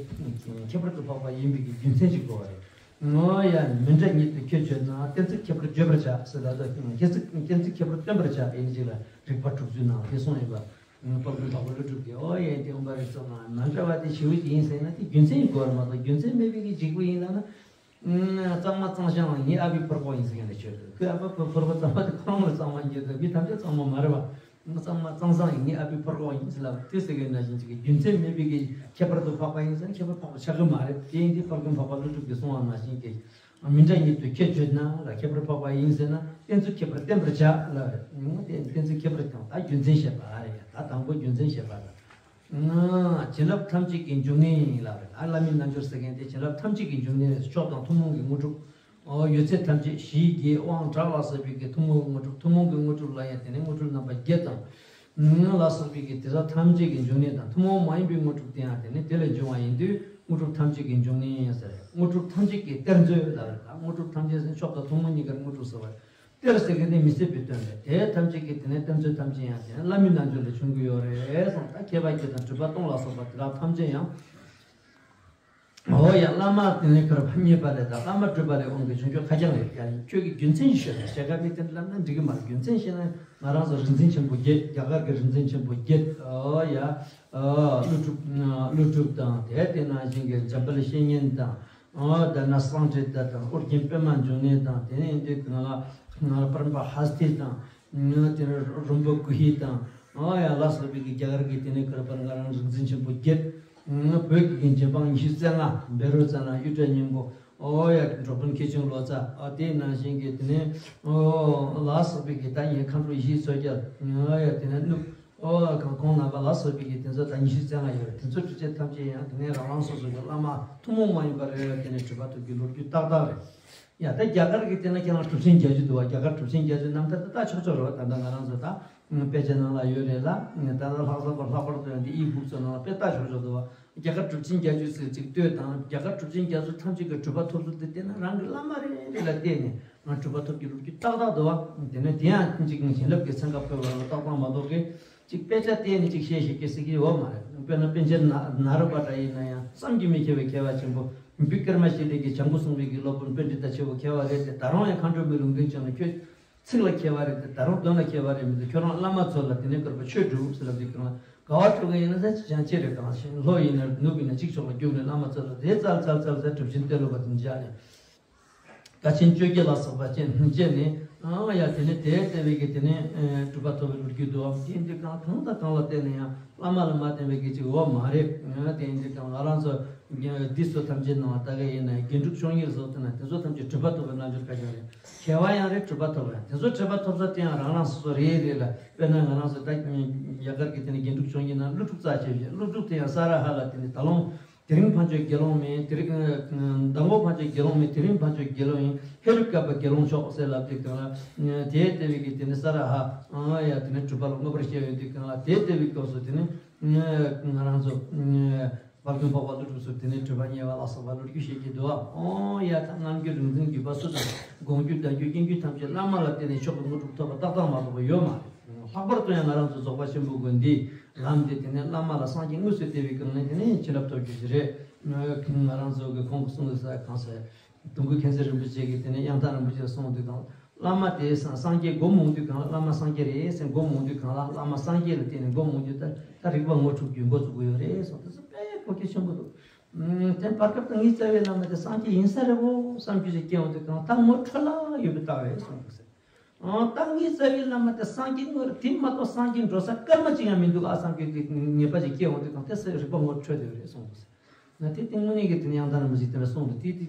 ཁྱད་པར་དུ་འཕགས་པ་ཡིན་པའི་གི་རྒྱུ་མཚན་ཅིག་དགོས་པ་རེད། ངོ་ཡ། མི་འདྲ་ཉིད་དུ་ཁྱོད་བརྗོད་ན། གཏན་ཚིགས་ཁྱད་པར་བརྗོད་པར་བྱ་ཟེར། ད་ལྟ་གཏན་ཚིགས་གཏན་ཚིགས་ཁྱད་པར་སྟོན་པར་བྱ་ཡིན་ཅིག་ལ་རིགས་པ་དྲུག་ཅུའི་ནང་དེ་གསུངས་ཡོད་པ། དཔལ་ཀུན་བདག་པོ་ཀླུ་སྒྲུབ་ཀྱིས། ཨོ་ཡ། དེ་འོང་པ་རེད་ཙང་མ་འདྲ་བ་དེ་ཞེ་པོ་ཅིག་ཡིན་ཟེར་ན་དེ་རྒྱུ་མཚན་ཡིན་དགོས་རེད་མ་གཏོགས། རྒྱུ་མཚན་མེད་པའི་གི་འཇིགས་པ་ཡིན་ལབ་ན། གཙང་མ་གཙང་ཤང་ངའི་ཨ་ཕའི་ཕོར་གོག་ཡིན་ཟེར་མཁན་ལ་ཆོས་རེད། ཁོའི་ཨ་ཕ་ཕོར་གོག་གཙང་མ་དེ་ཁོ་རང་ལ་གཙང་མ་འགྱུར་ཏེ་མི་ཐམས་ཅད་གཙང་མ་མ་རེད་བ། གཙང་མ་གཙང་ཤང་ངའི་ཨ་ཕའི་ཕོར་གོག་ཡིན་ཟེར་ལབ་དེ་ཟེར་མཁན་ནང་བཞིན་ཅིག་གི་རྒྱུ་མཚན་མེད་པའི་གི་ཁྱད་པར་དུ་འཕགས་པ་ཡིན་ཟེར་ན་ཁྱད་པར་འཕགས་པ་ཆགས་ཀྱི་མ་རེད། དེ་ཡིན་དུས་དཔལ་ཀུན་བདག་པོ་ཀླུ་སྒྲུབ་ཀྱིས་གསུངས་པ་ནང་བཞིན་གྱི། མི་འདྲ་ཉིད་དུ་ཁྱོད་བརྗོད་ན་ལ། ཁྱད་པར་འཕགས་པ་ཡིན་ཟེར་ན་གཏན་ཚིགས་ཁྱད་པར་བསྟན་པར་བྱ་ལ་རེད། གཏན་ཚིགས་ཁྱད་པར་དང་ད་རྒྱུ་མཚན་བཤད་པ་རེད། ད་དང་པོ་རྒྱུ་མཚན་བཤད་པ་ལ། བྱིན་རླབས་ཐམས་ཅད་ཀྱི་འབྱུང་གནས་ཡིན་ལ་རེད། ད་བླ་མའི་རྣལ་འབྱོར་ཟེར་མཁན་དེ་བྱིན་རླབས་ཐམས་ཅད་ཀྱི་འབྱུང་གནས། མཆོག་དང་ཐུན་མོང་གི་དངོས་གྲུབ། ཨོ་ཡོད་ཚད་ཐམས་ཅད་ཞི་རྒྱས་དབང་དྲག་ལ་སོགས་པའི་གི་ཐུན་མོང་གི་དངོས་གྲུབ། ཐུན་མོང་གི་དངོས་གྲུབ་ལ་ཡང་དེ་ནས་དངོས་གྲུབ་རྣམ་པ་བརྒྱད་དང་། ལ་སོགས་པའི་གི་དེ་དག་ཐམས་ཅད་ཀྱི་འབྱུང་གནས་དང་། ཐུན་མོང་མ་ཡིན་པའི་དངོས་གྲུབ་དེ་ཡང་དེ་ནི་དེ་ལས་འབྱུང་བ་ཡིན་དུས་དངོས་གྲུབ་ཐམས་ཅད་ཀྱི་འབྱུང་གནས་ཟེར། དངོས་གྲུབ་ཐམས་ཅད་ཀྱི་གཏེར་མཛོད་ལ་རེད། ད་དངོས་གྲུབ་ཐམས་ཅད་ཟེར་མཆོག་དང་ཐུན་མོང་གཉིས་ཀར་དངོས་གྲུབ་ཟེར་བ་རེད། གཏེར་ཟེར་མཁན་དེ་མི་ཟད་པའི་དོན་རེད། དེ་ཐམས་ཅད་ཀྱི་དེ་ནས་གཏེར་མཛོད་ཐམས་ཅད་ཡང་དེ་ནི་བླ་མའི་རྣལ་འབྱོར་ལས་བྱུང་གི་ཡོད་རེད་གསུངས། ད་མཁས་པ་བརྒྱད་དང་གྲུབ་པ་སྟོང་ལ་སོགས་པ་དེ་དག་ཐམས་ཅད་ཡང་། འོ་ཡ། བླ་མ་དེ་ནས་གར་བརྙེས་པ་ལས་དང་བླ་མ་སྤྲུལ་པ་ལས་འོང་གི་བྱུང་ཆོག་ཁ་རྐྱང་རེད། ཡ་ཁྱོད་ཀྱི་རྒྱུ་མཚན་ཞིག་ཤོད་ན་ཞེ་དྲག་མི་དེ་འདྲ་ལབ་ན་འགྲིག་གི་མ་རེད། རྒྱུ་མཚན་ཤེས་ན་ང་རང་ཚོ་རིག་འཛིན་ཆེན་པོ་བརྒྱད། རྒྱ་གར་གྱི་རིག་འཛིན་ཆེན་པོ་བརྒྱད། འོ་ཡ། ཀླུ་སྒྲུབ་ཀླུ་སྒྲུབ་དང་། དེ་དེ་ནང་བཞིན་གྱི་འཇམ་དཔལ་བཤེས་གཉེན་དང་། འོ་ད་ན་སཾ་སྐྲྀ་ཏ་དང་། ཨོ་རྒྱན་པདྨ་འབྱུང་གནས་དང་། དེ་ནས་འདི་གང་ལ་ང་ལ་པར་པ་ཧ་སྟི་དང་། དེ་ནས་རོམ་པ་ཀུ་ཧི་དང་། འོ་ཡ། ལ་སོགས་པའི་གི་རྒྱ་གར་གྱི་དེ་ནས་གར་པར་ང་རང་རིག་འཛིན་ཆེན་པོ་བརྒྱད། བོད་ཀྱི་གི་རྗེ་འབངས་ཉི་ཤུ་རྩ་ལྔ། བཻ་རོ་ཙ་ན། གཡུ་སྒྲ་སྙིང་པོ། འོ་ཡ། འགྲོ་དཔོན་མཁས་ཆུང་ལོ་ཙཱ། ཨ་དེ་ནང་བཞིན་གྱི་དེ་ནས་ཨོ་ལ་སོགས་པའི་གི་ད་ངའི་མཁའ་འགྲོ་ཡེ་ཤེས་མཚོ་རྒྱལ། ཨ་ཡ། དེ་ནས་གནུབས། ཨོ་གང་ཁོང་རྣམ་པ་ལ་སོགས་པའི་གི་དེ་ཚོ་ད་ཉི་ཤུ་རྩ་ལྔ་ཡོད་རེད། དེ་ཚོ་གྲུབ་ཆེན་ཐམས་ཅད་ཡང་དེ་ནས་རང་རང་སོ་སོ་གི་བླ་མ་ཐུན་མོང་མ་ཡིན་པ་རེད། དེ་ནས་གྲུབ་པ་ཐོབ་རྒྱུ་ལོ་རྒྱུས་ཏག་ཏག་རེད། ཡ་ད་རྒྱ་གར་གི་དེ་ན་ཁྱེད་རང་གྲུབ་ཆེན་བརྒྱད་ཅུ་འདུག་བ། རྒྱ་གར་གྲུབ་ཆེན་བརྒྱད་ཅུ་རྣམ་ཐར་དེ་ལྟ་ཆོག་ཆོག་རེད་བ། ད་ལྟ་ང་རང་ཚོ་ད་དཔེ་ཆ་ནང་ལ་ཡོད་རེད་ལ། ད་ལྟ་ལྷག་བསམ་པ་ལྷག་པར་དུ་ཡང་འདི་ཨི་བུག་ཚོ་ནང་ལ་དཔེ་ལྟ་ཆོག་ཆོག་འདུག་བ། རྒྱ་གར་གྲུབ་ཆེན་བརྒྱད་ཅུ་ཟེར་ཅིག་ལྟོས་དང་། རྒྱ་གར་གྲུབ་ཆེན་བརྒྱད་ཅུ་ཐམས་ཅད་ཀྱི་གྲུབ་པ་ཐོབ་ཚུལ་དེ་བལྟས་ན་རང་གི་བླ་མ་རེ་རེ་ལ་བལྟས་ནས་ང་གྲུབ་པ་ཐོབ་ཀྱི་ལོ་རྒྱུས་ཏག་ཏག་འདུག་བ། དེ་ནས་དེ་ཡང་ཅིག་བྱིན་རླབས་ཀྱི་ཚན་ཁ་འཕོས་པ་ལ་ཏག་ཏག་མ་གཏོགས་ཀི་ཅིག་དཔེ་ཆ་བལྟས་ནས་ཅིག་བཤད་ཤེས་ཀྱི་ཟེར་གྱི་ཡོད་མ་རེད། དཔེར་ན་པཎ་ཆེན་ན་ན་རོ་པ་ཏྲ་ཡིན་ན་ཡང་བསམ་གྱིས་མི་ཁྱབ་པའི་མཁས་པ་ཆེན་པོ། བི་ཀྲ་མ་ཤི་ལའི་གི་བྱང་བུ་གསུངས་པའི་གི་སློབ་དཔོན་པཎྜི་ཏ་ཆེ་བོ་མཁས་པ་རེད་དེ། ད་རུང་ཡང་མཁའ་འགྲོ་མའི་ལུང་བསྟན་བྱུང་ན་ཁྱོད་ཚིག་ལ་མཁས་པ་རེད་དེ། ད་རུང་དོན་ལ་མཁས་པ་རེད་མི་འདུག་ཁྱོད་རང་བླ་མ་ཚོ་ལ་དེ་ནས་བསྐུར་བ་ཆོས་སྒྲུབ་ཟེར་ལབ་དུས་གང་ལ་དགའ་བ་སྤྲོ་མཁན་ཡིན་ན་ཟེར་ཅང་ཅི་རེད། གང་ཞིག་ལྷོ་ཡིན་ན་ནུབ་ཡིན་ན་གཅིག་ཕྱོགས་ལ་རྒྱུགས་ནས་བླ་མ་ཚོ་ལ་རེ་ཙལ་ཙལ་ཙལ་ཙལ་གྲུབ་ཆེན་གཏེར་ལུགས་པ་དེ་འཇགས་ནས། དགའ་ཆེན་བཅོ་བརྒྱད་ལ་སོགས་པ་བཅས་བཅས་ནས། ཨང་ཡ་དེ་ནས་དེ་ལྟ་བུའི་གི་དེ་ནས་གྲུབ་པ་ཐོབ་པའི་ལོ་རྒྱུས་འདུག་བ། དེ་འདི་གང་གང་དང་གང་ལ་བརྟེན་ནས་ཡང་བླ་མ་ལ་མ་བརྟེན་པའི་གི་ཅིག་ཡོད་མ་རེད། དེ་འདི་གང་ང་རང་ཚོ་འདི་ཚོ་ཐམས་ཅད་ནང་ལ་ལྟ་གི་ཡིན་ན་དགེ་ཕྲུག་ཆུང་ངུ་ལ་སོགས་དེ་ན་དེ་ཚོ་ཐམས་ཅད་གྲུབ་པ་ཐོབ་པའི་རྣལ་འབྱོར་ཁ་རྐྱང་རེད། མཁས་པ་ཡང་རེད། གྲུབ་པ་ཐོབ་པ་ཡང་། དེ་ཚོ་གྲུབ་པ་ཐོབ་ས་དེ་ཡང་རང་རང་སོ་སོ་རེ་རེ་ལ། དཔེར་ན་ང་རང་ཚོ་ད་རྒྱ་གར་གི་དེ་ནས་དགེ་ཕྲུག་ཆུང་ངུ་ན་ཀླུ་ཕྲུག་རྩ་ཆེ་བཞིན། ཀླུ་ཕྲུག་དེ་ཡང་ས་ར་ཧ་ལ་དེ་ནས་ད་ལོང་། དེ་རིང་ཕ་ཆོས་དགེ་སློང་མིན། དེ་རིང་ཟླ་ངོ་ཕ་ཆོས་དགེ་སློང་མིན། དེ་རིང་ཕ་ཆོས་དགེ་སློང་ཡིན། ཧེ་རུ་ཀ་པ་དགེ་སློང་མཆོག་ཟེར་ལབ་དུས་གང་ལ། དེའི་ལྟེ་བའི་གི་དེ་ནི་ས་ར་ཧ་ཨང་ཡ་དེ་ནི་གྲུབ་པ་ལ་མངོན་པར་ཤེས་ཡོང་དུས་གང་ལ། དེའི་ལྟེ་བའི་སྐབས་སུ་དེ་ནི་ང་རང་ཚོ་དཔལ་མགོན་འཕགས་པ་ཀླུ་སྒྲུབ་སོགས་དེ་ནི་གྲུབ་པ་བརྙེས་པ་ལ་སོགས་པ་ལོ་རྒྱུས་བཤད་ཀྱི་འདུག་ཨ། ཨོ་ཡ་ད་རྣམ་འགྱུར་རིག་འཛིན་བརྒྱུད་པ་སུ་དང་། དགོངས་རྒྱུད་བརྡ་རྒྱུད་རྐྱེན་རྒྱུད་ཐམས་ཅད་བླ་མ་ལ་བརྟེན་ནས་མཆོག་གི་དངོས་གྲུབ་ཐོབ་པ་ཏག་ཏག་མ་གཏོགས་པ་ཡོད་མ་རེད། ལྷག་པར་དུ་ཡང་ང་རང་ཚོ་རྫོགས་པ་ཆེན་པོའི་སྒོ་འདིའི་ལམ་དེ་དེ་ནས་བླ་མ་ལ་སངས་རྒྱས་དངོས་སུ་བསྟན་པའི་སྒང་ནས་དེ་ནས་བྱིན་རླབས་ཐོབ་རྒྱུ་ཞིག་རེད། ང་རང་ཚོ་གི་ཁོང་གི་གསུང་གི་ས་གང་ཟེར། དུང་དཀར་མཁྱེན་བརྩེ་རིན་པོ་ཆེ་གིས་དེ་ནས་དབྱངས་ཐང་རིན་པོ་ཆེ་གསུང་དུས་གང་བླ་མ་དེ་སངས་སངས་རྒྱས་སྒོམ་འོང་དུས་གང་ལ་བླ་མ་སངས་རྒྱས་རེད་ཟེར། སྒོམ་འོང་དུས་གང་ལ་བླ་མ་སངས་རྒྱས་ལ་བརྟེན་ནས་སྒོམ་འོང་དུས་ད་ད་རིག་པ་ངོ་འཕྲོད་རྒྱུའི་འགོ་བཙུགས་ཀྱི་ཡོད་རེད་གསུངས། དེ་ཚོ་དཔེ་གོ་རྒྱུ་ཆེན་པོ་འདུག་དེ་བར་སྐབས་དང་ངའི་རྩ་བའི་བླ་མ་དེ་སངས་རྒྱས་ཡིན་ས་རེད་བོ་བསམ་རྒྱུ་ཞིག་སྐྱེ་འོང་དུས་གང་ད་ངོ་འཕྲོད་ལ་ཡོད་པའི་རྟགས་རེད་གསུངས་འདུག་ཟེར། ཨང་། ད་ངའི་རྩ་བའི་བླ་མ་དེ་སངས་རྒྱས་དངོས་རེད། དེ་མ་གཏོགས་སངས་རྒྱས་འགྲོ་ས་སྐར་མ་གཅིག་ཡང་མི་འདུག་ཨ་བསམ་གྱི་ངེས་པ་ཅིག་སྐྱེ་འོང་དུས་གང་དེ་སེ་རིག་པ་ངོ་འཕྲོད་དེ་རེད་གསུངས་འདུག་ཟེར། ང་དེ་སྟེང་དངོས་གནས་ཀྱི་དེ་ནས་དབྱངས་ཐང་རིན་པོ་ཆེ་དེ་འདྲ་གསུངས་འདུག་དེ་དེ་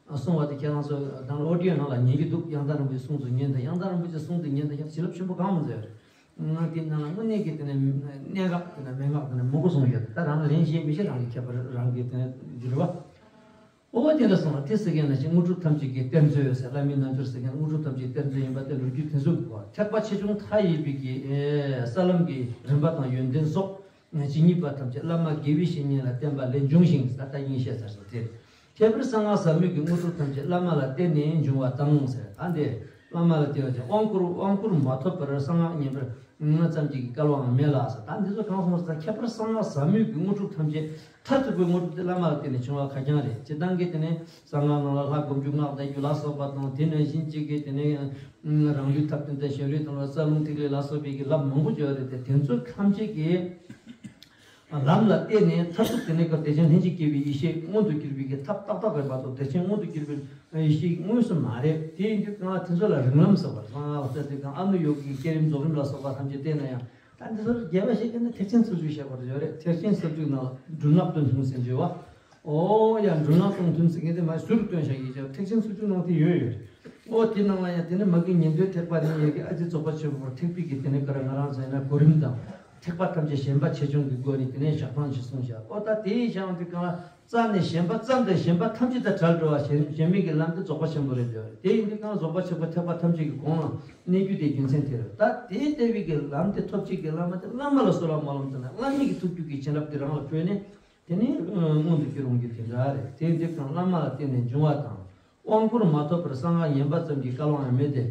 གསུངས་པ་དེ་ཁྱེད་རང་ཚོ་དང་ཨོ་ཌི་ཡོ་ནང་ལ་ཉན་གྱི་འདུག་དབྱངས་ཐང་རིན་པོ་ཆེ་གསུང་དུ་ཉན་དང་། དབྱངས་ཐང་རིན་པོ་ཆེ་གསུང་དུ་ཉན་དང་། ཡང་བྱིན་རླབས་ཆེན་པོ་གང་མང་མཛད་རེད། ང་དེ་ནང་ལ་དངོས་གནས་ཀྱི་དེ་ནས་གནད་འགག་དེ་ནས་མན་ངག་དེ་ནས་མང་པོ་གསུངས་ཡོད། ད་རང་ལན་གཞན་མི་ཤེས། རང་གི་ཁྱད་པར་རང་གི་དེ་ནས་འགྱུར་བ། ཨོ་དེ་འདྲ་སོང་ལ་དེ་ཟེར་མཁན་ནང་བཞིན་དངོས་གྲུབ་ཐམས་ཅད་ཀྱི་གཏེར་མཛོད་ཟེར། བླ་མའི་རྣལ་འབྱོར་ཟེར་མཁན་དངོས་གྲུབ་ཐམས་ཅད་གཏེར་མཛོད་ཡིན་པ་དེ་ལོ་རྒྱུས་དེ་ཚོ་གི་གོ། ཐེག་པ་ཆེ་ཆུང་མཐའ་ཡས་པའི་གི་ས་ལམ་གྱི་རིམ་པ་དང་ཡོན་ཏན་སོགས་ཇི་སྙེད་པ་ཐམས་ཅད་བླ་མ་དགེ་བའི་བཤེས་གཉེན་ལ་བསྟེན་པ་ལས་འབྱུང་ཞིང་ཟེར། ད་ལྟ་ཡིན་བཤད་ཚར་སོང་དེ། ཁྱད་པར་གསང་སྔགས་ཟབ་མོའི་གི་དངོས་གྲུབ་ཐམས་ཅད་བླ་མ་ལ་བརྟེན་ནས་འབྱུང་བ་དང་ཟེར། ད་འདི་བླ་མ་ལ་བརྟེན་པ་ཅིག་དབང་བསྐུར་དབང་བསྐུར་མ་ཐོབ་པར་གསང་སྔགས་བསྙེན་པར་ང་ཙམ་གྱི་སྐལ་བའང་མེད་ལགས་ཟེར། ད་འདི་ཚོ་གང་སོང་ཟེར། ཁྱད་པར་གསང་སྔགས་ཟབ་མོའི་གི་དངོས་གྲུབ་ཐམས་ཅད་མཐར་ཐུག་པའི་དངོས་གྲུབ་དེ་བླ་མ་ལ་བརྟེན་ནས་བྱུང་བ་ཁ་རྐྱང་རེད། སྤྱིར་བཏང་གི་དེ་ནས་གསང་སྔགས་ནང་ལ་ལྷ་སྒོམ་རྒྱུ་སྔགས་བཟླ་རྒྱུ་ལ་སོགས་པ་དང་། དེ་ནང་བཞིན་གཅིག་གི་དེ་ནས་རང་ལུས་ཐབས་བརྟན་དང་གཞན་ལུས་དང་། རྩ་རླུང་ཐིག་ལེ་ལ་སོགས་པའི་གི་ལམ་མང་པོ་ཡོད་རེད་དེ། དེ་ཚོ་ཐམས་ཅད་ཀྱི་ལམ་ལ་བརྟེན་ནས་མཐར་ཐུག་དེ་ནས་སྐབས་བདེ་ཆེན་ལྷན་ཅིག་སྐྱེས་པའི་ཡེ་ཤེས་མངོན་དུ་གྱུར་པའི་གི་ཐབས་ཏག་ཏག་རེད་མ་གཏོགས་བདེ་ཆེན་མངོན་དུ་གྱུར་པའི་ཡེ་ཤེས་དངོས་སུ་མ་རེད། དེ་ཡིན་དུས་གང་ལ་དེ་ཚོ་ལ་རིང་ལམ་ཟེར་བ་རེད། གསང་སྔགས་ལ་ཟེར་དུས་གང་ཨ་ནུ་ཡོ་གི་བསྐྱེད་རིམ་རྫོགས་རིམ་ལ་སོགས་པ་ཐམས་ཅད་བལྟས་ན་ཡང་། ད་འདི་ཚོར་རྒྱས་པ་བཤད་མཁན་ནི་ཐེག་ཆེན་སུམ་ཅུ་བཤད་པར་ཡོད་རེད། ཐེག་ཆེན་སུམ་ཅུ་ནང་ལ་འབྲུ་སྣ་སྟོང་ཐུན་ཟེར་གྱི་ཡོད་པ། ཨོ་ཡ། འབྲུ་སྣ་སྟོང་ཐུན་ཟེར་མཁན་དེ་མ་ཟུར་སྟོན་བྱ་ཡིན་ཀྱང་ཐེག་ཆེན་སུམ་ཅུ་ནང་དེ་ཡོད་ཡོད་རེད། ཨོ་དེ་ནང་ལ་ཡང་དེ་ནི་མ་གི་ཉན་ཐོས་ཐེག་པ་ནི་ཡ་གི་ཨ་ཙི་རྫོགས་པ་ཆེན་པོར་ཐེག་པའི་གི་དེ་ནི་ག་རེ་ང་རང་ཚོ་ཡིན་ན་གོ་རིམ་དང་། ཐེག་པ་ཐམས་ཅད་ཞེན་པ་ཆེ་ཆུང་གི་སྒོ་ནས་དེ་ནས་ཞག་ཐང་ཞིག་གསུངས་བཞག་ཨོ་ད་དེ་ཡི་ཞག་དེ་གང་ལ་རྩ་ནས་ཞེན་པ་ཙམ་དང་ཞེན་པ་ཐམས་ཅད་དང་བྲལ་འགྲོ་བ་ཞེན་ཞེན་མེད་ཀྱི་ལམ་དེ་རྫོགས་པ་ཆེན་པོ་རེད་འདོད་རེད། དེ་ཡིན་དུས་གང་རྫོགས་པ་ཆེན་པོ་ཐེག་པ་ཐམས་ཅད་ཀྱི་གོང་ལ་གནས་རྒྱུ་དེ་རྒྱུ་མཚན་དེ་རེད། ད་དེ་ལྟ་བུའི་གི་ལམ་དེ་ཐོབ་བྱེད་ཀྱི་བླ་མ་དེ་བླ་མ་ལ་གསོལ་བ་སྨོན་ལམ་བཏབ་ན་བླ་མའི་གི་ཐུགས་རྒྱུད་ཀྱི་བྱིན་རླབས་དེ་རང་ལ་འཕྲོས་ནས་དེ་ནས་མངོན་དུ་གྱུར་འོང་རྒྱུ་དེ་འདྲ་རེད། དེ་ཡིན་དུས་གང་བླ་མ་ལ་བརྟེན་ནས་འབྱུང་བ་དང་། དབང་བསྐུར་མ་ཐོབ་པར་གསང་སྔགས་ཉན་པ་ཙམ་གྱི་སྐལ་བ་ཡང་མེད་དེ།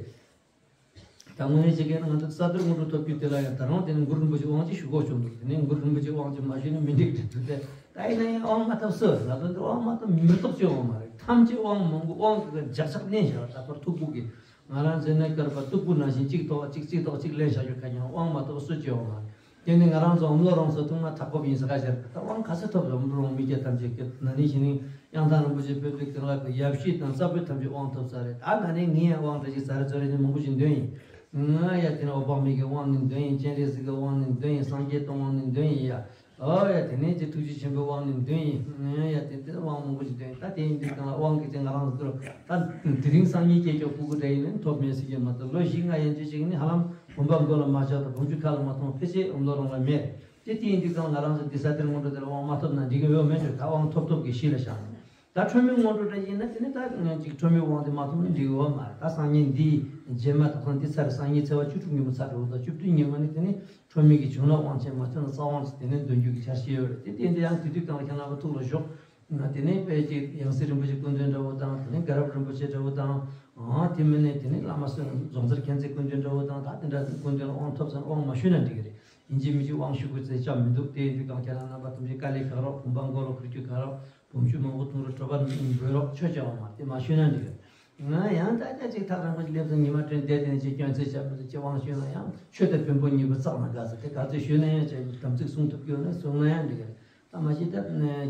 ད་དངོས་གནས་བྱེད་མཁན་ང་ཚོ་ས་རྡོར་དངོས་གྲུབ་ཐོབ་རྒྱུ་དེ་ལ་ཡང་ད་རུང་དེ་ནས་གུ་རུ་རིན་པོ་ཆེ་དབང་ཅིག་ཞུ་དགོས་བྱུང་འདུག་དེ་ནས་གུ་རུ་རིན་པོ་ཆེ་དབང་ཅིག་མ་ཞུས་ན་མི་འགྲིག་འགྲིག་འདུག་སྟེ། ད་ཡིན་ན་ཡང་དབང་མ་ཐོབ་སུ་ལ་དོན་དུ་དབང་མ་ཐོབ་མི་རྟོགས་ཅི་ཡོང་མ་རེད། ཐམས་ཅད་དབང་མང་པོ་དབང་གི་ལྗགས་ཆག་མནན་བཞག་ད་ཐོར་ཐུག་པོ་གི་ང་རང་ཚོའི་ནས་བསྐལ་པ་སྟུག་པོ་ནང་བཞིན་གཅིག་ཐོག་གཅིག་གཅིག་ཐོག་གཅིག་ལེན་བཞག་རྒྱུ་ཁ་ཉན་དབང་མ་ཐོབ་སུ་ཅི་ཡོང་མ་རེད། དེ་ནི་ང་རང་ཚོ་འོམ་ལོ་རོང་སོ་ཐུང་མ་ཐག་པོ་ཡིན་ས་ཁ་ཤར་ད་དབང་ག་ཚོད་ཐོབ་རོམ་རོང་མི་སྐྱ་ཐམས་ཅད་ཀྱི་ན་ནིང་ཞིག་ནི། ཡང་དག་རིན་པོ་ཆེ་དཔེ་དེབ་གང་ལ་གི་ཡབ་གཞིས་དང་རྩ་བོད་ཐམས་ཅད་དབང་ཐོབ་ས་རེད། ད་ན་ནས་ངས་ཡང་དབང་འདྲ་ཞིག་ཟ་རེ་ཚོ་རེ་ནི་མང་པོ་ཞིག་འདོན་ཡིན། ང་ཡ་དེ་ནས་འོད་དཔག་མེད་ཀྱི་དབང་ནི་འདོན་ཡིན། སྤྱན་རས་གཟིགས་ཀྱི་དབང་ནི་འདོན་ཡིན། སངས་རྒྱས་སྟོང་དབང་ནི་འདོན་ཡིན་ཡ། ཨོ་ཡ། དེ་ནས་ཀྱི་ཐུགས་རྗེ་ཆེན་པོའི་དབང་ནི་འདོན་ཡིན། ཡ་དེ་དེ་དབང་མང་པོ་ཞིག་འདོན་ཡིན། ད་དེ་ཡིན་དུས་གང་ལ་དབང་གི་ཅིག་ང་རང་ཚོ་ད་དེ་རིང་སང་ཉིན་སྐྱེས་ཀྱང་སྤུ་གུ་འདྲ་ཡིན་ནའི་ཐོབ་མེད་ཟེར་གྱི་མ་གཏོགས། ལོ་བཞི་ལྔ་ཡན་ཆད་ཅིག་ནི་ཧ་ལམ་བུམ་པ་མགོ་ལ་མ་བཞག་དང་བུམ་ཆུ་ཁ་ལ་མ་ཐོན། ཕལ་ཆེར་ཨོཾ་ལོ་རང་ལ་མེད་རེད། དེ་དེ་ཡིན་དུས་གང་ང་རང་ཚོ་འདི་ས་དེར་སྔོན་འགྲོ་དེར་དབང་མ་ཐོབ་ན་འགྲིག་གི་ཡོད་མེད་ཅོ། ད་དབང་ཐོབ་ཐོབ་ཀྱི་གཞི་ལ་བཞག་ནས། ད་ཁྲོས་མའི་སྔོན་འགྲོ་འདྲ་ཡིན་ན་དེ་ནི་ད་ཅིག་ཁྲོས་མའི་དབང་དེ་མ་ཐོབ་ན་འགྲིག་གི་ཡོད་མ་རེད། ད་སང་ཉིན་འདི་རྗེས་མ་དང་ཁོང་འདི་ཚར་སང་ཉིན་ཚེས་པ་བཅུ་དྲུག་ཉིན་མོ་ཚར་འགྲོ་དང་བཅུ་བདུན་ཉིན་མོ་ནི་དེ་ནི་ཁྲོས་མའི་གི་བྱུང་ན་དབང་ཆེན་མ་ཐོན་ན་རྩ་དབང་ཞིག་དེ་ནི་འདོན་རྒྱུ་གི་འཆར་གཞི་ཡོད་རེད། དེ་དེ་འདྲ་ཡང་དེ་དུས་གང་ལ་ཁྱེད་རྣམ་པ་ཐུགས་ལ་ཞོག་ང་དེ་ནས་དཔེ་ཅིག་ཡང་སྲིད་རིན་པོ་ཆེ་སྐུ་མདུན་འདྲ་བོ་དང་། དེ་ནས་དགའ་རབ་རིན་པོ་ཆེ་འདྲ་བོ་དང་། ཨང་དེ་མིན་ནས་དེ་ནས་བླ་མ་སོན་རྫོང་སར་མཁྱེན་བརྩེ་སྐུ་མདུན་འདྲ་བོ་དང་། ད་དེ་འདྲ་སྐུ་མདུན་ལ་དབང་ཐོབ་ཙང་དབང་མ་ཞུས་ན་འགྲིག་གི་རེད། ཡིན་གཅིག་མིན་གཅིག་དབང་ཞུ་དགོས་ཚེ་ཅང་མི་འདུག་དེ་ཡིན་དུས་གང་ཁྱེད་རང་རྣམ་པ་ཐམས་ཅད་དཀའ་ལས་ཁག་རོགས། བུམ་པ་མགོ་ལ་གུར་གྱི་ཁག་རོགས། བུམ་ཆུ་མང་པོ་འཐུང་རོགས། དྲོ་པ་འབོད་རོགས། ཆོས་བྱ་བ་མ་དེ་མ་ཞུས་ན་འགྲིག་གི་རེད། ང་ཡང་ད་ལྟ་ཅིག་ཐག་རིང་པོ་ཞིག་སླེབས་སོང་། ཉི་མ་དྲན་བསྡད་དེ་ནས་ཅིག་སྐྱོན་ཚད་བྱ་མི་འདུག་ཅེས་དབང་ཞུས་ན་ཡང་ཆོས་དང་བོན་པོ་གཉིས་པོ་བརྩེགས་ན་དགའ་ཟེར། དེ་ག་ཚོད་ཞུས་ན་ཡང་ཅིག་དམ་ཚིག་སྲུང་ཐུབ་ཀྱི་ཡོད་ན་སྲུང་ན་ཡང་འགྲིག་གི་རེད། ད་མ་གཞི་ད་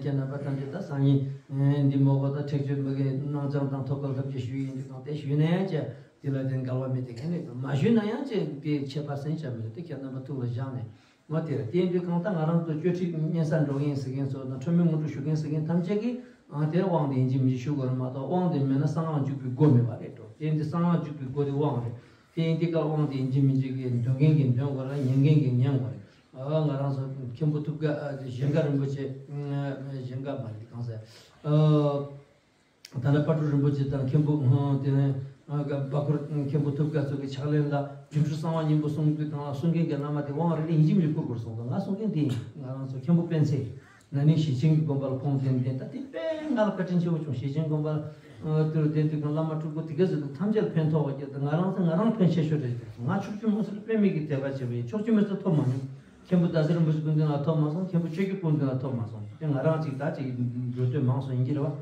ཁྱེད་རྣམ་པ་ཐམས་ཅད་ད་སང་ཉིན་འདི་མོ་གོ་ད་ཁྲེགས་ཆོད་མི་དགེ་སྣང་བྱང་དང་ཐོབ་སྐལ་ཐབས་ཀྱིས་ཞུས་ཡིན་དུས་གང་དེ་ཞུས་ན་ཡང་ཅི་དེ་ལ་དེ་འགལ་བ་མེད། དེ་ག་ནས་མ་ཞུས་ན་ཡང་ཅི་དེ་ཁྱད་པར་སེམས་ཅན་མི་འདུག་དེ་ཁྱེད་རྣམ་པ་ཐུགས་ལ་བཞག་ནས། ང་དེར་བརྟེན་དུས་གང་ལྟར་ང་རང་ཚོ་གཅོད་ཁྲིད་སྙན་སེང་འགྲོ་མཁན་ཟེར་མཁན་ཚོ་དང་ཁྲོས་མའི་སྔོན་འགྲོ་ཞུ་མཁན་ཟེར་མཁན་ཐམས་ཅད་ཀྱིས་ཨང་དེར་དབང་དེ་ཡིན་གཅིག་མིན་གཅིག་ཞུ་དགོས་རེད་མ་གཏོགས། དབང་དེ་མེད་ན་གསང་སྔགས་འཇུག་པའི་སྒོ་མེད་པ་རེད་འགྲོ། དེ་ཡིན་དུས་གསང་སྔགས་འཇུག་པའི་སྒོ་དེ་དབང་རེད། དེ་ཡིན་དུས་སྐབས་དབང་དེ་ཡིན་གཅིག་མིན་གཅིག་གིས་འདོན་མཁན་གྱིས་འདོན་དགོས་རེད། ཉན་མཁན་གྱིས་ཉན་དགོས་རེད། ཨ་ང་རང་ཚོ་མཁན་པོ་ཐུབ་དཀའ་ཨ་གཞན་དགའ་རིན་པོ་ཆེ། གཞན་དགའ་མ་རེད། གང་ཟེར། ཨ། ད་ནི་དཔལ་སྤྲུལ་རིན་པོ་ཆེ་དང་མཁན་པོ་དེ་ནས་པ་འཁོར་མཁན་པོ་ཐུབ་དཀའ་ཚོ་གི་ཕྱག་ལེན་ལ་སྒྱུ་འཕྲུལ་གསང་བ་སྙིང་པོ་གསུང་དུས་གང་ལ་གསུང་མཁན་གྱི་བླ་མ་དེ་དབང་རེ་རེ་ཡིན་གཅིག་མིན་གཅིག་བསྐུར་དགོས་གསུངས་སོང་། ང་གསུང་མཁན་དེ་ཡིན། ང་རང་ཚོ་མཁན་པོ་སྤེན་ཚེ་ན་ནིང་ཞེ་ཆེན་གྱི་དགོན་པ་ལ་ཁོང་གདན་འདྲེན། ད་དེ་དཔེ་ང་ལ་བཀའ་དྲིན་ཆེ་བོ་བྱུང་། ཞེ་ཆེན་དགོན་པ་དུ་གདན་དུས་གང་བླ་མ་སྤྲུལ་སྐུ་དེ་ག་ཟེར་འདུག་ཐམས་ཅད་ལ་ཕན་ཐོགས་པ་སྐྱེས། ད་ང་རང་ཚོ་ང་རང་ཕན་ཆེ་ཤོས་རེད་ཟེར་སོང་། ང་ཕྱོགས་བཅུའི་མུན་སེལ་དཔེ་མེད་ཀྱི་དད་པ་བྱས་པ་ཡིན། ཕྱོགས་བཅུའི་མུན་སེལ་ཐོབ་མ་མྱོང་། མཁན་པོ་ཟླ་ཟེར་རིན་པོ་ཆེ་སྐུ་མདུན་ལ་ཐོབ་མ་སོང་། མཁན་པོ་ཆོས་ཀྱི་སྐུ་མདུན་ལ་ཐོབ་མ་སོང་། དེ་ང་རང་ཅིག་ད་ཅིག་འགྲོ་འདོད་མང་སོང་ཡིན་གྱི་རེད་བ།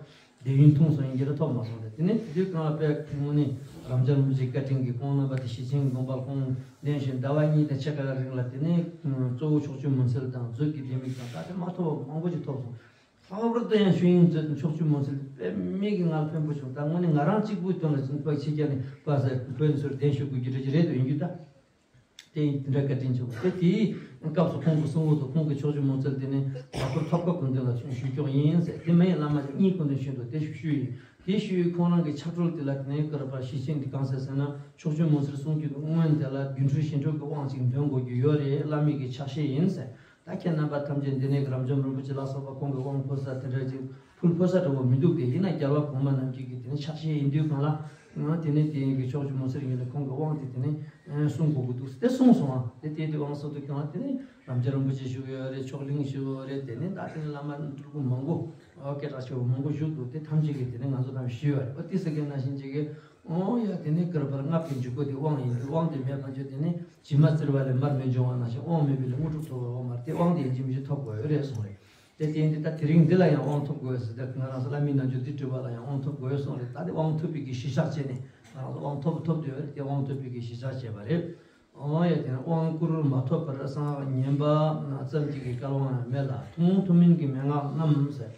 དེ་ཡུན་ཐུང་སོང་ཡིན་གྱི་རེད། ཐོབ་མ་སོང་རེད། དེ་ནས་དེ་དུས་གང་ལ་དཔེ་དངོས་གནས་རབ་འབྱམས་རིན་པོ་ཆེའི་བཀའ་དྲིན་གྱིས་ཁོང་རྣམ་པ་དེ་ཞེ་ཆེན་དགོན་པར་ཁོང་གདན་ཞུས་ཟླ་བ་གཉིས་དང་ཕྱེད་ཀ་རིང་ལ། དེ་ནས་གཙོ་བོ་ཕྱོགས་བཅུའི་མུན་སེལ་དང་མཛོད་ཀྱི་ལྡེ་མིག་དང་ད་དེ་མ་ཐོབ་པ་མང་པོ་ཞིག་ཐོབ་སོང་། ལྷག་པར་དུ་ཡང་ཞུ་ཡིན་མཛོད་ཕྱོགས་བཅུའི་མུན་སེལ་དཔེ་མེད་ཀྱི་ང་ལ་ཕན་པོ་བྱུང་། ད་དངོས་གནས་ང་རང་གཅིག་པུའི་དོན་ལ་ཕྱི་རྒྱལ་ནས་པ་ཟེར་བོད་ཚོར་གདན་ཞུ་དགོས་རྒྱུ་རེད་ཀྱི་རེད་འདུག་ཡིན་རྒྱུ་ད། དེ་ཡིན་དེ་འདྲ་བཀའ་དྲིན་ཆེ་བོ། དེ་དེའི་སྐབས་སུ་ཁོང་གི་གསུང་འོག་ཏུ་ཁོང་གིས་ཕྱོགས་བཅུའི་མུན་སེལ་དེ་ནི་བར་སྐོར་ཐོབ་དཀའ་སྐུ་མདུན་ལ་ཞུ་ཆོག་ཡིན་ཟེར། དེ་མིན་བླ་མ་གཉིས་སྐུ་མདུན་ཞུས་འདུག་དེ་ཞུ་ཞུས་ཡིན། དེ་ཞུས་ཁོང་རང་གི་ཕྱག་འཕྲུལ་དེ་ལ་དེ་ནས་བཀའ་རབ་ཞེ་ཆེན་གྱི་གང་ཟེར་ཟེར་ན། ཕྱོགས་བཅུའི་མུན་སེལ་གསུང་རྒྱུ་གི་སྔོན་དེ་ལ་སྒྱུ་འཕྲུལ་ཞི་ཁྲོའི་གི་དབང་ཅིག་འདོན་དགོས་ཀྱི་ཡོད་རེད། བླ་མའི་གི་ཕྱག་བཞེས་ཡིན་ཟེར། ད་ཁྱེད་རྣམ་པ་ཐམས་ཅད་འདི་ནས་རབ་འབྱམས་རིན་པོ་ཆེ་ལ་སོགས་པ་ཁོང་གི་དབང་ཕུལ་ས་དེ་འདྲ་ཅིག་ཕུལ་ཕུལ་ས་འདྲ་བོ་མི་འདུག་དེ་ཡིན་ན་རྒྱལ་བ་གོང་མ་རྣམས་ཀྱི་གི་དེ་ནས་ཕྱག་བཞེས་ཡིན་དུས་གང་ལ། ང་དེ་ནས་དེ་ཡིན་གི་ཕྱོགས་བཅུའི་མུན་སེལ་ཡིན་ན་ཁོང་གི་དབང་དེ་དེ་ནས་གསུང་དགོས་ཀྱི་འདུག་དེ་གསུངས་སོང་ཨ། དེ་དེ་དེ་དབང་གསུང་དུས་གང་ལ་དེ་ནས་རབ་འབྱམས་རིན་པོ་ཆེ་ཞུ་གི་ཡོད་རེད། མཆོག་གླིང་ཞུ་གི་ཡོད་རེད། དེ་ནས་ད་དེ་ནས་བླ་མ་སྤྲུལ་སྐུ་མང་པོ་ཨོ་སྐད་གྲགས་ཆེ་བོ་མང་པོ་བཞུགས་འདུག་དེ་ཐམས་ཅད་ཀྱིས་དེ་ནས་ང་ཚོ་རྣམས་ཞུས་པ་རེད། ཨོ་དེ་ཟེར་མཁན་ནང་བཞིན་ཅིག་གི། ཨོ་ཡ། དེ་ནས་བསྐལ་པར་སྔགས་ཀྱི་འཇུག་སྒོ་དེ་དབང་ཡིན་དུས་དབང་དེ་མེད་པ་ཆོས་དེ་ནི་བྱེ་མ་བཙིར་བ་ལས་མར་མེ་འབྱུང་བ་ནང་བཞིན་དབང་མེད་པའི་ལས་དངོས་གྲུབ་ཐོབ་པའི་དབང་མ་རེད། དེ་དབང་དེ་ཡིན་གཅིག་མིན་གཅིག་ཐོབ་དགོས་རེད་གསུངས་རེད། དེ་དེ་ཡིན་དུས་ད་དེ་རིང་འདི་ལ་ཡང་དབང་ཐོབ་དགོས་ཟེར་ཏེ་ང་རང་ཚོ་བླ་མའི་རྣལ་འབྱོར་འདི་བྲིས་པ་ལ་ཡང་དབང་ཐོབ་དགོས་གསུངས་རེད། ད་དེ་དབང་ཐོབ་པའི་གི་གཞི་བཞག་བྱས་ནས་ང་རང་ཚོ་དབང་ཐོབ་ཐོབ་བསྡད་ཡོད་རེད། དེ་དབང་ཐོབ་པའི་གི་གཞི་བཞག་བྱས་པ་རེད། ཨོ་ཡ། དེ་ནས་དབང་བསྐུར་མ་ཐོབ་པར་གསང་སྔགས་ཉན་པ་ཙམ་གྱིས་ཀྱི་བསྐལ་པ་ཡང་མེད་ལ། ཐུན་མོང་ཐུན་མིན་གྱི་མན་ངག་རྣམས་ཟེར།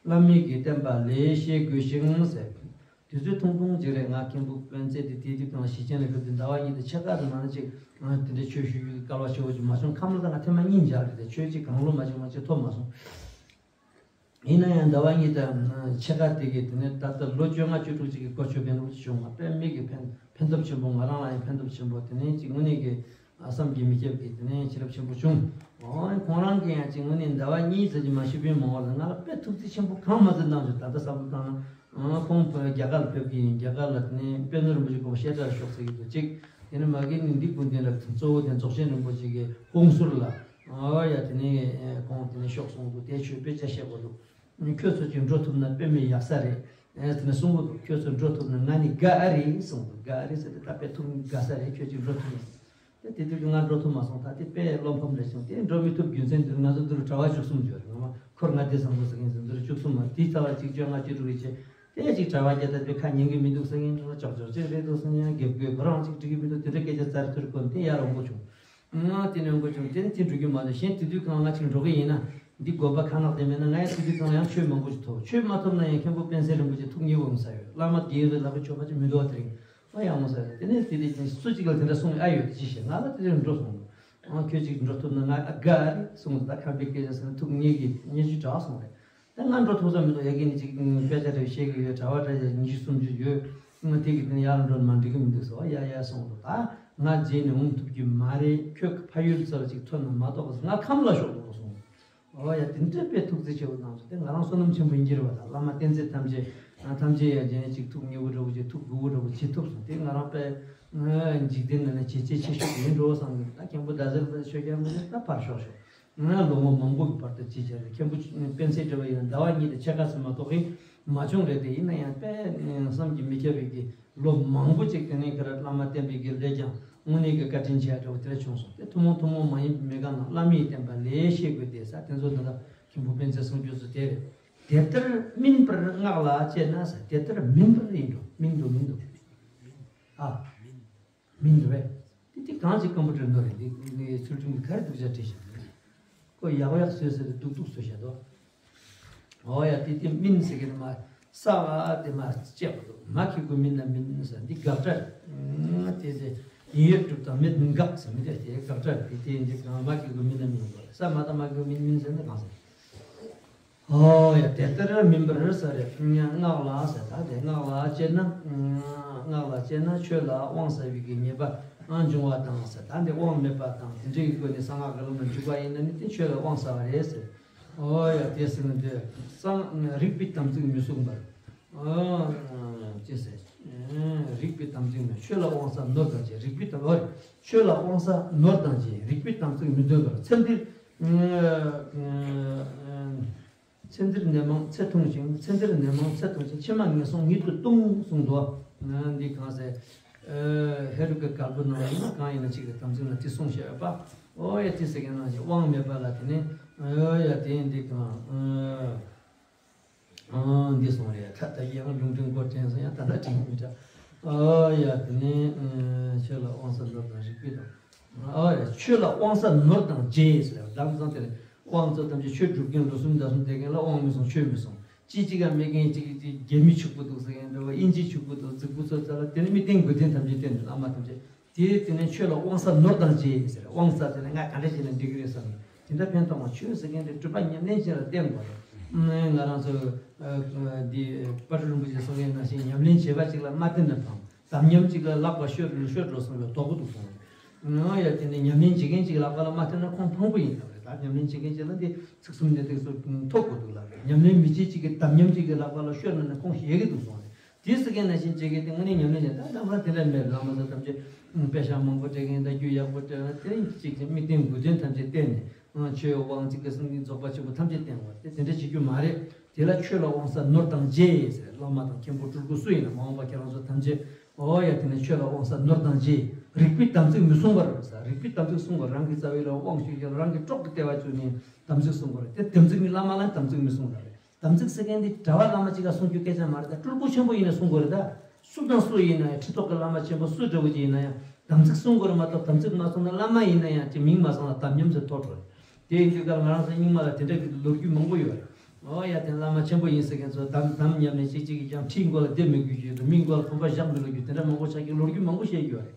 བླ་མའི་གི་བསྟན་པ་ལས་ཤེས་དགོས་ཤིང་ཟེར། དུས་ཚོད་ཐུང་ཐུང་ཅིག་རེད། ང་མཁན་པོ་སྤེན་ཚེ་དེ་དེའི་དུས་གང་ཞེ་ཆེན་ལ་ཕེབས་དུས་ཟླ་བ་གཉིས་དང་ཕྱེད་ཀ་རེ་མ་ན་ཅིག་ང་དེ་འདྲའི་ཆོས་ཞུ་རྒྱུའི་སྐལ་བ་ཆེ་བོ་ཅིག་མ་བྱུང་། ཁམས་ལ་ད་ང་ཐེངས་མ་གཉིས་མཇལ་རེད་དེ། ཆོས་ཅིག་གང་བློ་མ་བྱུང་བ་ཅིག་ཐོབ་མ་སོང་། ཡིན་ན་ཡང་ཟླ་བ་གཉིས་དང་ཕྱེད་ཀ་དེ་གི་དེ་ནས་ད་ལྟ་ལོ་བཅོ་ལྔ་བཅུ་དྲུག་ཅིག་གི་གོ་ཆོད་ཕན་ཐོགས་ཅིག་བྱུང་བ་དཔེ་མེད་ཀྱི་ཕན་ཕན་ཐོགས་ཆེན་པོ། ང་རང་ལ་ཡང་ཕན་ཐོགས་ཆེན་པོ། དེ་ནས་ཅིག་དངོས་གནས་ཀྱི་བསམ་གྱིས་མི་ཁྱབ་ཀྱི་དེ་ནས་བྱིན་རླབས་ཆེན་པོ་བྱུང་། ཨོ་ཁོང་རང་གིས་ཡང་ཅིག་དངོས་གནས་ཟླ་བ་གཉིས་ཙམ་གྱི་མ་ཤི་བའི་མང་བ་ལ་ང་ལ་དཔེ་ཐུགས་རྗེ་ཆེན་པོ་གང་མ་ཚད་གནང་བྱུང་། ད་ལྟ་བསམ་བློ་བཏང་ན་ཁོང་རྒྱ་གར་ལ་ཕེབས་ཀྱི་ཡིན། རྒྱ་གར་ལ་དེ་ནས་དཔལ་ནོར་རིན་པོ་ཆེ་དགོངས་པ་བཤད་གྲྭར་ཤོག་ཟེར་གྱི་འདུག་ཅིག་དེ་ནས་མ་གི་ནི་འདི་སྐུ་མདུན་ལ་གཙོ་བོ་དེ་རྫོགས་ཆེན་རིན་པོ་ཆེ་གི་དགོངས་ཟུར་ལ། ཨོ་ཡ། དེ་ནས་ཁོང་དེ་ནས་ཤོག་གསུངས་འདུག་དེ་ཆོས་དཔེ་ཆ་བཤད་དགོས་འདུག་ཁྱོད་ཚོ་ཅིག་འགྲོ་ཐུབ་ན་དཔེ་མི་ཡག་ས་རེད། ཨེ་དེ་ནས་གསུང་གི་འདུག་ཁྱོད་ཚོ་འགྲོ་ཐུབ་ན་ང་ནི་དགའ་ཨ་རེད་གསུངས་འདུག་དགའ་ཨ་རེད་ཟེར་ཏེ་ད་དཔེ་ཐུགས་དགའ་ས་རེད། ཁྱོད་ཅིག་འགྲོ་ཐུབ་ན། དེ་དེ་དུས་ཀྱི་ང་འགྲོ་ཐུབ་མ་སོང་། ད་དེ་དཔེ་བློ་ཕམ་རེད་བྱུང་། དེ་འགྲོ་མི་ཐུབ་རྒྱུ་མཚན་འདིར་ང་ཚོ་འདིར་གྲྭ་བ་བཅུ་གསུམ་ཡོད་རེད། ང་མ་འཁོར་ལྔ་སྡེ་བཟང་པོ་ཟེར་མཁན་ཚོ་འདིར་བཅུ་གསུམ་མ། དེའི་རྩ་བ་གཅིག་བཅོ་ལྔ་བཅུ་དྲུག་རེད་བྱས། དེ་ཅིག་གྲྭ་བ་བརྒྱ་དང་དེ་ཁ་ཉན་གི་མི་འདུག་ཟེར་མཁན་ཚོ་ཅོག་ཅོག་ཅིག་རེད་འདུག་ཟེར་མཁན། རྒྱབ་དགོས་ཁོ་རང་ཅིག་འགྲིག་གི་མི་འདུག་དེ་འདྲ་སྐད་ཆ་རྩར་ཐུར་བཀོད་དེ་ཡར་འོང་དགོས་བྱུང་། ང་དེ་ནས་འགོ་བྱུང་། དེ་ནས་དེ་འགྲོ་རྒྱུ་མ་རེད། གཞན་དེ་དུས་གང་ང་ཅིག་འགྲོ་གི་ཡིན་ན་འདི་དགོན་པ་ཁ་ནག་དེ་མེད་ན་ང་ཡང་དེ་དུས་གང་ཡང་ཆོས་མང་པོ་ཞིག་ཐོབ། ཆོས་མ་ཐོབ་ན་ཡང་མཁན་པོ་སྤེན་ཚེ་རིན་པོ་ཆེ་ཐུགས་མཉེས་འོང་ས་ཡོད། བླ་མ་དགེ་བའི་ལག་གི་ཆོས་པ་ཅིག་མི་འདུག་བ། དེ་རིང་ཨ་ཡང་འོང་ས་ཡོད། དེ་ནས་དེ་དེ་ཅིག་སུ་གཅིག་ལ་དེ་འདྲ་གསུངས་ཨ་ཡོད་དེ་ཅི་ཞེས་ང་ལ་དེ་རིང་འགྲོ་སོང་། ཨང་ཁྱོད་ཅིག་འགྲོ་ཐུབ་ན་ང་དགའ་རེད་གསུངས། ད་ཁམས་པའི་སྐད་ཆ་ཟེར་ན་ཐུགས་མཉེས་ཀྱི་སྙན་ཞུ་དྲག་སོང་རེད། ད་ང་འགྲོ་ཐུབ་ས་མི་འདུག་ཡ་གི་ནི་ཅིག་དཔེ་ཆ་རེ་བཤད་ཀྱི་ཡོད། གྲྭ་བ་འདྲ་ཡ་ཉི་ཤུ་སུམ་ཅུ་ཡོད། ང་དེ་གི་དེ་ནི་ཡར་འགྲོ་ན་མ་འགྲིག་གི་མི་འདུག་ཟེར་བ། ཡ་ཡ་གསུངས་འདུག་ད་ང་རྗེས་ནས་འོང་ཐུབ་ཀྱི་མ་རེད། ཁྱོད་ཀྱི་ཕ་ཡུལ་ཚོ་ལ་ཅིག་ཐོན་ན་མ་གཏོགས་ང་ཁམས་ལ་ཤོག་འདུག་གསུངས། ཨོ་ཡ་དེ་འདྲ་དཔེ་ཐུགས་རྗེ་ཆེ་བོ་གནང་སོང་། དེ་ང་རང་བསོད་ནམས་ཆེན་པོ་ཡིན་གྱི་རེད་བ། ད་བླ་མ་བསྟེན་ཚེ་ཐམས་ཅད་ཐམས་ཅད་ཡ་རྗེས་ནས་ཅིག་ཐུགས་མཉེས་པོ་འདྲ་བོ་ཅིག་ཐུགས་མགུ་བོ་འདྲ་བོ་བྱེད་ཐུབ་སོང་། དེ་ང་རང་དཔེ་འཇིག་རྟེན་ནང་ནས་བྱེད་ཆེད་ཆེ་ཤོས་ཡིན་འགྲོ་བསམ་གི། ད་མཁན་པོ་ཟླ་ཟེར་ད་ཆོས་རྒྱལ་མི་ཟེར་ད་ཕར་ཞོག་ཞོག་ང་ལོ་ངོ་མང་པོ་གི་བར་དུ་ཅི་བྱ་རེད། མཁན་པོ་སྤེན་ཚེ་འདྲ་བ་ཡིན་ན་ཟླ་བ་གཉིས་དང་ཕྱེད་ཀ་ཙམ་མ་གཏོགས་ཀྱི་མ་བྱུང་རེད། དེ་ཡིན་ན་ཡང་དཔེ་བསམ་གྱིས་མི་ཁྱབ་པའི་གི་ལོ་མང་པོ་ཅིག་དེ་ནས་ག་རེ་བླ་མ་བསྟེན་པའི་གི་ལས་ཀྱང་དངོས་གནས་ཀྱི་བཀའ་དྲིན་ཆེ་བ་འདྲ་བོ་དེ་འདྲ་བྱུང་སོང་། དེ་ཐུན་མོང་ཐུན་མོང་མ་ཡིན་པའི་མི་གང་ན་བླ་མའི་བསྟན་པ་ལས་ཤེས་དགོས་ཏེ་ས་དེ་ཚོ་འདི་ལ་མཁན་པོ་སྤེན་ཚེ་གསུང་རྒྱུ་ཚོ་དེ་རེད། དེ་ལྟར་སྨིན་པར་སྔགས་ལ་སྤྱད་ན་ཟེར། དེ་ལྟར་མིན་པར་ཡིན་འགྲོ། མིན་འགྲོ་མིན་འགྲོ། ཨ། མིན་འགྲོ་བས། དེ་དེ་གང་ཅིག་སྐམ་པོ་དྲན་འགྲོ་རེད། འདི་ངའི་ཚུལ་ཁྲིམས་ཀྱི་ག་རེ་སྡུག་ཅག་བྲིས་བཞག་འདུག་ཁོ་ཡག་ཡག་བཟོས་ཟེར་ཏེ་སྡུག་སྡུག་བཟོས་བཞག་འདུག་ཨོ་ཡ་དེ་དེ་སྨིན་ཟེར་གི་ནི་མ་ས་བ་དེ་མ་བཅད་པ་འདུག་མ་ཁེ་གུ་སྨིན་ན་སྨིན་ཟེར། འདི་དགག་སྒྲ་རེད། དེ་དེ་ཡིན་ཡོད་གྲུབ་དང་མེད་དགག་ཟེར་མི་དེ་དེ་དགག་སྒྲ་རེད། དེ་དེ་འདི་གང་མ་ཁེ་གུ་སྨིན་ན་སྨིན་དགོས་རེད། ས་མ་དང་མ་ཁེ་གུ་སྨིན་སྨིན་ཟེར་ན་གང་ཟེར། ཨོ་ཡ་དེ་ལྟར་མིན་པར་ཟེར་རེད། སྔགས་ལ་ཟེར། ད་དེ་སྔགས་ལ་སྤྱད་ན་སྔགས་ལ་སྤྱད་ན་ཆོས་ལ་དབང་ཟ་བའི་གི་ཉེས་པ་འབྱུང་བ་དང་ཟེར། ད་འདི་དབང་མེད་པ་དང་དེ་འདྲའི་སྒོ་ནས་གསང་སྔགས་ཀྱི་ལམ་ལ་འཇུག་པ་ཡིན་ན་ནི་དེ་ཆོས་ལ་དབང་ཟ་བ་རེད་ཟེར། ཨོ་ཡ་དེ་ཟེར་ན་འདི་གསང་རིགས་པའི་དམ་ཚིག་མི་བསྲུང་བར། ཨོ་ཅི་ཟེར། རིགས་པའི་དམ་ཚིག་མི་ཆོས་ལ་དབང་ཟ་ནོར་དང་བཅས། རིགས་པའི་དམ་ཨོ་ཆོས་ལ་དབང་ཟ་ནོར་དང་བཅས་རིགས་པའི་དམ་ཚིག་མི་འདོན་པར་ཚེ་འདིར། ཚེ་འདིར་ནད་མང་ཚེ་ཐུང་ཞིང་། ཚེ་འདིར་ནད་མང་ཚེ་ཐུང་ཞིང་། ཕྱི་མ་ངན་སོང་ཉིད་དུ་ལྟུང་གསུངས་འདུག་འདི་གང་ཟེར། ཧེ་རུ་ཀའི་གལ་པོ་ནང་ཡིན་ན་གང་ཡིན་ན་གཅིག་གི་དམ་ཚིག་ལ་དེ་གསུངས་བཞག་ཡོད་པ། ཨོ་ཡ་དེ་ཟེར་མཁན་ནང་བཞིན་དབང་མེད་པ་ལ་དེ་ནི་ཨོ་ཡ་དེ་འདི་གང་། ཨང་འདི་སོང་རེད། ད་ལྟ་ཡང་ལུང་དྲན་འགོ་དྲན་སོང་། ཡང་ད་ལྟ་དྲན་མི་འདྲ། ཨ་ཡ་དེ་ནས་ཆོས་ལ་དབང་ས་ནོར་དང་རིགས་པའི་དང་། ཨ་ཡ་ཆོས་ལ་དབང་ས་ནོར་དང་བཅས་ཟེར་བ་དམ་གཙང་དེར་དབང་ཚོ་ཐམས་ཅད་ཆོས་སྒྲུབ་མཁན་ལོ་གསུམ་ཟླ་གསུམ་བསྡད་མཁན་ལ་དབང་མི་སོང་ཆོས་མི་སོང་། ཅི་གཅིག་ཡང་མེད་མཁན་གཅིག་གིས་རྒྱལ་མི་ཕྱུག་པོ་འདུག་ཟེར་མཁན་འདྲ་བོ་དབྱིན་ཇི་ཕྱུག་པོ་འདུག་རྫིག་པོ་ཚོ་ཚ་ལ་དེ་ནས་མི་བསྟེན་དགོས་དོན་ཐམས་ཅད་བསྟེན་ནས་བླ་མ་ཐམས་ཅད། དེ་དེ་ནས་ཆོས་ལ་དབང་ས་ནོར་དང་བཅས་ཟེར། དབང་ས་དེ་ནས་ང་ག་འདྲ་བྱས་ན་འགྲིག་གི་རེད་བསམ་ནས་དེ་འདྲ་ཕན་ཐོགས་མ། ཆོས་ཟེར་མཁན་དེ་སྤྲུལ་པ་ཉམས་ལེན་བྱས་ལ་བསྟེན་དགོས་རེད། ང་རང་ཚོ་འདི་དཔལ་སྤྲུལ་རིན་པོ་ཆེ་གསུང་མཁན་ནང་བཞིན་ཉམས་ལེན་བྱེད་པ་ཅིག་ལ་མ་བསྟེན་ན་ཕངས། དམ་ཉམས་ཅིག་ལ་ལག་པ་ཤོར་ཤོར་འགྲོ་སོང་བའི་དོགས་པ་འདུག་སོང་། ང་ཡ་དེ་ནས་ཉམས་ལེན་བྱེད་མཁན་ཅིག་ལག་པ་ལ་མ་བསྟེན་ན་ཁོང་ཕངས་པོ་ཡིན་ལབ་རེད། ད་ཉམས་ལེན་བྱེད་མཁན་ཅིག་ལ་འདི་ཚིག་གསུམ་ནས་ཏིག་གསུམ་ཐོབ་དགོས་འདུག་ལབ་རེད། ཉམས་ལེན་མི་བྱེད་ཅིག་གི་དམ་ཉམས་ཅིག་གི་ལག་པ་ལ་ཤོར་ན་ནི་ཁོང་ཞེད་ཀྱི་འདུག་སོང་རེད། དེ་སྲིད་མཁན་ནང་བཞིན་བྱེད་མཁན་དེ་དངོས་གནས་ཉམས་ལེན་བྱས། ད་ལམ་ར་དེ་འདྲ་མེད། བླ་མ་ཚོ་ཐམས་ཅད་དཔེ་ཤག་མང་པོ་སྤྲད་མཁན་དང་རྒྱུ་ཡག་པོ་སྤྲད་མཁན་དེ་རིང་གཅིག་ཅིག་དམིགས་རྟེན་དགོས་དོན་ཐམས་ཅད་བསྟན་ནས་ཆོས་དབང་ཚིག་གི་གསུང་གི་རྫོགས་པ་ཆེན་པོ་ཐམས་ཅད་བསྟན་དགོས་ཏེ་དེ་འདྲ་བྱེད་རྒྱུ་མ་རེད། དེ་ལ་ཆོས་ལ་དབང་ས་ནོར་དང་བཅས་ཟེར། བླ་མ་དང་མཁན་པོ་སྤྲུལ་སྐུ་སུ་ཡིན་ན་མ་འོངས་པ་ཁྱེད་རང་ཚོ་ཐམས་ཅད་ཨོ་ཡ་དེ་ནས་ཆོས་ལ་དབང་ས་ནོར་དང་བཅས་རིགས་པའི་དམ་ཚིག་མི་བསྲུང་བར་ཟེར། རིགས་པའི་དམ་ཚིག་བསྲུང་དགོས། རང་གི་རྩ་བའི་ལ་དབང་ཞུས་ཀྱང་རང་གི་གྲོགས་ཀྱི་ལྟེ་བ་བཅུག་ནས་དམ་ཚིག་བསྲུང་དགོས་རེད། དེ་དམ་ཚིག་ནི་བླ་མ་ལ་དམ་ཚིག་མི་བསྲུང་བ་རེད། དམ་ཚིག་ཟེར་མཁན་འདི་གྲྭ་བ་བླ་མ་གཅིག་ག་གསུང་རྒྱུ་སྐད་ཆ་མ་རེད། ད་སྤྲུལ་སྐུ་ཆེན་པོ་ཡིན་ན་གསུང་དགོས་རེད། ད་སུ་དང་སུ་ཡིན་ན་ཡང་ཁྲི་ཐོག་གི་བླ་མ་ཆེན་པོ་སུ་འདྲ་བོ་ཅིག་ཡིན་ན་ཡང་དམ་ཚིག་བསྲུང་དགོས་རེད་མ་གཏོགས། དམ་ཚིག་མ་བསྲུངས་ན་བླ་མ་ཡིན་ན་ཡང་དེ་མིང་མ་བཟང་ན་དམ་ཉམས་སུ་ཐོགས་འགྲོ་རེད། དེ་ཡིན་དུས་ཀ་ང་རང་ཚོ་རྙིང་མ་ལ་དེ་འདྲ་གི་ལོ་རྒྱུས་མང་པོ་ཡོད་རེད། ཨོ་ཡ་དེ་བླ་མ་ཆེན་པོ་ཡིན་ཟེར་མཁན་ཚོ་དམ་དམ་ཉམས་ནས་གཅིག་གཅིག་གིས་ཀྱང་ཁྲིའི་མགོ་ལ་སྡེབ་མི་དགོས་རྒྱུ་དང་མིའི་མགོ་ལ་བུམ་པ་བཞག་མི་དགོས་རྒྱུ་དེ་འདྲ་མང་པོ་ཆགས་ཀྱི་ལོ་རྒྱུས་མང་པོ་བཤད་ཀྱི་ཡོད་རེད།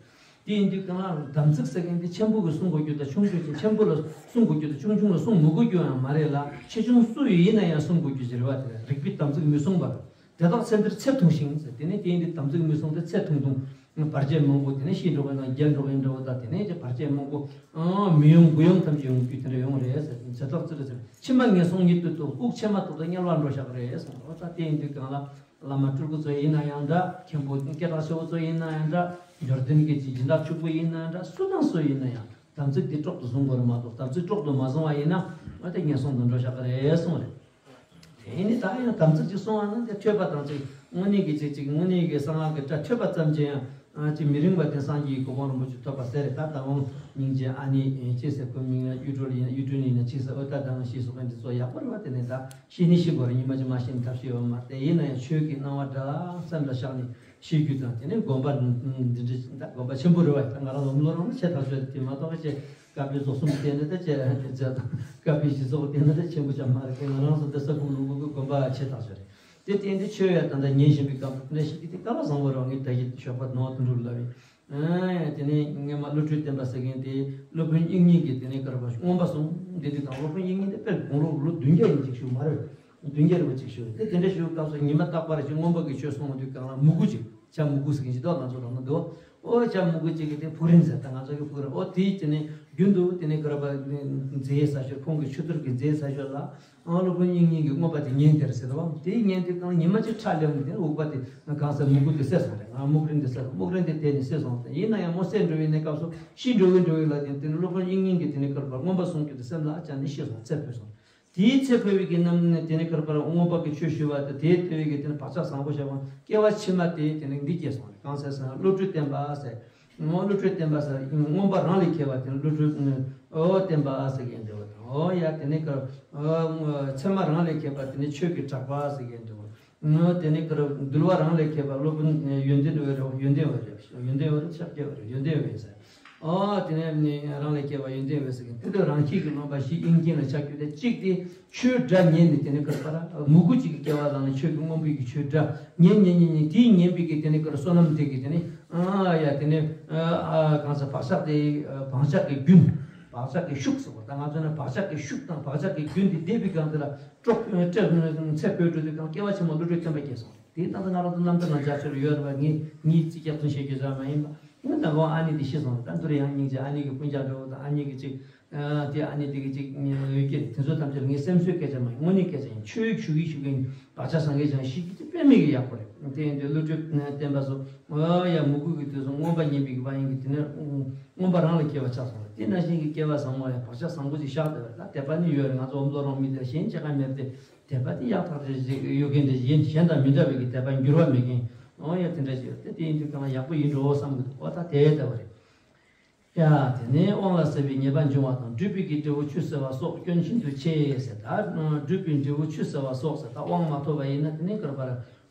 དེ་ཡིན་དུས་གང་ལ་དམ་ཚིག་ཟེར་མཁན་དེ་ཆེན་པོ་གིས་བསྲུང་དགོས་རྒྱུ་དང་ཆུང་ཆུང་ཆེ་ཆེན་པོ་ལ་བསྲུང་དགོས་རྒྱུ་དང་ཆུང་ཆུང་ལ་བསྲུང་མི་དགོས་རྒྱུ་ཡང་མ་རེད་ལ། ཆེ་ཆུང་སུ་ཡིན་ན་ཡང་བསྲུང་དགོས་རྒྱུ་ཞིག་རེད་བ། དེ་ལ་རིགས་པའི་དམ་ཚིག་མི་བསྲུང་བར། དེ་དག་ཚེ་འདིར་ཚེ་ཐུང་ཞིང་ཟེར། དེ་ནས་དེ་ཡིན་དུས་དམ་ཚིག་མི་བསྲུང་སྟེ་ཚེ་ཐུང་ཐུང་བར་ཆད་མང་པོ་དེ་ནས་ཤི་འགྲོ་མཁན་དང་རྒྱལ་འགྲོ་མཁན་འདྲ་བོ་དང་དེ་ནས་ཀྱི་བར་ཆད་མང་པོ་མི་ཡོང་དགུ་ཡོང་ཐམས་ཅད་ཡོང་རྒྱུ་དེ་འདྲ་ཡོང་རེད་ཟེར། དེ་དག་ཚེ་འདིར་ཚེ་ཕྱི་མ་ངན་སོང་ཉིད་དུ་ལྟུང་། དབུགས་ཆད་མ་ཐོབ་ཏུ་དམྱལ་བར་འགྲོ་བཞག་རེད་ཟེར། འོ་ད་དེ་ཡིན་དུས་གང་ལ། བླ་མ་སྤྲུལ་སྐུ་ཚོ་ཡིན་ན་ཡང་འདྲ། མཁན་པོ་སྐད་གྲགས་ཆེ་བོ་ཚོ་ཡིན་ན་ཡང་འདྲ། འབྱོར་ལྡན་གྱི་སྦྱིན་བདག་ཕྱུག་པོ་ཡིན་ན་ཡང་འདྲ། སུ་དང་སུ་ཡིན་ན་ཡང་དམ་ཚིག་འདི་དཀྲོག་ཏུ་བཟུང་དགོས་རེད་མ་གཏོགས། དམ་ཚིག་དཀྲོག་ཏུ་མ་བཟུང་བ་ཡིན་ན་ཨ་ཏེ་ངན་སོང་དུ་འགྲོ་བཞག་གི་རེད་གསུངས་རེད། དེ་ནི་ད་ཡང་དམ་ཚིག་ཅིག་བསྲུང་བ་ན་དེ་ཐོས་པ་དང་ཅིག་དངོས་གནས་ཀྱི་ཅིག་ཅིག་དངོས་གནས་ཀྱི་གསང་སྔགས་ཀྱི་སྒྲ་ཐོས་པ་ཙམ་གྱིས་ཡང་ཨ་ཅིག་མི་རིང་བ་དེ་སངས་རྒྱས་ཀྱི་གོ་འཕང་རིན་པོ་ཆེ་ཐོབ་པ་ཟེར་རེད། ད་ད་དུང་སྙིང་རྗེ་ཨ་ནི་ཅི་ཟེར་ཁོའི་མིང་ལ་གཡུ་སྒྲོན་ཡིན་ན་གཡུ་སྒྲོན་ཡིན་ན་ཅི་ཟེར། ཨོ་ད་ད་ང་ཤེས་སོ་ག་འདི་ཚོ་ཡག་པོ་རེད་བ། དེ་ནས་ད། ཤེས་ནི་ཤེས་དགོས་རེད། ཉི་མ་གཅིག་མ་ཤེས་ན་ཐབས་ཤེས་ཡོད་མ་རེད། དེ་ཡིན་ན་ཡང་ཆོས་ཀྱི་སྣང་བ་འདྲ་སེམས་ལ་བཞག་ནས་ཤེས་རྒྱུ་དང་། དེ་ནས་དགོན་པ་འདི་འདྲ་ད་དགོན་པ་ཆེན་པོ་རེད་བ། ད་ང་རང་ལམ་ལོ་རང་ཆེ་ཐག་ཆོད་རེད། དེ་མ་གཏོགས་ཀྱི་བཀའ་པོད་རྫོགས་གསུམ་བལྟས་ན་ད་ཆེ་ཆེ་ད་བཀའ་པོད་བཞི་རྫོགས་བལྟས་ན་ད་ཆེན་པོ་ཅང་མ་རེད། དེ་ང་རང་ཚོ་འདི་ས་ཁུག་ལུང་ཁུག་གི་དགོན་པ་ཆེ་ཐག་ཆོད་རེད། དེ་བལྟས་འདི་ཆོས་ཡ་ད་ད་ཉན་བཞིན་པའི་སྐབས་འདི་ཞིག་གི་དེ་ཀ་ལ་བཟང་བོ་རང་ངས་ད་ཡིད་ཆོག་པ་ནོར་དུ་འགྲོ་ལབ་ཡིན། ཨ་དེ་ནས་སྔོན་མ་བློ་གྲོས་བསྟན་པ་ཟེར་མཁན་དེ་སློབ་དཔོན་དབྱིག་གཉེན་གྱིས་དེ་ནས་བསྐུར་བ་མངོན་པ་གསུངས། འདི་དུས་དང་སློབ་དཔོན་དབྱིག་གཉེན་དེ་དཔེར་དགུང་ལོ་ལོ་བདུན་བརྒྱ་ཡིན་ཅིག་ཞུ་མ་རེད། བདུན་བརྒྱ་རེ་བ་ཅིག་ཞུ་རེད། དེ་དེ་འདྲ་ཞུ་སྐབས་སུ་ཉི་མ་རྟག་པར་ཅིག་མངོན་པ་གི་ཆོས་གསུང་བ་དུས་གང་ལ་མུ་གུ་ཅིག་བྱ་མུ་གུ་ཟེར་གྱི་ཅིག་འདུག་ང་ཚོ་རང་ན་འདུག་ཨོ་བྱ་མུ་གུ་ཅིག་གི་དེ་ཕུག་རིང་ཟེར། ད་ང་ཚོ་གི་ཕུག་རིང་ཨོ་དེའི་དེ་ནས་རྒྱུན་དུ་དེ་ནས་བསྐུར་བ་མཛད་ས་ཞོར་ཁོང་གི་ཆོས་ཚུལ་གྱི་མཛད་ས་ཞོར་ལ། ཨང་སློབ་དཔོན་དབྱིག་གཉེན་གྱིས་མངོན་པ་དེ་ཉན་དེར་ཟེར་བ། དེའི་ཉན་དེ་གང་ཉི་མ་གཅིག་ཁྲ་ལེབ་ནས་དེ་འུག་པ་དེ་གང་ཟེར་མུ་གུ་དེ་བསད་སོང་རེད། ང་སྨུག་རིང་དེ་བསད་སོང་། སྨུག་རིང་དེ་དེ་ནས་བསད་སོང་། ཡིན་ན་ཡང་མོ་བསད་འགྲོ་བའི་གནས་སྐབས་སུ་ཤི་འགྲོ་གི་འགྲོ་གི་ལ་དེ་དེ་ནས་སློབ་དཔོན་དབྱིག་གཉེན་གྱིས་དེ་ནས་བསྐུར་བ་མངོན་པ་གསུངས་རྒྱུ་དེ་སེམས་ལ་བཅངས་ནས་ཤི་སོང་། ཚེ་འཕོས་སོང་། དེའི་ཚེ་འཕོས་པའི་གི་རྣམ་དེ་ནས་བསྐུར་བ་མངོན་པ་གི་ཆོས་ཞུ་བ་དེ་དེའི་དེ་བའི་གི་དེ་ནས་བག་ཆགས་བཟང་པོ་བྱ་བ་སྐྱེ་བ་ཕྱི་མ་དེ་དེ་ནས་འདི་སྐྱེས་སོང་རེད། གང་ཟེར་ཟེར་ན་བློ་གྲོས་བསྟན་པ་ཟེར། ངོ་བོ་བློ་གྲོས་བསྟན་པ་ཟེར། མངོན་པ་རང་ལས་ཁྱད་པར་དེ་ནི་བློ་གྲོས་ཨོ་བསྟན་པ་ཟེར་མཁན་འདྲ་བོ་དང་། ཨོ་ཡ་དེ་ནི་ཀར་ཨོ་ཚད་མ་རང་ལས་ཁྱད་པར་དེ་ནི་ཆོས་ཀྱི་གྲགས་པ་ཟེར་མཁན་འདྲ་བོ། ཨོ་དེ་ནི་ཀར་འདུལ་བ་རང་ལས་ཁྱད་པར་སློབ་དཔོན་ཡོན་ཏན་འོད་རེད། ཡོན་ཏན་འོད་རེད། ཡོན་ཏན་འོད་རེད། ཕྱག་རྒྱ་འོད་རེད། ཡོན་ཏན་འོད་ཟེར། ཨོ་དེ་ནི་རང་ལས་ཁྱད་པར་ཡོན་ཏན་འོད་ཟེར་མཁན་དེ་ལྟར་རང་ཁྱིམ་གྱི་ལོངས་པ་བཞི་དབྱིངས་ཅན་ལ་ཆགས་རྒྱུ་དེ་གཅིག་དེ། ཆོས་སྒྲ་ཉན་ནས་དེ་ནས་ཀར་པ་ར་མུ་གུ་གཅིག་གི་སྐྱེ་བ་བླངས་ནས་ཆོས་ཀྱི་སྔོན་པོའི་གི་ཆོས་སྒྲ་ཉན་ཉན་ཉན་ཉན་དེའི་ཉན་པའི་གི་དེ་ནས་ཀར་བསོད་ནམས་དེ་གི་དེ་ནས་ཨ་ཡ་དེ་ནས་ཨ་གང་ཟེར་བག་ཆགས་དེ་བག་ཆགས་ཀྱི་རྒྱུན། བག་ཆགས་ཀྱི་ཤུགས་ཟེར་བ་ད་ང་ཚོ་ནི་བག་ཆགས་ཀྱི་ཤུགས་དང་བག་ཆགས་ཀྱི་རྒྱུན་དེ་འདས་པའི་སྒང་དེ་ལ་དཀྲོག་ཚེ་འཕོས་འགྲོ་དུས་སྒང་སྐྱེ་བ་ཕྱི་མ་བློ་གྲོས་བསྟན་པ་སྐྱེས་སོང་། དེ་ད་ལྟ་ང་རང་ཚོ་རྣམ་ཐར་ནང་འཇགས་ཆོག་ཡོད་རེད་པ། ངས་ངས་རྩིས་རྒྱག་ཚུལ་བཤད་རྒྱུ་ཟེར་བ་མ་ཡིན་པ། ངས་ད་གོང་ཨ་ནེ་དེ་ཤི་སོང་། ད་འདུར་ཡང་སྙིང་རྗེ། ཨ་ནེ་གི་སྤུན་ཀྱག་འདྲ་བོ་དང་ཨ་ནེ་གི་ཅིག་ཨ་དེ་ཨ་ནེ་དེ་གི་ཅིག་ཡོད་ཀྱི་རེད། དེ་ཚོ་ཐམས་ཅད་ངའི་སེམས་གསོའི་སྐད་ཆ་མ་ཡིན། དངོས་གནས་སྐད་ཆ་ཡིན། ཆོས་ཞུ་གི་ཞུ་གི་ཡིན། བག་ཆགས་བཟང་གི་ཅང་ཞིག་གི་དཔེ་མེད་ཀྱི་ཡག་པོ་རེད། དེ་ཡིན་དུས་བློ་གྲོས་བསྟན་པ་སོགས་ཨ་ཡ་མུ་གུ་གི་དུས་སུ་མངོན་པ་ཉན་པའི་གི་བ་ཡིན་གི་དེ་ནས་མངོན་པ་རང་ལ་སྐྱེ་བ་ཆགས་སོང་། དེ་ནང་བཞིན་གྱི་སྐྱེ་བ་བཟང་མོ་ཡང་བག་ཆགས་བཟང་པོ་ཅིག་བཞག་བསྡད་པ་རེད། ད་དད་པ་ནི་ཡོད་རེད། ང་ཚོ་ཨོམ་ལོ་རོང་མི་དེར་གཞན་ཅི་ག་མེད་དེ་དད་པ་དེ་ཡག་ཐག་རེ་ཞིག་ཡོད་མཁན་དེ་གཞན་གཞན་དང་མི་འདྲ་བའི་གི་དད་པ་འགྱུར་བ་མེད་མཁན་ཨོ་ཡ་དེ་འདྲ་ཞིག་ཡོད་དེ། དེ་ཡིན་དུས་གང་ལ་ཡག་པོ་ཡིན་འགྲོ་བསམ་གི་འདུག་ཨོ་ད་དེ་ལྟ་བུ་རེད། ཡ། དེ་ནས་དབང་ལ་སྲེད་པའི་ཉེས་པ་འབྱུང་བ་དང་སྒྲུབ་པའི་གི་འབྲས་བུ་ཆུད་ཟ་བ་སོགས་སྐྱོན་ཤིན་ཏུ་ཆེ་ཟེར། ད་སྒྲུབ་པའི་འབྲས་བུ་ཆུད་ཟ་བ་སོགས་ཟེར། ད་དབང་མ་ཐོབ་པ་ཡིན་ན་དེ་ནས་ཀར་པར་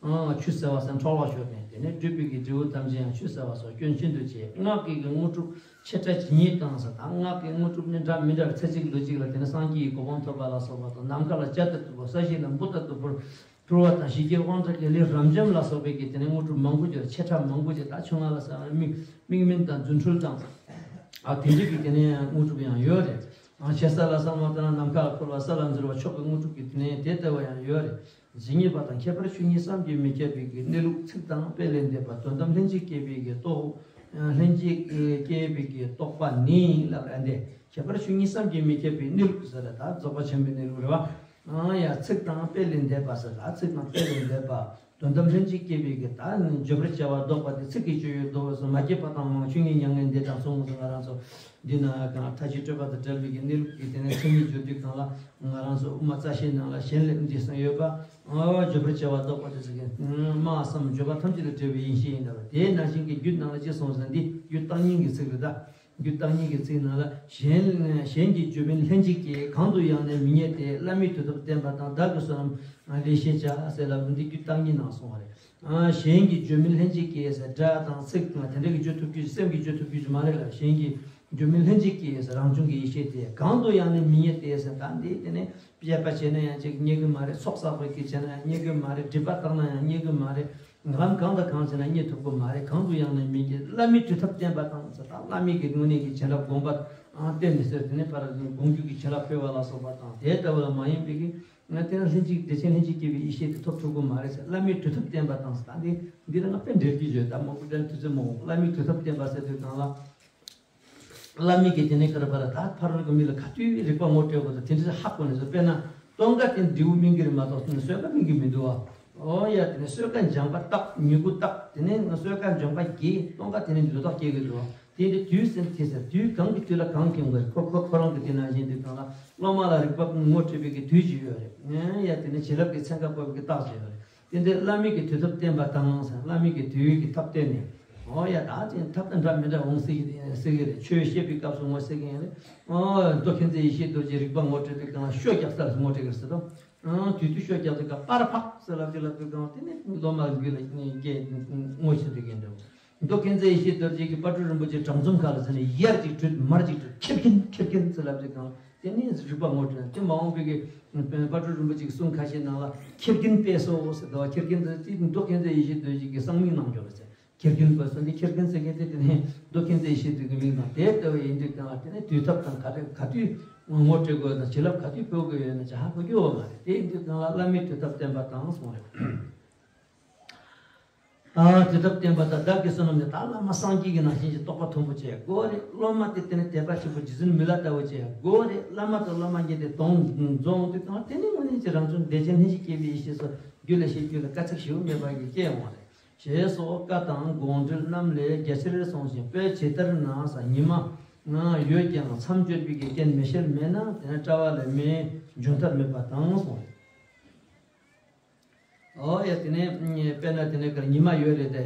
ཆུད་ཟ་བ་ཟེར་འཕྲོ་བརླག་ཤོར་ནས་དེ་ནས་སྒྲུབ་པའི་གི་འབྲས་བུ་ཐམས་ཅད་ཡང་ཆུད་ཟ་བ་སོགས་སྐྱོན་ཤིན་ཏུ་ཆེ། སྔགས་ཀྱི་གི་དངོས་གྲུབ་ཆེ་ཕྲ་ཇི་སྙེད་དང་ཟེར། ད་སྔགས་ཀྱི་དངོས་གྲུབ་ནི་འདྲ་མི་འདྲ་ཚེ་གཅིག་ལུས་གཅིག་ལ་དེ་ནས་སངས་རྒྱས་ཀྱི་གོ་འཕང་ཐོབ་པ་ལ་སོགས་པ་དང་ནམ་མཁའ་ལ་བྱ་ལྟར་དུ་འཕུར། ས་གཞི་ལ་འབུ་ལྟར་དུ་འཕུར། འཕུར་བ་དང་ཞི་རྒྱས་དབང་དྲག་གི་ལས་རབ་འབྱམས་ལ་སོགས་པའི་གི་དེ་ནས་དངོས་གྲུབ་མང་པོ་ཅིག་ཆེ་ཕྲ་མང་པོ་ཅིག་ད་ཆུ་ང་ལ་ཟེར་བ་མིག་མིག་སྨན་དང་རྫུ་འཕྲུལ་དང་། ཨ་དེ་འདྲ་གི་དེ་ནས་དངོས་གྲུབ་ཡང་ཡོད་རེད། ཨ་ཆེ་ས་ལ་བསམ་བློ་བཏང་ན་ནམ་མཁའ་ལ་འཕུར་བ་ས་ལ་འཛུལ་བ་མཆོག་གི་དངོས་གྲུབ་ཀྱི་དེ་ནས་དེ་ལྟ་བུ་ཡང་ཡོད་རེད། ཇི་སྙེད་པ་དང་ཁྱད་པར་ཆོས་ཉིད་བསམ་གྱིས་མི་ཁྱབ་པའི་གི་གནས་ལུགས་ཚིག་དང་དཔེ་ལས་འདས་པ་དོན་དམ་ལྷན་ཅིག་སྐྱེས་པའི་གི་རྟོག་ལྷན་ཅིག་སྐྱེས་པའི་གི་རྟོག་པ་ནི་ལབ་ར་འདི་ཁྱད་པར་ཆོས་ཉིད་བསམ་གྱིས་མི་ཁྱབ་པའི་གནས་ལུགས་ཟེར་ར་ད་རྫོགས་པ་ཆེན་པོའི་གནས་ལུགས་རེད་བ། ཨང་ཡ་ཚིག་དང་དཔེ་ལས་འདས་པ་ཟེར། ད་ཚིག་དང་དཔེ་ལས་འདས་པ། དོན་དམ་ལྷན་ཅིག་སྐྱེས་པའི་གི་ད་ནི་བརྗོད་པར་བྱ་བ་ལྡོག་པ་དེ་ཚིག་གི་སྤྱོད་ཡུལ་ལྡོག་པ་སོགས་མ་སྐྱེས་པ་དང་མང་ཆོས་ཉིད་མྱ་ངན་འདས་དང་གསུངས་སོ། ང་རང་ཚོ་འདི་ན་གང་མཐའ་བཞི་སྤྲོས་པ་དང་བྲལ་བའི་གི་གནས་ལུགས་ཀྱི་དེ་ནས་མཚན་ཉིད་བརྗོད་དུས་གང་ལ་ང་རང་ཚོ་དབུ་མ་རྩ་ཤེའི་ནང་ལ་གཞན་ལས་འདས་སོང་ཡོད་པ། ཨ་བརྗོད་པར་བྱ་བ་ལྡོག་པ་དེ་ཚིག་གི་སྨྲ་བསམ་བརྗོད་པ་ཐམས་ཅད་ལས་བྲལ་བའི་ཡེ་ཤེས་ཡིན་ལ། དེའི་ནང་བཞིན་གྱི་རྒྱུད་ནང་ལ་ཅི་གསུངས་ཟེར་ན་འདི་རྒྱུད་བརྟག་གཉིས་ཀྱི་ཚིག་རེད་ད། རྒྱུད་བརྟག་གཉིས་ཀྱི་ཚིག་ནང་ལ་གཞན་གཞན་གྱིས་བརྗོད་མིན་ལྷན་ཅིག་སྐྱེས། གང་དུ་ཡང་ནི་མི་རྙེད་དེ། བླ་མའི་དུས་ཐོབ་བསྟན་པ་དང་། བདག་གི་བསོད་ནམས་ལེགས་ཤེས་བྱ་ཟེར་ལབ་འདི་རྒྱུད་བརྟག་གཉིས་ནང་གསུངས་པ་རེད། གཞན་གྱིས་བརྗོད་མིན་ལྷན་ཅིག་སྐྱེས་ཟེར་སྒྲ་དང་ཚིག་དང་དེ་འདྲ་གི་བརྗོད་ཐུབ་རྒྱུ་ཅིག་སེམས་ཀྱིས་བརྗོད་ཐུབ་རྒྱུ་ཅིག་མ་རེད་ལ། གཞན་གྱིས་བརྗོད་མིན་ལྷན་ཅིག་སྐྱེས་ཟེར་རང་བྱུང་གི་ཡེ་ཤེས་དེ་གང་དུ་ཡང་ནི་མི་རྙེད་དེ་ཟེར་ད་འདི་དེ་ནས་དཔྱད་པ་བྱས་ན་ཡང་ཅིག་རྙེད་གི་མ་རེད། ཚོགས་བསགས་པ་གིས་བྱས་ན་ཡང་རྙེད་གི་མ་རེད། སྒྲིབ་པ་བཏང་ན་ཡང་རྙེད་གི་མ་རེད། ལམ་གང་དང་གང་བྱས་ན་རྙེད་ཐུབ་ཀྱི་མ་རེད། གང་དུ་ཡང་ནི་མི་སྐྱེ། བླ་མའི་གྲོལ་ཐབས་བསྟན་པ་དང་ཟེར་ད་བླ་མའི་གི་དངོས་གནས་ཀྱི་བྱིན་རླབས་དགོངས་པ་བསྟན་ནས་ཟེར་དེ་ནས་ཕར་དགོངས་རྒྱུད་ཀྱི་བྱིན་རླབས་འཕེལ་བ་ལ་སོགས་པ་དང་དེ་ལྟ་བུ་ལ་མ་ཡིན་པའི་གི་ང་དེ་ལ་ལྷན་ཅིག་བདེ་ཆེན་ལྷན་ཅིག་སྐྱེས་པའི་ཡེ་ཤེས་དེ་ཐོབ་ཐུབ་ཀྱི་མ་རེད་ཟེར། བླ་མའི་གྲོལ་ཐབས་བསྟན་པ་དང་ཟེར་ད་འདི་འདི་ལ་ང་དཔེ་འགྲེལ་རྒྱུ་བརྗོད་ད་མང་པོ་འགྲེལ་དུས་ཚོད་མང་པོ། བླ་མའི་གྲོལ་ཐབས་བསྟན་པ་ཟེར་དུས་གང་ལ། བླ་མའི་གི་དེ་ནས་ཀར་པར་ད་ཕ་རོལ་གྱི་མི་ལ་ག་དུས་རིག་པ་ངོ་སྤྲད་དགོས་དང་དེ་འདྲ་ཧ་གོ་ནས་སོ། དཔེར་ན་སྟོན་ཀ་དེ་འབྲས་བུ་སྨིན་གྱི་རེད་མ་གཏོགས་གསོད་ཀ་སྨིན་གྱི་མི་འདུག་བ། ཨོ་ཡ་དེ་ནས་གསོད་ཀ་འཇམ་པ་བཏགས་མྱུ་གུ་བཏགས་དེ་ནས་གསོད་ཀ་འཇམ་པ་གྱིས་སྟོན་ཀ་དེ་ནས་ལུས་ཐོག་སྐྱེ་གི་འདུག་བ། དེ་འདྲ་དུས་ཟེར་དེ་ཟེར་དུས་གང་གི་དུས་ལ་གང་སྐྱེ་དགོས་ཁོ་ཁོ་ཁོ་རང་གི་དེ་ནང་བཞིན་དུས་གང་ལ་སློབ་མ་ལ་རིག་པ་ངོ་སྤྲད་པའི་གི་དུས་ཅིག་ཡོད་རེད། ཨེ་ཡ་དེ་ནས་བྱིན་རླབས་ཀྱི་ཚན་ཁ་ཕོག་པའི་གི་རྟགས་ཅིག་ཡོད་རེད། དེ་འདྲའི་བླ་མའི་གི་དུས་ཐབས་བསྟན་པ་དང་ཟེར། བླ་མའི་གི་དུས་ཀྱི་ཐབས་བསྟན་ནས། ཨོ་ཡ་ད་ཅིག་ཐབས་དང་འདྲ་མི་འདྲ་འོང་སྲིད་ཀྱི་སྲིད་ཀྱི་རེད། ཆོས་བཤད་པའི་སྐབས་སུ་ངོ་ཤེས་ཀྱི་ཡིན་རེད། ཨོ་མདོ་མཁྱེན་བརྩེ་ཡེ་ཤེས་རྡོ་རྗེ་རིག་པ་ངོ་སྤྲད་དུས་གང་ལ་ཤོ་རྒྱག་ས་ལ་ངོ་སྤྲད་ཀྱི་རེད་ཟེར་དོ། ཨང་དུས་དུས་ཤོ་རྒྱག་དུས་ཀ་པར་ཕག་ཟེར་ལབ་ཀྱི་ལབ་དུས་གང་དེ་ནི་སློབ་མ་རྒྱུད་ལ་སྐྱེ་ངོ་ཤེས་དུས་ཀྱི་འདྲ་བོ། མདོ་མཁྱེན་བརྩེ་ཡེ་ཤེས་རྡོ་རྗེ་གི་པ་ཊུ་རིན་པོ་ཆེ་དྲང་འཛོམས་ཁ་ལ་ཟེར་ནས་ཡར་ཅིག་དྲུད་མར་ཅིག་དྲུད་ཁེར་གིན་ཁེར་གིན་ཟེར་ལབ་དུས་གང་དེ་ནི་རིག་པ་ངོ་སྤྲད་དེ་མ་འོངས་པའི་གི་པ་ཊུ་རིན་པོ་ཆེ་གི་གསུང་ཁ་ཤས་ནང་ལ་ཁེར་གིན་པས་སོ་ཟེར་དོ། ཁེར་གིན་ཟེར་དེ་མདོ་མཁྱེན་བརྩེ་ཡེ་ཤེས་རྡོ་རྗེ་གི་གསང་མིང་ནང་འཇོག་ལ་ཟེར། ཁེར་རྐྱང་པ་སོགས་འདི་ཁེར་རྐྱང་ཟེར་མཁན་དེ་དེ་ནས་མདོ་མཁྱེན་བརྩེ་ཡེ་ཤེས་དེ་གི་མིང་དང་དེ་ལྟ་བུ་ཡིན་དུས་གང་ལ་དེ་ནས་དུས་ཐབས་དང་ག་རེ་ག་དུས་ངོ་སྤྲོད་དགོས་དང་བྱིན་རླབས་ག་དུས་ཕུལ་དགོས་ཡོད་ན་ཅི་ཧ་གོ་རྒྱུ་ཡོད་མ་རེད། དེ་ཡིན་དུས་གང་ལ་བླ་མའི་དུས་ཐབས་བསྟན་པ་དང་གསུངས་རེད། ཨ་དུས་ཐབས་བསྟན་པ་དང་བདག་གི་བསོད་ནམས་ནི་ད་བླ་མ་སངས་རྒྱས་ཀྱི་ནང་བཞིན་གྱི་རྟོགས་པ་མཐོན་པོ་བྱེད་དགོས་རེད། སློབ་མ་དེ་དེ་ནས་དད་པ་ཆེན་པོ་རྗེ་བཙུན་མི་ལ་ལྟ་བུ་བྱེད་དགོས་རེད། བླ་མ་དང་སློབ་མ་གཉིས་དེ་དོན་རྫོགས་དུས་གང་ལ་དེ་ནས་དངོས་གནས་ཀྱི་རང་བྱུང་བདེ་ཆེན་ལྷན་ཅིག་སྐྱེས་པའི་ཡེ་ཤེས་སོགས་རྒྱུད་ལ་བཤད་རྒྱུད་ལ་དཀའ་ཚེགས་ཞེ་པོ་མེད་པ་ཞིག་སྐྱེ་འོང་བ་རེད། ཞེས་སོགས་བཀའ་དང་དགོངས་འགྲེལ་རྣམས་ལས་རྒྱ་ཆེར་གསུངས་ཤིང་། དཔེ་ཇི་ལྟར་ན་ཟེར། ཉི་མ་ཡོད་ཀྱང་མཚམས་སྦྱོར་བའི་རྐྱེན་མེ་ཤེལ་མེད་ན་དེ་ནི་བཀྲ་བ་ལས་མེའི་འབྱུང་ཐབས་མེད་པ་དང་གསུངས། ཨོ་ཡ་དེ་ནས་དཔེར་ན་དེ་ནས་ཉི་མ་ཡོད་རེད་དེ།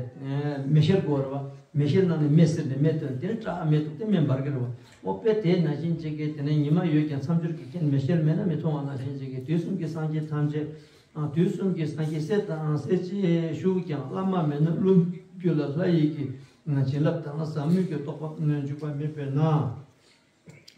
མེ་ཤེལ་དགོས་རེད་བ། མེ་ཤེལ་ནང་ནས་མེ་བསྲེགས་ནས་མེ་བཏོན་དེ་ནི་བཀྲ་མེ་ཐུབ་དེ་མེ་འབར་གི་རེད་བ། ཨོ་དཔེ་དེ་ནང་བཞིན་ཅིག་གི་དེ་ནས་ཉི་མ་ཡོད་ཀྱང་མཚམས་སྦྱོར་གྱི་རྐྱེན་མེ་ཤེལ་མེད་ན་མི་མཐོང་བ་ནང་བཞིན་ཅིག་གི་དུས་གསུམ་གྱི་སངས་རྒྱས་ཐམས་ཅད། དུས་གསུམ་གྱི་སངས་རྒྱས་སྲས་དང་སྲས་བཅས་བཞུགས་ཀྱང་བླ་མ་མེད་ན་བློ་རྒྱུད་ལ་ལྷ་ཡི་གི་བྱིན་རླབས་དང་ཟབ་མོའི་གི་རྟོགས་པ་འཇུག་པ་མེད་པས་ན།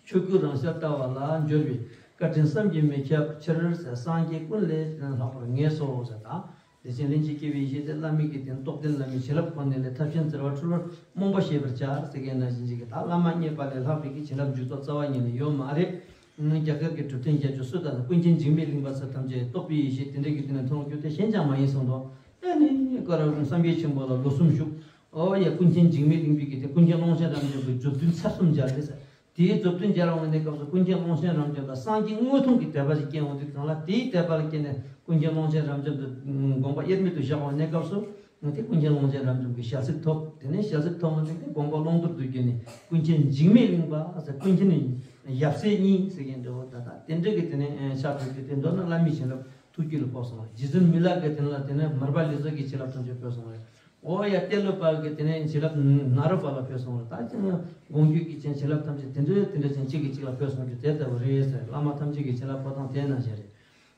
ཆོས་སྐུ་རང་ཤར་ལྟ་བ་ལ་འབྱོར་བའི་བཀའ་དྲིན་བསམ་གྱིས་མི་ཁྱབ་ཕྱིར། སངས་རྒྱས་ཀུན་ལས་ལྷག་པར་ངེས་སོ་ཟེར་དང་། དེ་བཞིན་ལྷན་ཅིག་སྐྱེས་པའི་ཡེ་ཤེས་དེ་བླ་མའི་གི་དེ་རྟོགས་ལྡན་བླ་མའི་བྱིན་རླབས་ཁོ་ནས་ལས་ཐབས་ཤེས་འཚལ་བ་འཁྲུལ་བར་རྨོངས་པ་ཤེས་པར་བྱ་ཟེར་མཁན་ནང་བཞིན་ཅིག་གི་ད་བླ་མ་མཉེས་པ་ལས་ལྷག་པའི་གི་བྱིན་རླབས་འཇུག་ཐབས་རྩ་བ་ཉིད་ནས་ཡོད་མ་རེད། རྒྱ་གར་གྱི་གྲུབ་ཐོབ་བརྒྱད་ཅུ་སུ་དང་ཀུན་མཁྱེན་འཇིགས་མེད་གླིང་པ་ཚོ་ཐམས་ཅད་རྟོགས་པའི་ཡེ་ཤེས་དེ་འདྲ་གི་དེ་ནས་མཐོང་རྒྱུ་དེ་གཞན་ཅང་མ་ཡིན་གསུངས་འདུག་དེ་ནི་ཀ་ར་བསམ་ཡས་ཆེན་པོ་ལ་ལོ་གསུམ་བཞུགས། ཨོ་ཡ་ཀུན་མཁྱེན་འཇིགས་མེད་གླིང་པའི་གི་དེ་ཀུན་མཁྱེན་ཀློང་ཆེན་རབ་འབྱམས་པའི་མཛུབ་སྟོན་ཚར་གསུམ་སྦྱར་རེད་ཟེར། དེའི་མཛུབ་སྟོན་སྦྱར་འོང་གནས་སྐབས་སུ་ཀུན་མཁྱེན་ཀློང་ཆེན་རབ་འབྱམས་པ་སངས་རྒྱས་དངོས་མཐོང་གི་དད་པ་ཞིག་སྐྱེ་འོང་དུས་གང་ལ་དེའི་དད་པ་ལ་སྐྱེས་ནས་ཀུན་མཁྱེན་ཀློང་ཆེན་རབ་འབྱམས་དུ་དགོངས་པ་དབྱེར་མེད་དུ་བཞག་འོང་གནས་སྐབས་སུ། དེ་ཀུན་མཁྱེན་ཀློང་ཆེན་རབ་འབྱམས་ཀྱི་ཞལ་གཟིགས་ཐོབ། དེ་ནས་ཞལ་གཟིགས་ཐོབ་མ་ཐག་དེ་དགོངས་པ་ཀློང་རྡོལ་དུ་གྱུར་ནས་ཀུན་མཁྱེན་འཇིགས་མེད་གླིང་པ་ཟེར་ཀུན་མཁྱེན་ཡབ་སྲས་གཉིས་ཟེར་མཁན་འདྲ་བོ་ད་ལྟ་དེ་འདྲ་གི་དེ་ནས་ཕྱག་ཕུལ་གྱི་དེ་མདོར་ན་བླ་མའི་བྱིན་རླབས་ཐུགས་རྒྱུད་ལ་ཕོག་སོང་བ་རེད། རྗེ་བཙུན་མི་ལ་གི་དེ་ལ་དེ་ནས་མར་པ་ལས་ཚོགས་ཀྱི་བྱིན་རླབས་ཐམས་ཅད་ཕོག་སོང་བ་རེད། ཨོ་ཡ་ཏེ་ལོ་པ་གི་དེ་ནས་བྱིན་རླབས་ནཱ་རོ་པ་ལ་ཕོག་སོང་བ་རེད། ད་ཅི་ན་དགོངས་རྒྱུད་ཀྱི་ཅན་བྱིན་རླབས་ཐམས་ཅད་དེ་འདྲ་དེ་འདྲ་ཅན་གཅིག་གིས་གཅིག་ལ་ཕོག་སོང་རྒྱུ་དེ་ལྟ་བུ་རེད་ཟེར། བླ་མ་ཐམས་ཅད་ཀྱི་བྱིན་རླབས་ཕོག་སྟངས་དེ་ནང་བཞིན་རེད།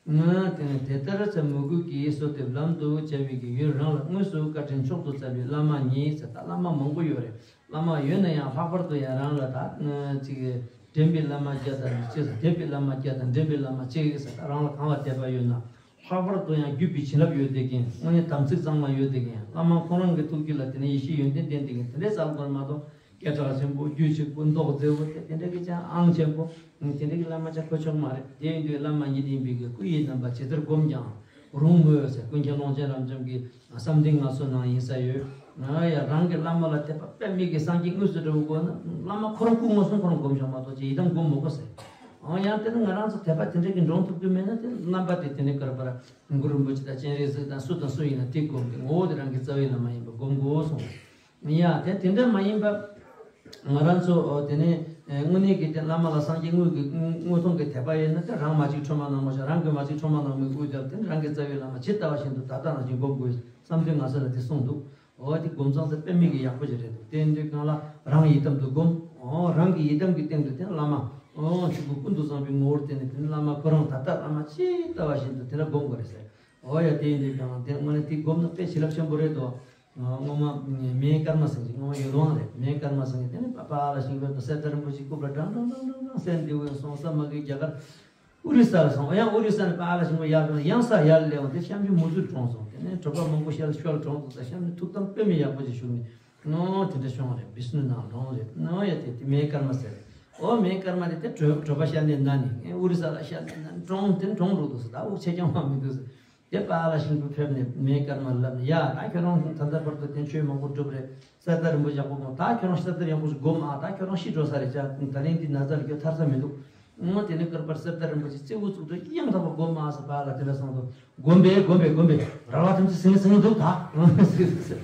ང་དེ་ནས་དེ་ལྟར་ཚེ་མོས་གུས་ཀྱིས་གསོལ་འདེབས་ལམ་དུ་བྱ་བའི་གི་ཡུལ་རང་ལ་དངོས་སུ་བཀའ་དྲིན་མཆོག་ཏུ་སྩལ་བའི་བླ་མ་ཉིད་ཟེར། ད་བླ་མ་མང་པོ་ཡོད་རེད། བླ་མ་ཡོད་ན་ཡང་ལྷག་པར་དུ་ཡང་རང་ལ་ད་ཅིག་འདྲེན་པའི་བླ་མ་བརྒྱ་དང་གཅིག་ཟེར། དད་པའི་བླ་མ་བརྒྱ་དང་འདྲེན་པའི་བླ་མ་གཅིག་ཟེར། ད་རང་ལ་གང་ལ་དད་པ་ཡོད་ན་ལྷག་པར་དུ་ཡང་བརྒྱུད་པའི་བྱིན་རླབས་ཡོད་བསྡད་མཁན་དངོས་གནས་དམ་ཚིག་གཙང་མ་ཡོད་བསྡད་མཁན་བླ་མ་ཁོ་རང་གི་ཐུགས་རྒྱུད་ལ་དེ་ནས་ཡེ་ཤེས་ཡོན་ཏན་ལྡན་བསྡད་མཁན་དེ་འདྲའི་རྩ་བ་ཀུན་མ་གཏོགས། སྐད་གྲགས་ཆེན་པོ་རྒྱུད་གཅིག་པོ་མདོག་མཛེས་པོ་དེ་དེ་འདྲ་གི་ཅང་ཨང་ཆེན་པོ་དེ་འདྲ་གི་བླ་མ་ཅང་གོ་ཆོག་མ་རེད། དེ་ཡིན་དུས་བླ་མ་ཉིད་ཡིན་པའི་གི་སྐུ་ཡི་རྣམ་པ་ཇི་ལྟར་བསྒོམས་ཀྱང་རུང་མོད་ཟེར། ཀུན་མཁྱེན་ཀློང་ཆེན་རབ་འབྱམས་ཀྱི་བསམ་གཏན་ངལ་གསོ་ནང་ཡིན་ས་ཡོད། ང་ཡ་རང་གི་བླ་མ་ལ་དད་པ་དཔེ་མེད་ཀྱི་སངས་རྒྱས་དངོས་སུ་འདྲ་བོ་དགོས་ན་བླ་མ་ཁོ་རང་སྐུ་མངོན་སུམ་ཁོ་རང་བསྒོམ་ཤོག་མ་གཏོགས་ཅི་ཡི་དམ་བསྒོམ་མི་དགོས་ཟེར། འོ་ཡང་དེ་ནི་ང་རང་ཚོ་དད་པ་དེ་འདྲ་གི་འདྲོངས་ཐུབ་ཀྱི་མེད་ན་དེ་རྣམ་པ་དེ་དེ་ནས་བསྐལ་པར་གུ་རུ་རིན་པོ་ཆེ་དང་སྤྱན་རས་གཟིགས་དང་སུ་དང་སུ་ཡིན་ན་དེ་བསྒོམ་གི་ངོ་བོ་དེ་རང་གི་རྩ་བའི་བླ་མ་ཡིན་པ་བསྒོམ་དགོས་གསུངས། ཡ་དེ་དེ་འདྲ་མ་ཡིན་པ། ང་རང་ཚོ་ཨོ་དེ་ནས་ཨེ་དངོས་གནས་ཀྱི་དེ་བླ་མ་ལ་སངས་རྒྱས་དངོས་ཀྱི་དངོས་མཐོང་གི་དད་པ་ཡོད་ན་དེ་རང་མ་གཅིག་ཁྲོས་མ་ནག་མོ་ཞིག་རང་གི་མ་གཅིག་ཁྲོས་མ་ནག་མོའི་དབུས་དེར་དེ་ནི་རང་གི་རྩ་བའི་བླ་མ་ཇི་ལྟ་བ་བཞིན་དུ་ད་ལྟ་ནང་བཞིན་བསྒོམ་དགོས་བསམ་དོན་ང་ཚོ་ལ་དེ་གསུངས་འདུག་ཨོ་དེ་སྒོམ་ཚང་ཚེ་དཔེ་མི་གི་ཡག་པོ་ཞིག་རེད་འདུག་དེ་འདྲའི་སྒང་ལ་རང་ཡི་དམ་དུ་བསྒོམ། ཨོ་རང་གི་ཡི་དམ་གྱི་སྟེང་དུ་དེ་ནི་བླ་མ་ཨོ་ཆོས་སྐུ་ཀུན་ཏུ་བཟང་པོའི་ངོ་བོར་བསྟན་ནས་དེ་ནི་བླ་མ་ཁོ་རང་ད་ལྟ་བླ་མ་ཇི་ལྟ་བ་བཞིན་དུ་དེ་འདྲ་བསྒོམ་དགོས་རེད་ཟེར། ཨོ་ཡ་དེ་ཡིན་དུས་ཀྱང་དེ་དངོས་གནས་དེ་བསྒོམ་ན་དཔེ་བྱིན་རླབས་ཆེན་པོ་རེད་དོ། སྔོན་མ་མེའི་སྐར་མ་ཟེར་གྱི་སྔོན་མ་ཡོད་དབང་རེད། མེའི་སྐར་མ་ཟེར་གྱི་དེ་ནི་པ་པ་ཨ་ལ་ཤིང་བེར་དང་གསེར་རྟ་རིན་པོ་ཆེའི་སྐུ་པར་ཀྲང་ཀྲང་ཀྲང་ཀྲང་གསེར་འདི་འོད་སོང་ས་མ་གི་རྒྱ་གར་ཨོ་རི་ས་ལ་སོང་། ཡང་ཨོ་རི་ས་ནས་པ་ཨ་ལ་ཤིང་བེར་ཡར་སོང་ཡང་ས་ཡར་སླེབས་འོང་དེ་གཤམ་གྱི་མུ་ཟུར་གྲོངས་སོང་། དེ་ནས་གྲོད་པ་མང་པོ་ཤལ་ཤོལ་གྲོངས་སོང་ས་གཤམ་གྱི་ཐུགས་དམ་དཔེ་མི་ཡག་པོ་ཅིག་བཞུགས་ནས་ནོ་དེ་འདྲ་བྱུང་བ་རེད། བིས་ནུ་ནང་གྲོངས་རེད་ནོ་ཡ་དེ་དེ་མེའི་སྐར་མ་ཟེར་རེད། ཨོ་མེའི་སྐར་མ་དེ་དེ་གྲོད་གྲོད་པ་ཤལ་ནས་ན་ནས་ཨོ་རི་ས་ལ་ཤལ་ནས་ན་ནས་གྲོངས་དེ་གྲོངས་འགྲོ་འདུག་ས། ད་འུ་ཆེ་རྐྱང་མ་མི་འདུག་ས། དེ་པ་ཨ་ལ་ཤིང་བུ་ཕེབས་ནས་མེའི་སྐར་མ་ལབ་ནས་ཡ་ད་ཁྱོད་རང་ད་ལྟ་བར་དུ་དེ་ཆོས་མང་པོ་བསྒྲུབས་རེད། གསེར་རྟ་རིན་པོ་ཆེ་ཡག་པོ་མོ་ད་ཁྱོད་རང་གསེར་རྟ་ཡག་པོ་ཞིག་སྒོམ་ཨ། ད་ཁྱོད་རང་ཤི་འགྲོ་ས་རེད་ཅག་ད་ལན་འདི་ན་ཚ་ལ་ཁྱོད་ཐར་ས་མི་འདུག་ཨོ་དེ་ནས་སྐར་པར་གསེར་རྟ་རིན་པོ་ཆེ་རྩེ་དབུ་བཙུགས་དུས་ཡང་དག་པ་སྒོམ་ཨ་ཟེར་པ་ཨ་ལ་དེ་འདྲ་སོང་དུ་སྒོམ་པས་སྒོམ་པས་སྒོམ་པས་ར་བ་ཐམས་ཅད་ཟིན་ཟིན་འདུག་ད་ཟེར་ཟེར་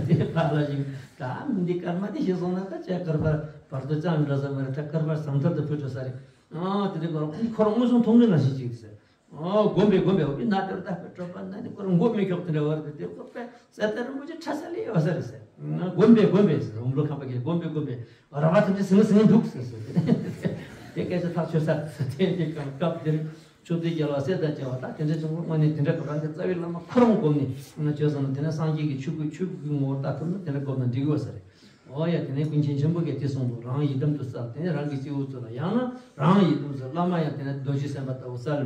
དེ་པ་ཨ་ལ་ཤིང་ད་འདི་སྐར་མ་དེ་ཤི་སོང་ན་ད་ཅག་སྐར་པར་བར་དུ་ཅང་འདྲ་ས་མ་རེད། ད་སྐར་པར་ཟང་ཐལ་དུ་བུད་འགྲོ་ས་རེད། ཨོ་དེ་འདྲ་ཁོ་རང་ཁོ་རང་མངོན་སུམ་མཐོང་གི་ནང་བཞིན་ཅིག་ཟེར། ཨོ་སྒོམ་པས་སྒོམ་པས་འོ་པའི་ན་དེར་བཏགས་པའི་གྲོད་པ་ན་ནི་ཁོ་རང་མགོ་མི་འཁྱོག་དེ་འདྲ་བར་དུ་དེ་ཁོ་པས་གསེར་རྟ་རིན་པོ་ཆེ་ཁྲ་ས་ལས་ཡོད་ས་རེད་ཟེར། སྒོམ་པས་སྒོམ་པས་ཟེར། འོམ་ལོ་ཁམས་པ་གིས་སྒོམ་པས་སྒོམ་པས་ར་བ་ཐམས་ཅད་ཟིན་ཟིན་འདུག་ཟེར་ཟེར། དེ་སྐད་ཆ་ཐག་ཆོད་ས་རེད་ཟེར། དེ་དེ་སྐབས་དེར་ཆུ་ཚོད་རྒྱལ་བ་སྲས་དང་བཅས་པ་དང་དེ་འདྲ་བྱུང་བ་དངོས་གནས་དེ་འདྲ་ག་ག་འདི་རྩ་བའི་བླ་མ་ཁོ་རང་སྒོམ་ནས་བྱས་སོང་ན་དེ་ནས་སངས་རྒྱས་ཀྱི་ཆོས་སྐུ་ཆོས་སྐུའི་ངོ་བོ་ལྟ་ཐུབ་ན་དེ་འདྲ་སྒོམ་ན་འགྲིག་གི་ཡོད་ས་རེད། འོ་ཡ། དེ་ནས་ཀུན་མཁྱེན་ཆེན་པོ་གིས་དེ་གསུངས་འདུག་རང་ཡི་དམ་དུ་གསལ། དེ་ནས་རང་གི་སྤྱི་བོ་གཙུག་ལ། ཡང་ན་རང་ཡི་དམ་དུ་གསལ། བླ་མ་ཡང་དེ་ནས་རྡོ་རྗེ་སེམས་དཔའ་ལྟ་བུ་གསལ་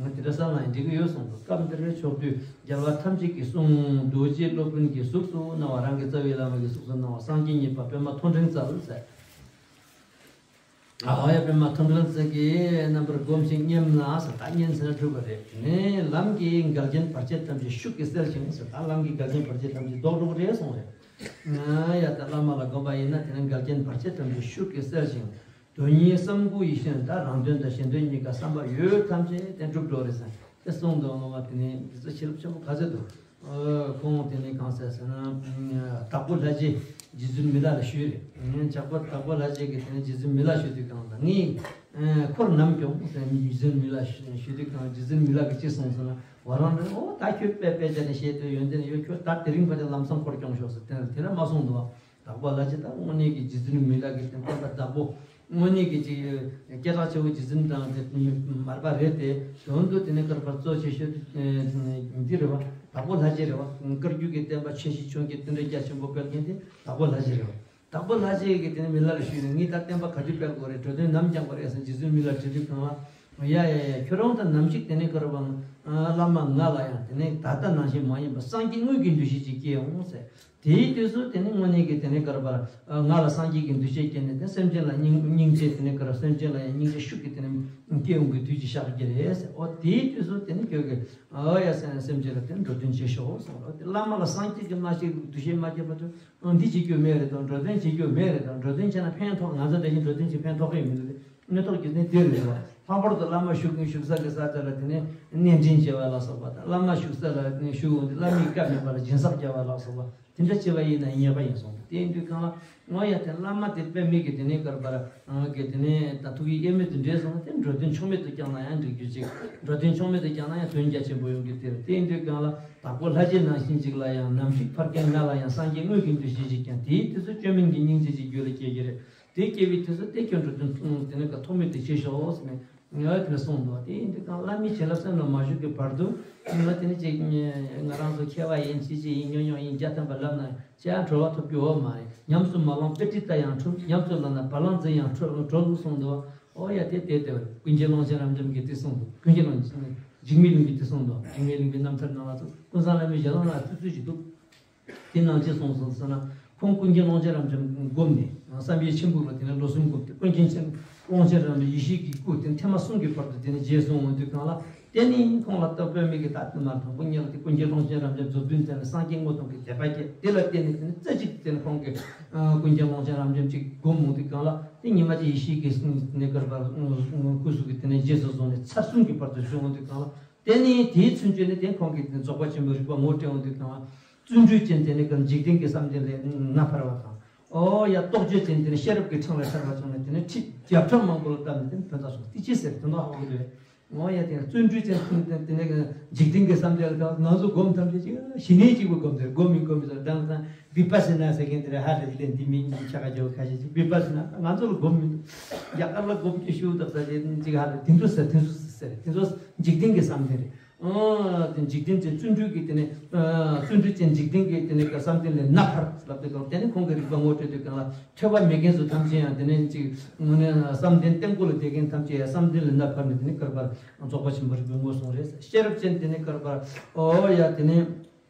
ནས་དེ་འདྲ་གསལ་ན་ཡང་འགྲིག་གི་ཡོད་གསུངས་འདུག་སྐབས་འདིར་ཕྱོགས་དུས་རྒྱལ་བ་ཐམས་ཅད་ཀྱི་གསུང་རྡོ་རྗེ་སློབ་དཔོན་གྱི་གཟུགས་སུ་སྣང་བ། རང་གི་རྩ་བའི་བླ་མ་གི་གཟུགས་སུ་སྣང་བ། སངས་རྒྱས་གཉིས་པ་པདྨ་མཐོང་སྤྲིན་རྩལ་ཟེར། ཨ་ཡ། པདྨ་མཐོང་སྤྲིན་རྩལ་གྱིས་རྣམ་པར་བསྒོམ་ཞིང་བསྙེན་ལ་ཟེར། ད་བསྙེན་ཟེར་ན་གྲུབ་པ་རེད། དེ་ནས་ལམ་གྱི་འགལ་རྐྱེན་བར་ཆད་ཐམས་ཅད་ཤུགས་ཀྱིས་སེལ་ཞིང་ཟེར། ད་ལམ་གྱི་འགལ་རྐྱེན་བར་ཆད་ཐམས་ཅད་ཟློག་འགྲོ་གི་རེད་གསུངས་རེད། ཨ་ཡ། ད་བླ་མ་ལ་བསྒོམ་པ་ཡིན་ན་དེ་ནས་འགལ་རྐྱེན་བར་ཆད་ཐམས་ཅད་ཤུགས་ཀྱིས་སེལ་ཞིང་། དོན་གཉིས་བསམ་དགུ་ཡིད་བཞིན། ད་རང་དོན་དང་གཞན་དོན་གཉིས་ཀ་བསམ་པ་ཡོད་ཐམས་ཅད་དེ་འགྲུབ་འགྲོ་རེད་ཟེར། དེ་གསུངས་འདུག་སྔོན་མ། དེ་ནས་འདི་ཚོ་བྱིན་རླབས་ཆེན་པོ་ག་ཚོད་འདུག་ཁོང་དེ་ནས་གང་ཟེར་ཟེར་ན། དྭགས་པོ་ལྷ་རྗེ་རྗེ་བཙུན་མི་ལ་ལ་ཞུས་རེད། ཇག་པ་དྭགས་པོ་ལྷ་རྗེ་གིས་དེ་ནས་རྗེ་བཙུན་མི་ལ་ཞུ་དུས་གང་ལ། ངས་འཁོར་ནམ་སྐྱོང་ཟེར། རྗེ་བཙུན་མི་ལ་ཞུ་དུས་གང་རྗེ་བཙུན་མི་ལ་གིས་ཅི་གསུངས་ཟེར་ན། འོ་རང་རེད། འོ་ད་ཁྱོད་དཔེ་དཔེ་བྱས་ནས་བཤད་དུས་ཡོན་ཏན་ཡོད། ཁྱོད་ད་དེ་རིང་བར་དུ་ལམ་སང་འཁོར་སྐྱོང་ཤོག་ཟེར། དེ་ནས་དེ་འདྲ་མ་གསུངས་འདུག་དྭགས་པོ་ལྷ་རྗེ་ད་དངོས་གནས་ཀྱི་རྗེ་བཙུན་མི་ལ་གི་དེ་བསྟན་པ་བདག་པོ། དངོས་གནས་ཀྱི་ཅིག་སྐད་གྲགས་ཆེ་བོ་རྗེ་བཙུན་དང་དེ་མར་པ་རེད་དེ། དོན་དུ་དེ་ནས་ཀར་པར་གཙོ་ཆེ་ཤོས་དེ་འདི་རེད་བ། དྭགས་པོ་ལྷ་རྗེ་རེད་བ། བཀའ་བརྒྱུད་ཀྱི་བསྟན་པ་ཆེ་ཆུང་གི་དེ་འདྲ་རྒྱ་ཆེན་པོ་སྤེལ་མཁན་དེ་དྭགས་པོ་ལྷ་རྗེ་རེད་བ། དྭགས་པོ་ལྷ་རྗེ་གིས་དེ་ནས་མི་ལ་ལ་ཞུས་ནས། ངས་ད་བསྟན་པ་ག་དུས་སྤེལ་དགོས་རེད། འགྲོ་དོན་ནམ་སྐྱོང་དགོས་རེད་ཟེར། རྗེ་བཙུན་མི་ལ་དྲིས་དུས་གང་ལ། ཡ་ཡ་ཡ། ཁྱོད་རང་དང་ནམ་ཞིག་དེ་ནས་ཀར་པར་བླ་མ་ང་ལ་ཡང་དེ་ནས་ད་ལྟ་ནང་བཞིན་མ་ཡིན་པ་སངས་རྒྱས་དངོས་ཀྱི་འདུ་ཤེས་ཅིག་སྐྱེ་འོང་ཟེར། དེའི་དུས་སུ་དེ་ནི་དངོས་གནས་ཀྱི་དེ་ནི་ག་རེ་བར་ང་ལ་སངས་རྒྱས་ཀྱི་འདུ་ཤེས་སྐྱེས་ནས་དེ་སེམས་ཅན་ལ་སྙིང་སྙིང་རྗེ་དེ་ནི་ག་རེ་སེམས་ཅན་ལ་ཡང་སྙིང་རྗེ་ཤུགས་ཀྱིས་དེ་ནི་སྐྱེ་འོང་གི་དུས་ཀྱི་ཤར་གྱི་རེད་ཟེར། ཨོ་དེའི་དུས་སུ་དེ་ནི་ཁྱོད་ཀྱིས་ཨོ་ཡ་སེམས་སེམས་ཅན་ལ་དེ་ནི་འགྲོ་དོན་བྱེད་ཤོག་ཟེར། ཨོ་དེ་བླ་མ་ལ་སངས་རྒྱས་ཀྱི་མ་ཤེས་འདུ་ཤེས་མ་སྐྱེས་པ་དུས་འདི་བྱེད་རྒྱུ་མེད་རེད་དང་། འགྲོ་དོན་བྱེད་རྒྱུ་མེད་རེད་དང་། འགྲོ་དོན་བྱས་ན་ཕན་ཐོགས། ང་ཚོ་འདྲ་བཞིན་འགྲོ་དོན་ཅིག་ཕན་ཐོགས་ཀྱི་མི་འདུག་སྟེ། གནད་ཐོག་རྒྱུ་མཚན་དེ་རེད་བ། ལྷག་པར་དུ་བླ་མ་བཞུགས་བཞུགས་ས་གི་ས་ཆ་ལ་དེ་ནས་གནས་འདྲེན་བྱེད་པ་ལ་སོགས་པ་དང་། བླ་མ་བཞུགས་ས་ལ་བཞུགས་འོང་དུས་བླ་མའི་བཀའ་མེད་པ་ལ་སྦྱིན་སྲེག་བརྒྱབ་པ་ལ་སོགས་པ་དེ་འདྲ་བྱེད་པ་ཡིན་ན་ཉེས་པ་ཡིན་གསུངས། དེ་ཡིན་དུས་གང་ལ་ངོ་ཡ་དེ་བླ་མ་དེ་དཔེ་མི་གི་དེ་ནས་ག་རེ་བར་གི་དེ་ནས་ད་ཐུགས་ཀྱི་དབྱེར་མེད་དུ་འདྲེས་སོང་ན། དེ་འགྲོ་དོན་ཆོ་མེད་དུ་བསྐྱངས་ན་ཡང་འགྲིག་རྒྱུ་ཅིག་འགྲོ་དོན་ཆོ་མེད་དུ་བསྐྱངས་ན་ཡང་དོན་རྒྱ་ཆེན་པོ་ཡོང་གི། དེ་རེད། དེ་ཡིན་དུས་གང་ལ་དྭགས་པོ་ལྷ་རྗེ་ནང་བཞིན་ཅིག་ལ་ཡང་ནམ་ཞིག་ཕ་རྒན་ང་ལ་ཡང་སངས་རྒྱས་དངོས་ཀྱི་འདུ་ཤེས་ཅིག་ཀྱང་། དེའི་དུས་སུ་བཅོས་མིན་གྱི་སྙིང་རྗེ་ཅིག་རྒྱུད་ལ་སྐྱེ་གི་རེད། དེ་སྐྱེ་བའི་དུས་སུ་དེ་ཁྱོད་འགྲོ་དོན་དེ་ནས་ཀ་ཐོགས་མེད་དུ་བྱེད་ཤོག་ཟེར་ནས་ངས་དེ་གསུངས་འདུག་དེ་ཡིན་དུས་གང་བླ་མའི་བྱིན་རླབས་སེམས་ལ་མ་ཞུགས་ཀྱི་བར་དུ་ང་དེ་ནི་ཅིག་ང་རང་ཚོ་མཁས་པ་ཡིན། ཅི་ཅི་ཡིན། སྨྱོ་སྨྱོ་ཡིན། རྒྱ་ཐམ་པ་ལབ་ན་ཅི་ཡང་གྲོལ་བ་ཐོབ་རྒྱུ་ཡོད་མ་རེད། ཉམས་སུ་མ་བླངས་པའི་དྲི་ལྟ་ཡང་གྲོལ། ཉམས་སུ་བླངས་ན་བ་ལང་རྫི་ཡང་གྲོལ་གྲོལ་གསུངས་འདུག་ཨོ་ཡ་དེ་དེ་དེ་བས་ཀུན་མཁྱེན་ཀློང་ཆེན་རབ་འབྱམས་ཀྱིས་དེ་གསུངས་འདུག་ཀུན་མཁྱེན་ཀློང་ཆེན་འཇིགས་མེད་གླིང་གིས་དེ་གསུངས་འདུག་འཇིགས་མེད་གླིང་པའི་རྣམ་ཐར་ནང་ལ་ཚོ་ཀུན་བཟང་བླ་མའི་ཞལ་ལུང་ལ་ཚུད་ཚུད་ཅིག་འདུག་དེ་ནང་ཅི་གསུངས་སོང་ཟེར་ན། ཁོང་ཀུན་མཁྱེན་ཀློང་ཆེན་རབ་འབྱམས་བསྒོམས་ནས་བསམ་ཡས་མཆིམས་ཕུ་ལ་དེ་ནས་ལོ་གསུམ་བསྒོམས་ཏེ། ཀུན་མཁྱེན་ཀློང་ཆེན་རབ་འབྱམས་ཡེ་ཤེས་ཀྱི་སྐུ་དེ་ཐེངས་མ་གསུམ་གྱི་བར་དུ་དེ་ནས་རྗེས་སུ་འོང་དུས་གང་ལ། དེ་ནས་ཁོང་ལ་ད་དཔེ་མི་གི་ད་དེ་མ་དང་པོ་ཉིད་ལ་དེ་ཀུན་མཁྱེན་ཀློང་ཆེན་རབ་འབྱམས་རྫོགས་ལྡན་ཙམ་ལ་སངས་རྒྱས་དངོས་དང་གི་དད་པ་སྐྱེས། དེ་ལ་བརྟེན་ནས་དེ་ནས་རྩེ་གཅིག་དེ་ནས་ཁོང་གིས་ཀུན་མཁྱེན་ཀློང་ཆེན་རབ་འབྱམས་ཅིག་བསྒོམས་འོང་དུས་གང་ལ། དེ་ཉི་མ་དེ་ཡེ་ཤེས་ཀྱི་གནས་སྐབས་པར་སྐུ་གཟུགས་ཀྱི་དེ་ནས་རྗེས་སུ་བཟུང་ནས་ཚར་གསུམ་གྱི་བར་དུ་བྱུང་འོང་དུས་གང་ལ། དེ་ནས་དེའི་ཚུན་ཆད་ནས་དེ་ཁོང་གིས་རྫོགས་པ་ཆེན་པོའི་རིག་པ་ངོ་སྤྲད་འོང་དུས་གང་ལ། བརྩོན་འགྲུས་ཅན་དེ་ནི་གང་འཇིག་རྟེན་གྱི་བསམ་གཏན་ལས་ནམ་འཕར་བ་དང་། ཨོ་ཡ་རྟོག་དཔྱོད་ཅན་དེ་ནི་ཤེས་རབ་ཀྱི་འཕྲང་ལས་ཐར་བ་བྱུང་ནས་དེ་ནི་ཁྲིད་བརྒྱ་ཕྲག་མང་པོ་ལ་བཏབ་ནས་དེ་ནི་དོན་དག་སོང་། དེ་ཅི་ཟེར་དོན་དག་ཧ་གོ་གི་འདུག་ཨོ་ཡ་དེ་ནི་བརྩོན་འགྲུས་ཅན་དེ་ནི་འཇིག་རྟེན་གྱི་བསམ་གཏན་ལས་ཐར་བ། ང་ཚོ་སྒོམ་ཐམས་ཅད་ཅིག་ཞི་གནས་གཅིག་པུ་སྒོམ་ཟེར། སྒོམ་མི་སྒོམ་མི་ཟེར་དང་དང་བི་པ་སི་ན་ཟེར་མཁན་དེ་རེད། ཧ་རེ་ལས་འདི་མི་ཆ་ག་ཇོ་ཁ་ཤས་ཅིག་བི་པ་སི་ན་ང་ཚོ་ལ་སྒོམ་མི་འདུག་རྒྱ་གར་ལ་སྒོམ་གྱི་ཤུགས་དག་ས་ཅིག་ཧ་རེ་དེ་འདུག་ཟེར། དེ་འདུག་ཟེར། དེ་ཚོ་འཇིག་རྟེན་གྱི་བསམ་གཏན་རེད། ཨོ། དེ་འཇིག་རྟེན་ཅན་བརྩོན་འགྲུས་ཀྱི་དེ་ནས་ཨ་བརྩོན་འགྲུས་ཅན་འཇིག་རྟེན་གྱི་དེ་ནས་བསམ་གཏན་ལས་ནམ་འཕར་ལབ་དུས་གང་དེ་ནས་ཁོང་གི་རིག་པ་ངོ་སྤྲོད་དུས་གང་ལ་ཐོས་པ་མེད་མཁན་ཚོ་ཐམས་ཅད་ཡང་དེ་ནས་ཅིག་དངོས་གནས་བསམ་གཏན་སྟེང་སྒོ་ལ་བསྡད་མཁན་ཐམས་ཅད་ཡང་བསམ་གཏན་ལས་ནམ་འཕར་ནས་དེ་ནས་ཀར་པར་རྫོགས་པ་ཆེན་པོ་རིག་པའི་ངོ་བོ་སོང་རེད། ཤེས་རབ་ཅན་དེ་ནས་ཀར་པར་ཨོ་ཡ་དེ་ནས་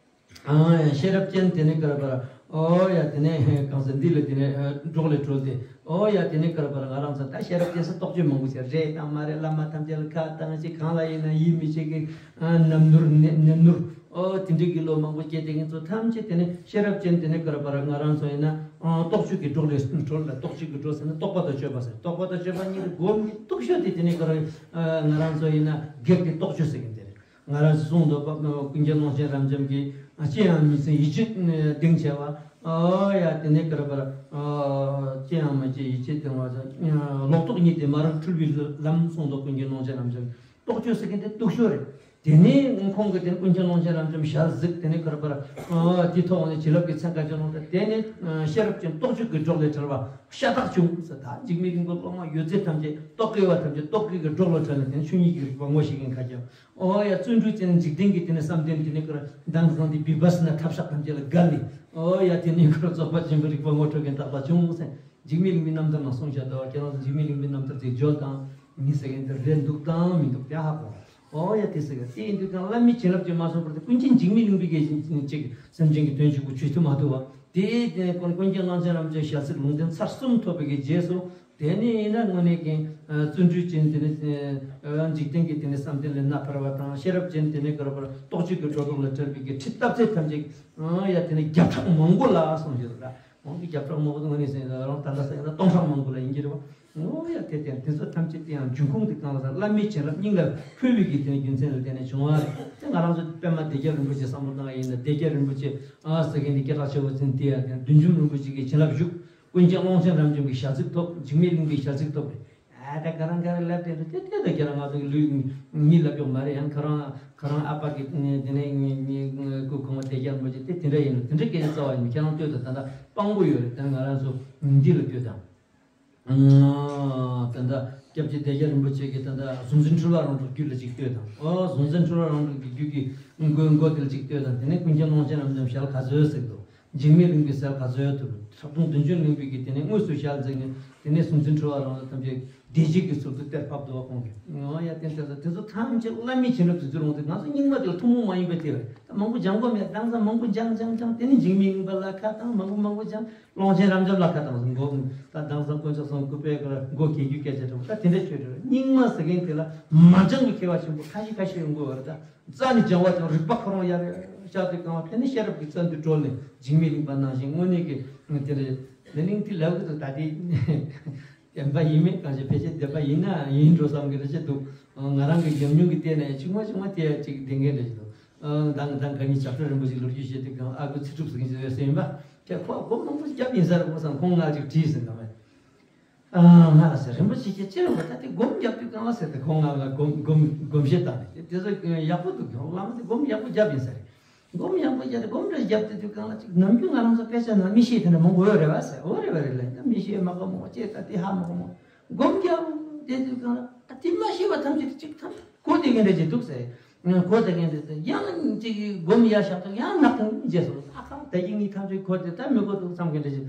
ཨ་ཤེས་རབ་ཅན་དེ་ནས་ཀར་པར་ཨོ་ཡ་དེ་ནས་གང་ཟེར་འདི་ལ་དེ་ནས་འགྲོགས་ལས་གྲོལ་ཏེ། ཨོ་ཡ་དེ་ནས་ཀར་པར་ང་རང་ཚོ་ད་ཤེས་རབ་ཅན་ས་རྟོག་དཔྱོད་མང་པོ་བྱས་རེད་དང་མ་རེད། བླ་མ་ཐམས་ཅད་ལ་ཁ་བཏང་ཞིག་གང་ལ་ཡིན་ན་ཡིད་མི་ཆེས་ཀི་ཨ་ནམ་ནུར་ནེ་ནུར། ཨོ་དེ་འདྲའི་གི་ལོ་མང་པོ་སྐྱེས་དེ་ངེད་ཚོ་ཐམས་ཅད་དེ་ནས་ཤེས་རབ་ཅན་དེ་ནས་ཀར་པར་ང་རང་ཚོ་ཡིན་ན་ཨ་རྟོག་དཔྱོད་ཀྱི་གྲོགས་ལས་གྲོལ་ལ། རྟོག་དཔྱོད་ཀྱི་གྲོགས་ཟེར་ན་རྟོག་པ་དང་དཔྱོད་པ་ཟེར། རྟོག་པ་དང་དཔྱོད་པ་གཉིས་ཀྱི་སྒོ་མི་སྟུག་ཤོས་དེ་དེ་ནས་ཀར་ང་རང་ཚོ་ཡིན་ན་སྒེར་གྱི་རྟོག་དཔྱོད་ཟེར་གི་འདི་རེད། ང་རང་ཚོ་གསུངས་འདུག་ཀུན་མཁྱེན་ཀློང་ཆེན་རབ་འབྱམས་ཀྱིས་ཅི་ཡང་མི་ཚེ་ཡིད་ཆེས་གདེང་ཆེ་བ། ཨོ་ཡ་དེ་ནས་ཀར་པར་ཅི་ཡང་མ་བྱེད་ཡིད་ཆེས་གདེང་བ། ལོག་རྟོག་གཉིས་ཏེ་མ་རུངས་འཁྲུལ་བའི་ལམ་གསུངས་འདུག་ཀུན་མཁྱེན་ཀློང་ཆེན་རབ་འབྱམས། རྟོག་དཔྱོད་ཟེར་མཁན་དེ་སྟུག་ཤོས་རེད། དེ་ནས་ཁོང་གིས་དེ་ཀུན་མཁྱེན་ཀློང་ཆེན་རབ་འབྱམས་ཞལ་གཟིགས། དེ་ནས་ཀར་པར་དེ་ཐོག་ནས་བྱིན་རླབས་ཀྱི་ཚན་ཁ་ཅིག་ལོངས་ཏེ། དེ་ནས་ཤེས་རབ་ཅན་རྟོག་དཔྱོད་ཀྱི་གྲོགས་ལས་གྲོལ་བ་ཤ་སྟག་བྱུང་ཟེར། ད་འཇིགས་མེད་གླིང་པའི་སློབ་མ་ཡོད་ཚད་ཐམས་ཅད་རྟོག་གེ་བ་ཐམས་ཅད་རྟོག་གེ་གི་གྲོགས་ལ་གྲོལ་ནས་དེ་ནས་ཆོས་ཉིད་ཀྱི་རིག་པ་ངོ་ཤེས་མཁན་ཁ་ཅིག་ཨོ་ཡ་བརྩོན་འགྲུས་ཅན་འཇིག་རྟེན་གྱི་དེ་ནས་བསམ་གཏན་དེ་ནས་ཀར་མདང་དང་དེ་བི་པ་སི་ན་ཐབས་ཤག་ཐམས་ཅད་ལ་བརྒལ་ནས། ཨོ་ཡ། དེ་ནས་ཁོ་རང་རྫོགས་པ་ཆེན་པོའི་རིག་པ་ངོ་སྤྲོད་མཁན་རྟག་པ་བྱུང་ཟེར། འཇིགས་མེད་གླིང་པའི་རྣམ་ཐར་ནང་གསུངས་བཞག་འདུག་ཁྱེད་རང་ཚོ་འཇིགས་མེད་གླིང་པའི་རྣམ་ཐར་དེ་འཇོལ་དང་མི་ཟེར་མཁན་དེ་རེད་འདུག་དང་མི་འདུག་དེ་ཧ་གོ། ཨོ་ཡ། དེ་ཟེར་ག་དེ་ཡིན་དུས་ཀྱང་བླ་མའི་བྱིན་རླབས་ཀྱིས་མ་སོང་བར་དུ་ཀུན་མཁྱེན་འཇིགས་མེད་གླིང་པའི་གི་ཅིག་སེམས་ཅན་གྱི་དོན་ཆེན་པོ་བྱེད་ཐུབ་མ་ཐུབ་པ། དེ་ཀུན་ཀུན་མཁྱེན་གླང་ཆེན་རབ་འབྱམས་ཞལ་གཟིགས་ལུང་བསྟན་ཚར་གསུམ་ཐོབ་པའི་གི་རྗེས་སུ། དེ་ནས་ཡིན་ན་དངོས་གནས་ཀྱི་བརྩོན་འགྲུས་ཅན། དེ་ནས་འཇིག་རྟེན་གྱི་དེ་ནས་བསམ་གཏན་ལས་ནད་པར་བ་དང་། ཤེས་རབ་ཅན། དེ་ནས་ག་རེ་བར་རྟོག་དཔྱོད་ཀྱི་སྒྲོ་འདོགས་ལས་བྲལ་བའི་གི་ཁྲིད་བཏབ་ཚད་ཐམས་ཅད་ཡ་དེ་ནས་བརྒྱ་ཕྲག་མང་པོ་ལ་གསུངས་ཡོད་ལ། འོང་གི་བརྒྱ་ཕྲག་མང་པོ་དེ་དངོས་གནས་ཟེར་ན་རང་ད་ལྟ་ཟེར་ན་སྟོང་ཕྲག་མང་པོ་ལ་ཡིན་གྱི་རེད་བ། ཨོ་ཡ། དེ་དེ་དེ་ཚོ་ཐམས་ཅད་དེ་ཡང་འབྱུང་ཁུངས་དེ་གང་ལ་ཟེར་ན་བླ་མའི་བྱིན་རླབས་སྙིང་ལ་ཕུལ་བའི་གི་དེ་རྒྱུ་མཚན་ལ་བརྟེན་ནས་བྱུང་བ་རེད། དེ་ང་རང་ཚོ་པདྨ་སྡེ་བརྒྱད་རིན་པོ་ཆེ་བསམ་བློ་བཏང་བ་ཡིན་ན། སྡེ་བརྒྱད་རིན་པོ་ཆེ་ཨ་ཟེར་མཁན་དེ་སྐད་གྲགས་ཆེ་བོ་ཅན་དེ་ཡང་དེ་བདུད་འཇོམས་རིན་པོ་ཆེ་གི་བྱིན་རླབས་ཞུགས། ཀུན་མཁྱེན་ཀློང་ཆེན་རབ་འབྱམས་ཀྱི་ཞལ་གཟིགས་ཐོབ། འཇིགས་མེད་གླིང་པའི་ཞལ་གཟིགས་ཐོབ་རེད། ཨ་ད་ག་རང་ག་རེ་ལབ་བསྡད་འདུག་དེ་དེ་ད་ཁྱེད་རང་ང་ཚོ་གི་ལུས་ངའི་ལབ་ཡོད་མ་རེད། ཡང་ཁོ་རང་ཁོ་རང་ཨ་ཕ་གི་དེ་ནས་ངའི་ངའི་སྐུ་གོང་མ་སྡེ་བརྒྱད་རིན་པོ་ཆེ་དེ་དེ་འདྲ་ཡིན་ནོ། དེ་འདྲ་སྐད་ཆ་རྩ་བ་ཡིན། ཁྱེད་རང་ལྟོས་དང་། ད་ལྟ་དཔང་པོ་ཡོད་རེད། ད་ང་རང་ཚོ་འདི་ལ་ལྟོས་དང་། ད་ལྟ་སྐྱབས་རྗེ་སྡེ་བརྒྱད་རིན་པོ་ཆེ་གི་ད་ལྟ་གཟུང་འཛིན་འཁྲུལ་བ་རང་གྲོལ་རྒྱུད་ལ་ཅིག་ལྟོས་དང་། ཨོ་གཟུང་འཛིན་འཁྲུལ་བ་རང་གྲོལ་གྱི་རྒྱུད་ཀྱི་མགོ་མགོ་དེ་ལ་ཅིག་ལྟོས་དང་། དེ་ནས་ཀུན་མཁྱེན་ཀློང་ཆེན་རབ་འབྱམས་ཞལ་ག་ཚོད་གཟིགས་འདུག་འཇིགས་མེད་གླིང་པའི་ཞལ་ག་ཚོད་ཐོབ། ཁྲག་འཐུང་བདུད་འཇོམས་གླིང་པའི་གི་དེ་ནས་དངོས་སུ་ཞལ་གཟིགས་ནས། དེ་ནས་གཟུང་འཛིན་འཁྲུལ་བ་རང་ལ་ཐམས་ཅད་བདེ་སྐྱིད་ཀྱི་ཚུལ་དུ་གཏེར་ཕབ་འདུག་བ་ཁོང་གིས། ཨོ་ཡ། དེ་ལྟར་དེ་ཚོ་ཐམས་ཅད་བླ་མའི་བྱིན་རླབས་ཀྱི་ཚུལ་རུང་དུ། ང་ཚོ་རྙིང་མ་དེ་ལ་ཐུན་མོང་མ་ཡིན་པའི་དེ་རེད། ད་མང་པོ་སྦྱང་དགོས་མེད། ད་ང་ཚོ་མང་པོ་སྦྱང་སྦྱང་སྦྱང་། དེ་ནས་འཇིགས་མེད་གླིང་པ་ལ་ཁ་བཏང་། མང་པོ་མང་པོ་སྦྱང་། ཀློང་ཆེན་རབ་འབྱམས་ལ་ཁ་བཏང་སོང་། མགོ་ད་དེང་སང་དཀོན་མཆོག་གསུམ་སྐུ་པས་མགོ་གད་རྒྱུག་སྐད་ཆ་དྲག་པོ། ད་དེ་འདྲ་ཆོས་དྲག་རྙིང་མ་ཟེར་མཁན་དེ་ལ་མ་སྦྱངས་པའི་མཁས་པ་ཆེན་པོ་ཁ་ཤས་ཁ་ཤས་ཡོང་གི་ཡོད་རེད། ད་རྩ་ནས་སྦྱང་བ་དང་རིག་པ་ཁོ་རང་ཡར་ཤར་དུས་གང་བ། དེ་ནས་ཤེས་རབ་ཀྱི་རྩལ་འདི་གྲོལ་ནས་འཇིགས་མེད་གླིང་པ་ནང་བཞིན་དངོས་གནས་ཀྱི་དེ་རེད། དེ་ནས་དེ་ལབ་གི་འདུག་ད་དེ་བདེན་པ་ཡིན་མིན་གང་ཤེས། ཕལ་ཆེར་བདེན་པ་ཡིན་ན་ཡིན་འགྲོ་བསམ་གི་རེད་ཅེས་འདུག་ང་རང་གི་ཉམས་མྱོང་གི་སྟེང་ནས་ཆུང་མ་ཆུང་མ་དེ་ཅིག་བདེན་མཁན་རེད་ཅེས་འདུག་ཨ་ད་ད་ག་ནི་ཞབས་དྲུང་རིན་པོ་ཆེ་ལོ་རྒྱུས་བཤད་དུས་གང་ཨ་ཁུ་ཚེ་སྒྲུབ་ཟེར་མཁན་ཅིག་ཡོད་ཟེར་ཡིན་པ། ཁྱེད་ཁོ་སྒོམ་མང་པོ་རྒྱབ་ཡིན་ས་རེད་ཁོ་བསམ། ཁོང་ང་ཅིག་དྲིས་ཟིན་ག་མེད། ཨ་ང་ལ་ཟེར། རིན་པོ་ཆེ་ཁྱེད་ཅི་རེད་བ། ད་དེ་སྒོམ་རྒྱབ་དུས་གང་ལ་ཟེར་ཏེ། ཁོང་ང་ལ་སྒོམ་སྒོམ་སྒོམ་བཤད་བཏང་ནས། དེ་ཚོ་ཡག་པོ་འདུག་བླ་མ་དེ་སྒོམ་ཡག་པོ་རྒྱབ་ཡིན་ས་རེད། སྒོམ་ཡག་པོ་རྒྱབ་དེ་སྒོམ་རེ་རྒྱབ་དེ་དུས་གང་ལ་ཅིག་ནམ་རྒྱུན་ང་རང་ཚོ་དཔེ་ཆ་ནང་མི་ཤེས་དེ་འདྲ་མང་པོ་ཡོད་རེད་བ་ཟེར། འོ་རེད་བ་རེད་ལབ་ན། མི་ཤེས་མ་གོ་མོ་ཅེས་ད་དེ་ཧ་མ་གོ་མོ། སྒོམ་རྒྱབ་དེ་དུས་གང་ལ་ད་དེ་མ་ཤེས་པ་ཐམས་ཅད་ཅིག་ཐམས་གོ་དེ་ག་འདྲ་ཅིག་འདུག་ཟེར། ཁོ་དེ་ག་འདྲ་ཟེར། ཡང་ཅིག་སྒོམ་ཡར་བཞག་དུས་ཡང་ནག་ཐང་རྗེས་སུ་ཨ་ཁ་ད་ཡིན་ངེས་ཐམས་ཅད་ཁོ་དེ་ད་མི་གོ་འདུག་བསམ་ག་འདྲ་ཅིག་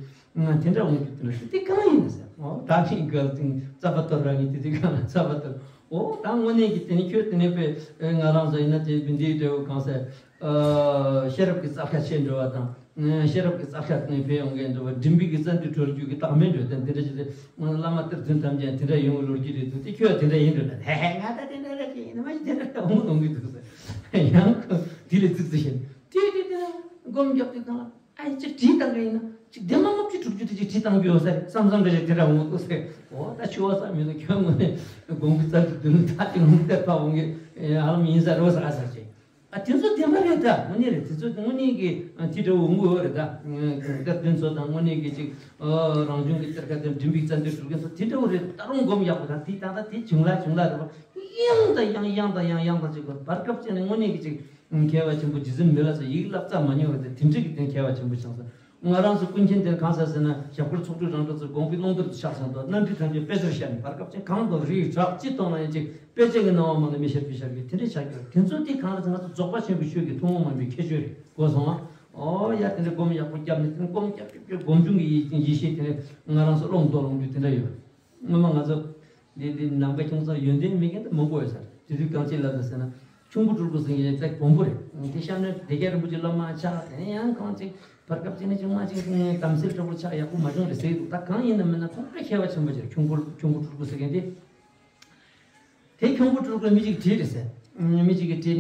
དེ་འདྲ་འོང་གི་དེ་འདྲ་ཞིག་དེ་གང་ཡིན་ཟེར། ཨོ་ད་ཁྱེད་ག་ཅིག་རྩ་བ་གཏོར་བ་ཡིན། དེ་དུས་གང་ལ་རྩ་བ་གཏོར། ཨོ་ད་དངོས་གནས་ཀྱི་དེ་ནི་ཁྱོད་དེ་ནས་དཔེ་ང་རང་ཚོ་ཡིན་ན་དེ་འདིའི་འབྲས་བུ་གང་ཟེར། ཤེས་རབ་ཀྱི་རྩལ་ཁ་ཆེ་འགྲོ་བ་དང་། ཤེས་རབ་ཀྱི་རྩལ་ཁ་ནས་འཕེལ་ཡོང་མཁན་འགྲོ་བ། མགྲིན་པའི་གི་རྩལ་འདི་གྲོལ་རྒྱུ་གི་རྟགས་མེད་འགྲོ་དང་། དེ་འདྲ་ཞིག་རེད། བླ་མ་གཏེར་སྟོན་ཐམས་ཅད་དེ་འདྲ་ཡོང་གི་ལོ་རྒྱུས་རེད་འདུག་དེ་ཁྱོད་དེ་འདྲ་ཡིན་འགྲོ་ན། ཧེ་ཧེ་ང་ད་དེ་འདྲ་རེད་ཅེས་ཡིན་ན་མ་ཡིན་དེ་འདྲ་འོང་འོང་གི་འདུག་ཟེར། ཡང་ཁོ་དེ་ལས་ཙིག་ཙིག་བྱས། དེ་དེ་དེ་སྒོམ་རྒྱབ་དུས་གང་ལ་ཨ་ཅིག་བྲིས་བཏང་གི་ཡིན་ན་ཅིག་བདེན་པ་ལྔ་བཅུ་དྲུག་ཅུ་དེ་ཅིག་བྲིས་བཏང་རྒྱུ་ཡོད་ས་རེད་བསམ་བསམ་འདྲ་ཞིག་དེ་འདྲ་འོང་གི་འདུག་ཟེར། འོ་ད་ཆུ་བ་ས་མི་འདུག་ཁྱོད་དངོས་གནས་སྒོམ་གི་རྩལ་དུ་བསྡུ་ན་ད་དེ་ངོ་གཏེར་ཕབ་འོང་གི་ཧ་ལམ་ཡིན་ས་རེད། འོ་ཟེར་ཨ་ཟེར་ཅིག་ཨ་དེ་ཚོ་བདེན་པ་རེད། ད་དངོས་གནས་རེད། དེ་ཚོ་དངོས་གནས་ཀྱི་ཨ་དེ་འདྲ་བོ་འོང་གི་ཡོད་རེད། ད་གཏེར་སྟོན་ཚོ་དང་དངོས་གནས་ཀྱི་ཅིག་ཨ་རང་བྱུང་གི་གཏེར་ཁ་དེ་མགྲིན་པའི་རྩལ་འདི་སྒྲུབ་མཁན་ཚོ་དེ་འདྲ་བོ་རེད། ད་རུང་སྒོམ་ཡག་པོ་དང་དེ་ད་ད་དེ་བྱུང་ལ་བྱུང་ལ་རེད་པ། ཡང་དང་ཡང་ཡང་དང་ཡང་ཡང་དང་ཅིག་བར་སྐབས་ཅིག་ནས་དངོས་གནས་ཀྱི་ཅིག་མཁས་པ་ཆེན་པོ་རྗེ་བཙུན་མི་ལ་སོགས་ཡིག་བསླབ་རྩ་མ་ཉོ་བ་དེ་དེ་འདྲ་གི་དེ་མཁས་པ་ཆེན་པོ་ཆགས་སོང་། ང་རང་ཚོ་ཀུན་མཁྱེན་དེར་གང་ཟེར་ཟེར་ན་ཞབས་དཀར་ཚོགས་དྲུག་རང་གྲོལ་ཚོ་དགོངས་པའི་ཀློང་རྡོལ་དུ་ཆགས་སོང་དོ། རྣམ་འཕྲུལ་ཐམས་ཅད་དཔེ་ཆར་ཤར་ནས་བར་སྐབས་ཅན་གང་དུ་རིགས་གྲགས་ཅི་གཏོང་ན་ཡང་ཅིག་དཔེ་ཆ་གི་སྣང་བ་མ་ལ་མི་ཤར་དུ་ཤར་གི་དེ་འདྲ་ཆགས་ཀྱི་ཡོད། དེ་ཚོ་དེ་གང་རེད་ཟེར་ན་ང་ཚོ་རྫོགས་པ་ཆེན་པོའི་ཆོས་ཀྱི་ཐུན་མོང་མ་ཡིན་པའི་ཁྱད་ཆོས་རེད། གོ་སོང་ཨ། ཨོ་ཡ་དེ་འདྲ་སྒོམ་ཡག་པོ་བརྒྱབ་ནས་དེ་ནས་སྒོམ་རྒྱབ་རྒྱབ་རྒྱབ་སྒོམ་བྱུང་གི་ཡེ་ཤེས་དེ་ནས་ང་རང་ཚོ་ཀློང་རྡོལ་ལོངས་རྒྱུ་དེ་འདྲ་ཡོད། སྔོན་མ་ང་ཚོ་འདི་འདི་ནམ་མཁའ་ཁྱུང་ཚང་ཡོན་ཏན་མེད་མཁན་དེ་མང་པོ་ཡོད་ས་རེད། དེ་དུས་གང་ཅི་ལབ་ན་ཟེར་ན་ཁྱུང་པོ་སྤྲུལ་སྐུ་ཟེར་མཁན་ཅིག་བོན་པོ་རེད། དེ་གཤམ་ནས་སྡེ་བརྒྱད་རིན་པོ་ཆེ་བླ་མ་ཆགས། དེ་ནས་ཡང་གང་ཅིག་བར་སྐབས་ཅིག་ནས་ཅིག་མ་ཅིག་དམ་སེལ་འདྲ་པོ་ཆགས་ཡག་པོ་མ་བྱུང་རེད་ཟེར་གི་འདུག་ད་གང་ཡིན་ན་མིན་ན་ཁོང་དཔེ་མཁས་པ་ཆེན་པོ་ཅིག་རེད། ཁྱུང་པོ་ཁྱུང་པོ་སྤྲུལ་སྐུ་ཟེར་མཁན་དེ། དེ་ཁྱུང་པོ་སྤྲུལ་སྐུ་མི་གཅིག་བྲིས་རེད་ཟེར། མི་གཅིག་གིས་བྲིས་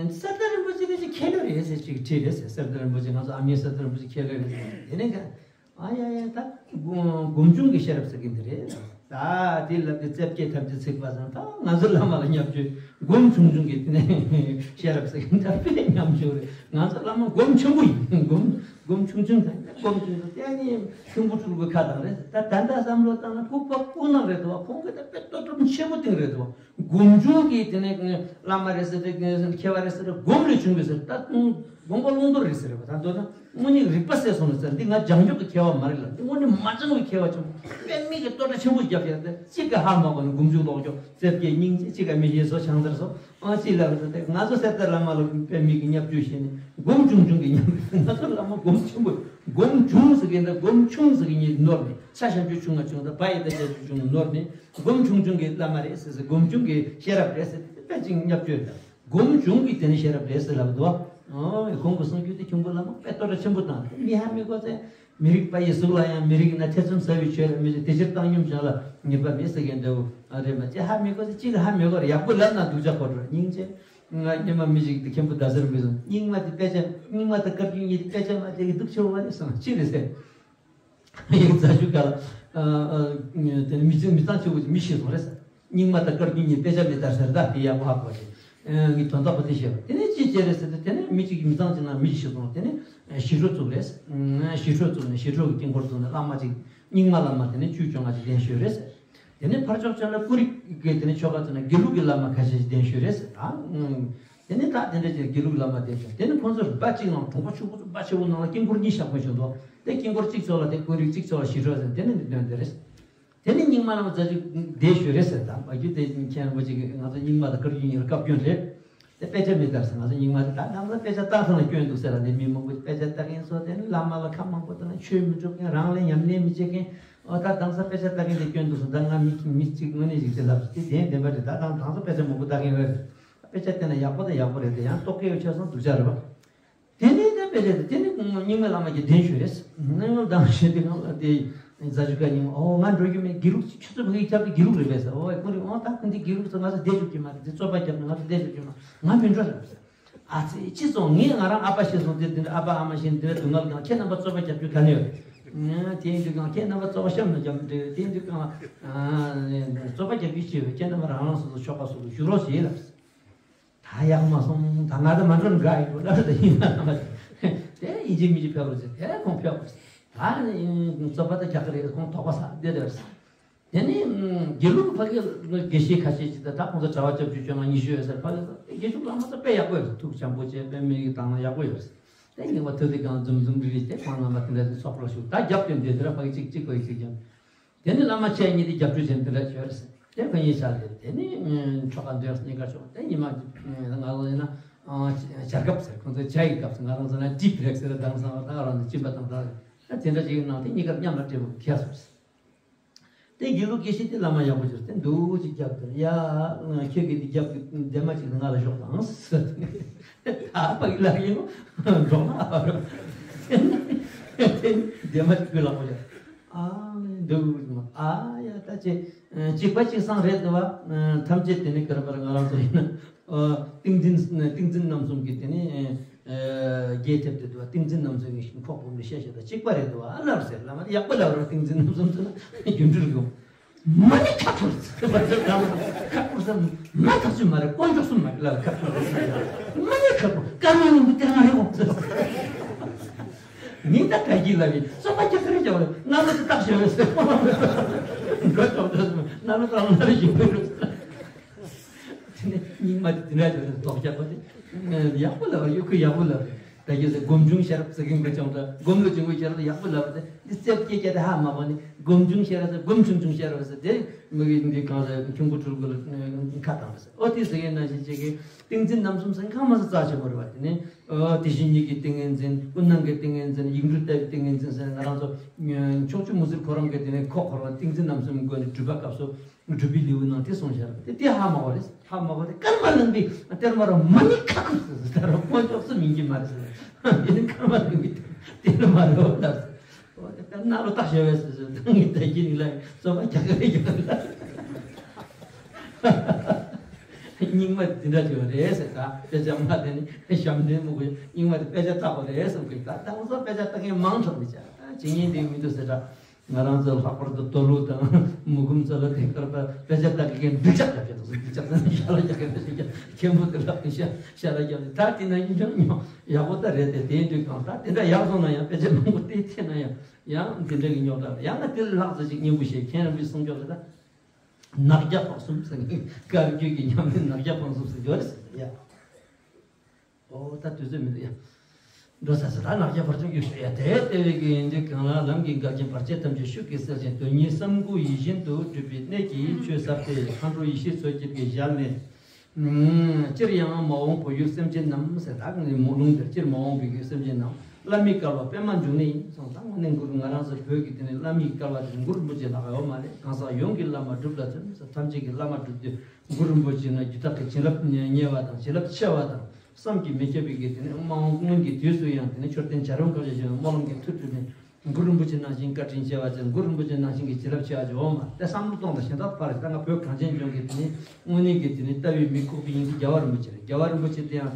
ནས་གསེར་རྟ་རིན་པོ་ཆེ་དེ་ཅིག་ཁྱད་ལོས་རེད་ཟེར་ཅིག་བྲིས་རེད་ཟེར། གསེར་རྟ་རིན་པོ་ཆེ་ང་ཚོ་ཨ་མྱེས་གསེར་རྟ་རིན་པོ་ཆེ་ཁྱད་ལོས་རེད་ཟེར། དེ་ནས་ཨ་ཡ་ཡ་ད་སྒོམ་བྱུང་གི་ཤེས་རབ་ཟེར་གྱིན་དེ་རེད། ད་དེ་ལབ་དེ་རྩེ་བརྒྱད་ཐམས་ཅད་ཚིག་པ་ཙང་ད་ང་ཚོ་བླ་མ་ལ་བརྙས་བཅོས་སྒོམ་བྱུང་བྱུང་གི་དེ་ནས་ཤེས་རབ་ཟེར་གྱིན་ད་དཔེ་བརྙས་བཅོས་རེད། ང་ཚོ་བླ་མ་སྒོམ་ཆེན་པོ་ཡིན། སྒོམ་སྒོམ་ཆུང་ཆུང་དང་སྒོམ་ཆུང་ཆུང་དེ་ནི་ཁྱུང་པོ་སྤྲུལ་སྐུ་ཁ་དང་རེད། ད་ད་ལྟ་བསམ་བློ་བཏང་ན་ཕུག་པ་ཕུག་ནང་རེད་དོ། ཁོང་གི་ད་དཔེ་ལྟོ་གྲུབ་ཆེན་པོ་སྟེང་རེད་དོ། སྒོམ་བྱུང་གི་དེ་ནས་བླ་མ་རེད་ཟེར་ཏེ་མཁས་པ་རེད་ཟེར་ཏེ་སྒོམ་ལས་བྱུང་གི་ཟེར། ད་དུང་ དགོངས་པ་ཀློང་རྡོལ་རེད་ཟེར་བ་དང་། མདོར་ན་དངོས་གནས་རིག་པ་ཟད་སོང་ནས་ཟེར། འདི་ང་སྦྱང་རྒྱུ་གི་མཁས་པ་མ་རེད་ལ། འདི་དངོས་གནས་མ་སྦྱང་བའི་མཁས་པ་ཆེན་པོ། དཔེ་མེད་ཀྱི་བསྟོད་སྒྲ་ཆེན་པོ་རྒྱབ་ཡ་དེ། གཅིག་གི་ཧ་མ་གོ་ནས་སྒོམ་བྱུང་ལོག་འཇོག་རྩེ་བརྒྱད་སྙིང་རྗེ། གཅིག་ག་མི་ཤེས་སོ་ཆང་དར་སོ། ཨང་གཅིག་ལ་ང་ཚོ་གསེར་རྟ་བླ་མ་ལ་དཔེ་མེད་ཀྱི་བརྙས་བཅོས་བྱས་ནས། སྒོམ་བྱུང་བྱུང་གི་བརྙས་བཅོས། ང་ཚོ་བླ་མ་སྒོམ་ཆེན་པོ། སྒོམ་བྱུང་ཟེར་གྱི་འདྲ། སྒོམ་ཆུང་ཟེར་གྱི་ནི་ནོར་ནས། ས་ཞབས་ཀྱུ་ཆུང་ང་ཆུང་དང་། བ་ཡི་ད་ཞབས་ཀྱུ་ཆུང་ནོར་ནས། སྒོམ་ཆུང་ཆུང་གི་བླ་མ་རེད་ཟེར་ཟེར། སྒོམ་ཆུང་གི་ཤེས་རབ་རེད་ཟེར། དཔེ་ཅིག་བརྙས་བཅོས་རེད། སྒོམ་བྱུང་གི་དེ་ནི་ཤེས་རབ་རེད་ཟེར་ལབ་འདུག་བ། ཨོ་ཁོང་གི་གསུང་རྒྱུ་དེ་ཁྱུང་པོ་བླ་མ་དཔེ་བསྟོད་ར་ཆེན་པོ་བཏང་། དེ་མི་ཧ་མི་གོ་ཚེ། མི་རིགས་པ་ཡི་གཟུགས་ལ་ཡང་། མི་རིགས་ན་ཐེ་ཚོམ་ཟ་བའི་ཆོས་ལ་མི་རིགས། དེ་ཕྱིར་བཏང་སྙོམས་བྱང་ལ་ངེས་པ་མེད་ཟེར་མཁན་འདྲ་བོ་རེད་མ་གཏོགས། ཧ་མི་གོ་ཚེ་གཅིག་ཧ་མི་གོ་རེད། ཡག་པོ་ལབ་ན་སྡུག་ཅག་གོ་འགྲོ། སྙིང་རྗེ། ང་སྔོན་མ་མི་ཞིག་དེ་མཁན་པོ་ཟླ་ཟེར་མི་སོང་། རྙིང་མ་དེ་དཔེ་ཆ། རྙིང་མ་དང་བཀའ་བརྒྱུད་གཉིས་དེ་དཔེ་ཆ་མ་དེ་གི་སྡུག་ཆེ་བ་ནི་སོང་ཅི་རེད་ཟེར། ཡིག་རྩ་ཆུ་ག་ལ། དེ་ནི་མི་ཚེ་མི་གཙང་ཆེ་བོ་མི་ཤེས་སོང་རེད་ཟེར། རྙིང་མ་དང་བཀའ་བརྒྱུད་གཉིས་དཔེ་ཆ་མེད་ད་ཟེར། ད་དེ་ཡག་པོ་ཧ་གོ་ཞེས། ངས་དོན་དག་པོ་དེ་བཤད་པ། དེ་ནས་ཅི་བྱས་རེད་ཟེར་ཏེ། དེ་ནས་མི་གཅིག་མི་གཙང་ཅིག་ན་མི་ཞིག་ཤི་སོང་། དེ་ནས་ཞི་ཁྲོ་བཙུགས་རེད། ཞི་ཁྲོ་བཙུགས་ནས་ཞི་ཁྲོ་གི་དཀྱིལ་འཁོར་བཙུགས་ནས་བླ་མ་ཅིག་རྙིང་མ་བླ་མ་དེ་ནས་བཅུ་བཅོ་ལྔ་ཅིག་གདན་ཞུས་རེད་ཟེར། དེ་ནས་ཕར་ཕྱོགས་ཕྱོགས་ལ་ཀུན་རིག་གི་དེ་ནས་ཆོ་ག་བཙུགས་ནས་དགེ་ལུགས་ཀྱི་བླ་མ་ཁ་ཤས་ཤིག་གདན་ཞུས་རེད་ཟེར། ད་དེ་ནས་ད་དེ་འདྲ་ཅིག་དགེ་ལུགས་བླ་མ་གདན་ཞུས། དེ་ནས་ཁོང་ཚོ་རིམ་པ་གཅིག་ནང་གྲོང་པ་ཕྱུག་པོ་རིམ་པ་ཆེ་བོ་ནང་ལ་དཀྱིལ་འཁོར་གཉིས་བཞག་དགོས་བྱུང་འདུག་དེ་དཀྱིལ་འཁོར་གཅིག་ཕྱོགས་ལ་དེ་ཀུན་རིག་གཅིག་ཕྱོགས་ལ་ཞི་ཁྲོ་ཟེར། དེ་ནས་འདི་དོན་དེ་རེད། དེ་ནས་རྙིང་མ་བླ་མ་རྩ་ཆུ་གདན་ཞུས་རེད་ཟེར། ད་མ་རྒྱུད་དེ་མཁན་རིན་པོ་ཆེ་གིས་ང་ཚོ་རྙིང་མ་དང་བཀའ་བརྒྱུད་གཉིས་ལ་བཀའ་བཀྱོན་རེད། དེ་དཔེ་ཆ་མི་དར་ཟེར། ང་ཚོ་རྙིང་མ་དེ་ད་དང་ཚོ་དཔེ་ཆ་ལྟ་ཚང་ལ་སྐྱོན་འདུག་ཟེར་ར། ནས་མི་མང་པོ་དཔེ་ཆ་ལྟ་མཁན་ཚོ། དེ་ནི་བླ་མ་ལ་ཁ་མང་པོ་བཏང་། ཆོས་མི་སྒྲུབ་མཁན། རང་ལ་ཉམས་ལེན་མི་བྱེད་མཁན། ཨོ་ད་དང་ཚོ་དཔེ་ཆ་ལྟ་མཁན་དེ་སྐྱོན་འདུག་ཟེར། ད་ང་མི་མི་གཅིག་དངོས་གནས་ཞིག་དེ་ལབ་དེ་བདེན་བདེན་པ་རེད། ད་དང་དང་ཚོ་དཔེ་ཆ་མང་པོ་ལྟ་མཁན་ཡོད་རེད། དཔེ་ཆ་བལྟས་ན་ཡག་པོ་དང་ཡག་པོ་རེད་དེ། ཡང་རྟོག་གེ་ཡོད་ཆ་སོང་སྡུག་ཅག་རེད་པ། དེ་ནས་ད་དཔེ་ཆ་དེ་དེ་ནི་རྙིང་མ་བླ་མ་གིས་གདན་ཞུས་རེད། རྙིང་མ་བླ་མ་ཞེས་དེ་གང་ལ་དེ་རྩ་ཆུ་ཀ་རྙིང་མ། ཨོ་ང་འགྲོ་རྒྱུ་མེད། དགེ་ལུགས་ཆུ་ཚོད་ཕ་གི་ཁྱབ་དེ་དགེ་ལུགས་རེད་པས་ཟེར། ཨོ་ཁོ་རེ། ཨོ་ད་ཁོ་འདི་དགེ་ལུགས་ཚོ་ང་ཚོ་བསྡད་ཆོག་གི་མ་རེད། དེ་རྩོད་པ་རྒྱབ་ནས་ང་ཚོ་བསྡད་ཆོག་གི་མ། ང་མི་འགྲོ་རེད་པས་ཟེར། ཨ་ཙི་ཅི་སོང་། ངས་ང་རང་ཨ་ཕ་ཤི་སོང་དེ། དེ་འདྲ་ཨ་ཕ་ཨ་མ་ཤི་དེ་འདྲ་སྡུག་བསྔལ་གང་། ཁྱེད་རྣམ་པ་རྩོད་པ་རྒྱབ་རྒྱུ་ག་ནས་ཡོད། དེ་ཡིན་དུས་གང་ཁྱེད་རྣམ་པ་རྩོད་པ་གཤམ་ལ་རྒྱབ་འདྲ། དེ་ཡིན་དུས་གང་རྩོད་པ་རྒྱབ་རྒྱུ་ཅི་ཡོད། ཁྱེད་རྣམ་པ་རང་རང་སོ་སོ་ཆོལ་ཁ་སོ་སོ་བཞུགས་རོགས་ཞེས་ལབ། ད་ཡག་མ་སོང་། ད་ང་ད་མ་འགྲོ་ན་དགའ་ཡིན་པོ་ལབ། ད་ཡིན་ན་ལབ། དེ་ཡིན་གཅིག་མིན་གཅིག་ཕེབས་རོགས་ཟེར། དེ་ཁོང་ཕེབས་རོགས་ཟེར། ད་ནི་རྩོད་པ་ད་རྒྱག་གི་རེད། ཁོང་དོགས་པ་ཟ་བསྡད་རེད་ཟེར། དེ་ནས་དགེ་ལུགས་ཕ་གི་དགེ་བཤེས་ཁ་ཤས་ཅིག་ད་ད་ཁོང་ཚོ་གྲྭ་པ་སྐྱབས་བཅོལ་བཅོ་ལྔ་ཉི་ཤུ་ཡོད་ཟེར། ཕ་གི་དགེ་ཕྲུག་བླ་མ་ཚོ་དཔེ་ཡག་པོ་ཡོད་ཟེར། ཐུགས་བྱམས་པོ་བྱས། དཔེ་མི་གི་དང་ཡག་པོ་ཡོད་ཟེར། དེ་རྙིང་པ་ཐུགས་དེ་གང་འཛུམ་འཛུམ་རིག་རིག་དེ་ཁོང་རྣམ་པ་དེ་འདྲ་ཚོགས་པར་ཞུགས། ད་རྒྱབ་སྟེ་འདི་དེ་ར་ཕ་གི་གཅིག་གཅིག་པ་གཅིག་ཀྱང་། དེ་ནི་བླ་མ་ཁྱེད་གཉིས་དེ་རྒྱབ་སྐྱོར་བྱེད་འདི་འདྲ་བྱོས་རེད་ཟེར། དེ་ཁོ་གཉིས་ཆ་རེད། དེ་ནི་ཆོ་ག་འདོན་གཉིས་ཀ་ཆོག་དེ་ཉི་མ་ང་ཚོ་ཡིན་ན་ཇ་སྐབས་ཟེར། ཁོང་ཚོ་ཇ་ཡི་སྐབས་ཟེར། ང་རང་ཚོ་ན་ཏི་བྷེ་རེག་ཟེར། དེང་སང་ད་རང་ནི་གཅིན་པ་དང་ད་དེ་འདྲ་ཅིག་ཡིན་ན་དེ་གཉིས་ཀ་མཉམ་ལ་སྤྲད་པ་ཁྱེད་སོང་ཟེར། དེ་དགེ་ལུགས་དགེ་བཤེས་དེ་བླ་མ་ཡག་པོ་ཅིག་རེད། དེ་འདུག་ཅིག་རྒྱབ་དེར་ཡ། ཁྱོད་ཀྱིས་འདི་རྒྱབ་ཀྱི་འདན་མ་ཅིག་ང་ལ་ཞོག་དང་ཟེར། ད་ཕ་གི་ལ་ཡིན་ནོ་འགྲོ་ལ་རོ། དེ་འདན་མ་ཅིག་ཁོའི་ལག་པ་ཡ། ཨ་འདུག་མ། ཨ་ཡ་ད་ཅེ། གཅིག་པ་གཅིག་སང་རེད་འདུག་བ། ཐམས་ཅད་དེ་ནི་ག་རེ་པར་ང་རང་ཚོ་ཡིན་ན། ཏིང་འཛིན། ཏིང་འཛིན་རྣམ་གསུམ་གྱི་དེ་ནི་རྒྱས་ཐེབས་ཏེ་འདུག་བ། ཏིང་འཛིན་རྣམ་གསུམ་གྱི་ཁོག་བུམ་ནས་བཤད་བཤད་དང་གཅིག་པ་རེད་འདུག་བ། ཨ་ལབ་ཟེར། བླ་མ་ཡག་པོ་ལབ་རོགས། ཏིང་འཛིན་རྣམ་གསུམ་ཟེར་ན་རྒྱུ་འབྲས་རེད། མ་ཎི་ཁ་ཕུར་ཟེར། ཁ་ཕུར་ཟེར་མ་ཐག་ཆོད་མ་རེད། དཀོན་མཆོག་གསུམ་མ་རེད་ལབ། ཁ་ཕུར་ཟེར། མ་ཎི་ཁ་ཕུར། ཀརྨ་གླིང་པོ་གཏེར་མ་རེད་འོ་ཟེར། ངས་ད་ག་གི་ལབ་ཡིན། རྩོམ་པ་རྒྱག་གི་རེད་ཀྱང་རེད། ང་ལོ་དེ་བཏགས་བྱས་རེད་ཟེར། འགྲོ་ཆོག་འགྲོ་ཟེར། ང་ལོ་བཏགས་ན་རེ་ཞིག་རེད། དེ་ནས་རྙིང་མ་དེ་དེ་འདྲ་ཞིག་རེད། ལྡོག་རྒྱག་པ་དེ་ཡག་པོ་ལབ། ཡོད་ཁུ་ཡག་པོ་ལབ། ད་གྱོད་ཟེར། སྒོམ་བྱུང་ཤེས་རབ་ཟེར་གིན་པ་ཅང་འདྲ། སྒོམ་ལ་བྱུང་བའི་ཤེས་རབ་ཡག་པོ་ལབ་དེ། འདི་རྩེ་བརྒྱད་བརྒྱ་དེ་ཧ་མ་གོ་ནི། སྒོམ་བྱུང་ཤེས་རབ་ཟེར། སྒོམ་ཆུང་ཆུང་ཤེས་རབ་ཟེར། དེ་མི་གི་འདི་གང་ཟེར། ཁྱུང་པོ་སྤྲུལ་སྐུ་ལ་ཁ་བཏང་བ་ཟེར། ཨོ་དེ་ཟེར་གིན་ན་ཞིག་ཅིག་གིས་ཏིང་འཛིན་རྣམ་གསུམ་ཟེར་གང་མ་ཟེར་རྩ་ཆེན་པོ་རེད་བ། དེ་ནས་ཨོ་དེ་བཞིན་ཉིད་ཀྱི་ཏིང་ངེ་འཛིན། ཀུན་སྣང་གི་ཏིང་ངེ་འཛིན། ཡིག་འབྲུ་ལྟ་བུའི་ཏིང་ངེ་འཛིན་ཟེར། ང་རང་ཚོ་ཕྱོགས་བཅུ་མུ་ཟེར་ཁོ་རང་གི་དེ་ནས་ཁོ་ཁོ་རང་ཏིང་འཛིན་རྣམ་གསུམ་སྒོ་ནས་སྒྲུབ་པ་སྐབས་སུ། སྒྲུབ་པའི་ལེའུའི་ནང་དེ་གསུངས་བཞག་རེད། དེ་དེ་ཧ་མ་གོ་རེད། ཧ་མ་གོ་དེ་ཀརྨ་གླིང་པའི་གཏེར་མ་རོ། མ་ཎི་ཁ་ཁུ་ཟེར་ཟེར། ད་རོ་དཀོན་མཆོག་གསུམ་ཡིན་གྱི་མ་རེད་ཟེར། དེ་ནི་ཀརྨ་གླིང་པའི་གཏེར་མ་རོ་ལབ་ཟེར། འོ་དེ་ལྟར་ན་ལོ་བཏགས་བྱས་པས་ཟེར་ཟེར། ད་ངས་ད་ཀྱི་ནི་ལ་རྩོམ་པ་རྒྱག་གི་རེད་ཀྱང་ལ། རྙིང་མ་དེ་འདྲ་བྱས་པ་རེད་ཟེར། ད་དཔེ་ཆ་མ་དེ་ནི་ཞབས་འདྲེན་མོ་གོ། རྙིང་མ་དེ་དཔེ་ཆ་བལྟ་དགོས་རེད་བསམ་གི། ད་ད་ང་ཚོ་དཔེ་ཆ་ལྟ་མཁན་མང་དྲགས་ནི་ཆ་ཇི་སྙེད་འདི་མི་འདུག་ཟེར་ད། ང་རང་ཚོ་ལྷག་པར་དུ་དོ་ལུ་དང་མུ་གུམ་ཚོ་ལ་དེ་ཁར་ད་དཔེ་ཆ་ལྟ་གི་མཁན་འདི་ཅག་ལ་བྱེད་དུ་སོང་། འདི་ཅག་ལ་ཤ་ལ་རྒྱག་གི་འདི་ཅག་མཁན་པོ་དེ་ལ་ཤ་ཤ་ལ་རྒྱག་ནི། ད་དེ་ན་ཡིན་ཀྱང་ཉོ་ཡག་པོ་ད་རེད་དེ། དེ་འདྲའི་གང་ད་དེ་འདྲ་ཡག་སོང་ན་ཡང་། དཔེ་ཆ་མང་པོ་དེ་ཐེ་ན་ཡང་ཡང་དེ་འདྲ་གི་ཉོག་དྲགས། ཡང་ན་དེ་ལ་ལྷག་ཙམ་ཞིག་སྙན་པོ་བཤད། མཁན་རིན་པོ་ཆེ་གསུང་ཀྱོག་རེད། ད་ནག་རྒྱ་ཕག་གསུམ་ཟེར་ནས། བཀའ་བརྒྱུད་ཀྱི་ཉམས་ལེན་ནག་རྒྱ་ཕག་གསུམ་ཟེར་ཡོད་རེད་ཟེར་ཡ། ཨོ་ད་དུས་ཚོད་མི་འདུག་ཡ། འགྲོ་ས་ས་ད་ནག་ཅན་བར་ཆད་ཡོད་ཤོས་ཡ། དེ་ལྟ་བུའི་གི་ཡིན་དུས་གང་ལ་ལམ་གྱི་འགལ་རྐྱེན་བར་ཆད་ཐམས་ཅད་ཤུགས་ཀྱིས་སེལ་ཞིང་དོན་གཉིས་བསམ་དགུ་ཡིད་བཞིན་དུ་འགྲུབ་པའི་གནད་ཀྱིས་ཆོས་ཟབ་སྟེ་མཁའ་འགྲོ་ཡེ་ཤེས་མཚོ་རྒྱལ་གྱི་ཞལ་ནས། སྤྱིར་ཡང་མ་འོངས་བོད་ཡུལ་སེམས་ཅན་རྣམས་ཟེར། ད་ནི་མོ་ལུང་དེར་སྤྱིར་མ་འོངས་བོད་ཡུལ་སེམས་ཅན་རྣམས་བླ་མའི་སྐལ་བ་པདྨ་འབྱུང་གནས་ཡིན་གསུངས། ད་དངོས་གནས་མགུར་ང་རང་ཚོ་བོད་ཀྱི་དེ་ནས་བླ་མའི་སྐལ་བ་དེ་མགུར་རིན་པོ་ཆེ་ལགས་ཡོད་མ་རེད། གང་ཟག་ཡོངས་ཀྱི་བླ་མ་སྒྲུབ་ལ་བརྩོན་ཟེར། ཐམས་ཅད་ཀྱི་བླ་མ་སྒྲུབ་དུས་མགུར་རིན་པོ་ཆེ་ན་རྒྱུད་བདག་གི་བྱིན་རླབས་ཉེ་བ་དང་བྱིན་རླབས་ཆེ་བ་དང་བསམ་གྱིས་མི་ཁྱབ་པའི་གི་དེ་ནས་དམངས་སྔོན་གྱི་དུས་སུ་ཡང་དེ་ནས་མཆོད་རྟེན་བྱ་རུང་ཁ་ཤས་ཤིག་སྨོན་ལམ་གྱི་མཐུ་སྤྲུལ་ནས། གུ་རུ་རིན་པོ་ཆེ་ནང་བཞིན་བཀའ་དྲིན་ཆེ་བ་ཅན། གུ་རུ་རིན་པོ་ཆེ་ནང་བཞིན་གྱི་བྱིན་རླབས་ཆེ་བ་ཅན་འོང་མ། དེ་བསམ་བློ་གཏོང་དང་། གཞན་དག་ཕར་ད་ང་བོད་གངས་ཅན་ལྗོངས་ཀྱི་དེ་ནི་དངོས་གནས་ཀྱི་དེ་ནི་ལྟ་བའི་མིག་ལྐོག་པའི་ཡིན་གྱི་རྒྱལ་བ་རིན་པོ་ཆེ་རེད། རྒྱལ་བ་རིན་པོ་ཆེ་དེ་ཡང་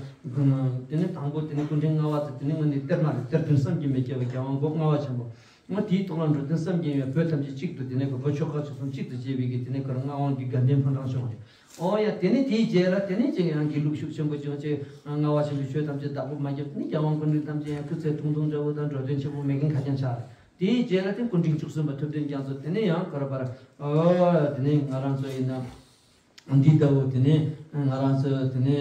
དེ་ནི་དང་པོ་དེ་ནི་སྐུ་ཕྲེང་ལྔ་པ་དེ་དེ་ནི་དངོས་གནས་གཏེར་མ་རེད། གཏེར་སྟོན་བསམ་གྱིས་མི་ཁྱབ་པའི་རྒྱལ་དབང་མགོ་ལྔ་པ་ཆེན་པོ། ང་དེའི་ཐོག་ལ་འགྲོ་དོན་བསམ་གྱིས་ཡོད། བོད་ཐམས་ཅད་གཅིག་ཏུ་དེ་ནི་བོད་ཆོལ་ཁ་ཆོལ་གསུམ་གཅིག་ཏུ་བྱས་པའི་གི་དེ་ནི་ཁོ་རང་མངའ་དབང་གི་དགའ་ལྡན་ཕོ་བྲང་ཆེན་པོ་རེད། ཨོ་ཡ། དེ་ནས་དེའི་རྗེས་ལ་དེ་ནས་ཅིག་ཡང་དགེ་ལུགས་ཤུགས་ཆེན་པོ་བྱུང་ཅིག་ལྔ་པ་ཆེན་པོའི་ཆོས་ཐམས་ཅད་བདག་པོ་མ་བརྒྱབ། དེ་ནས་རྒྱལ་དབང་སྐུ་ཕྲེང་ཐམས་ཅད་ཡང་སྐུ་ཚེ་ཐུང་ཐུང་འདྲ་བོ་དང་འགྲོ་དོན་ཆེན་པོ་མེད་མཁན་ཁ་རྐྱང་ཆགས་རེད། དེའི་རྗེས་ལ་དེ་སྐུ་ཕྲེང་བཅུ་གསུམ་པ་ཐུབ་བསྟན་རྒྱ་མཚོ། དེ་ནས་ཡང་ཁོ་ར་པར་ཨོ་དེ་ནས་ང་རང་ཚོ་ཡིན་ན་འདི་ལྟ་བུ་དེ་ནས་ང་རང་ཚོ་དེ་ནས་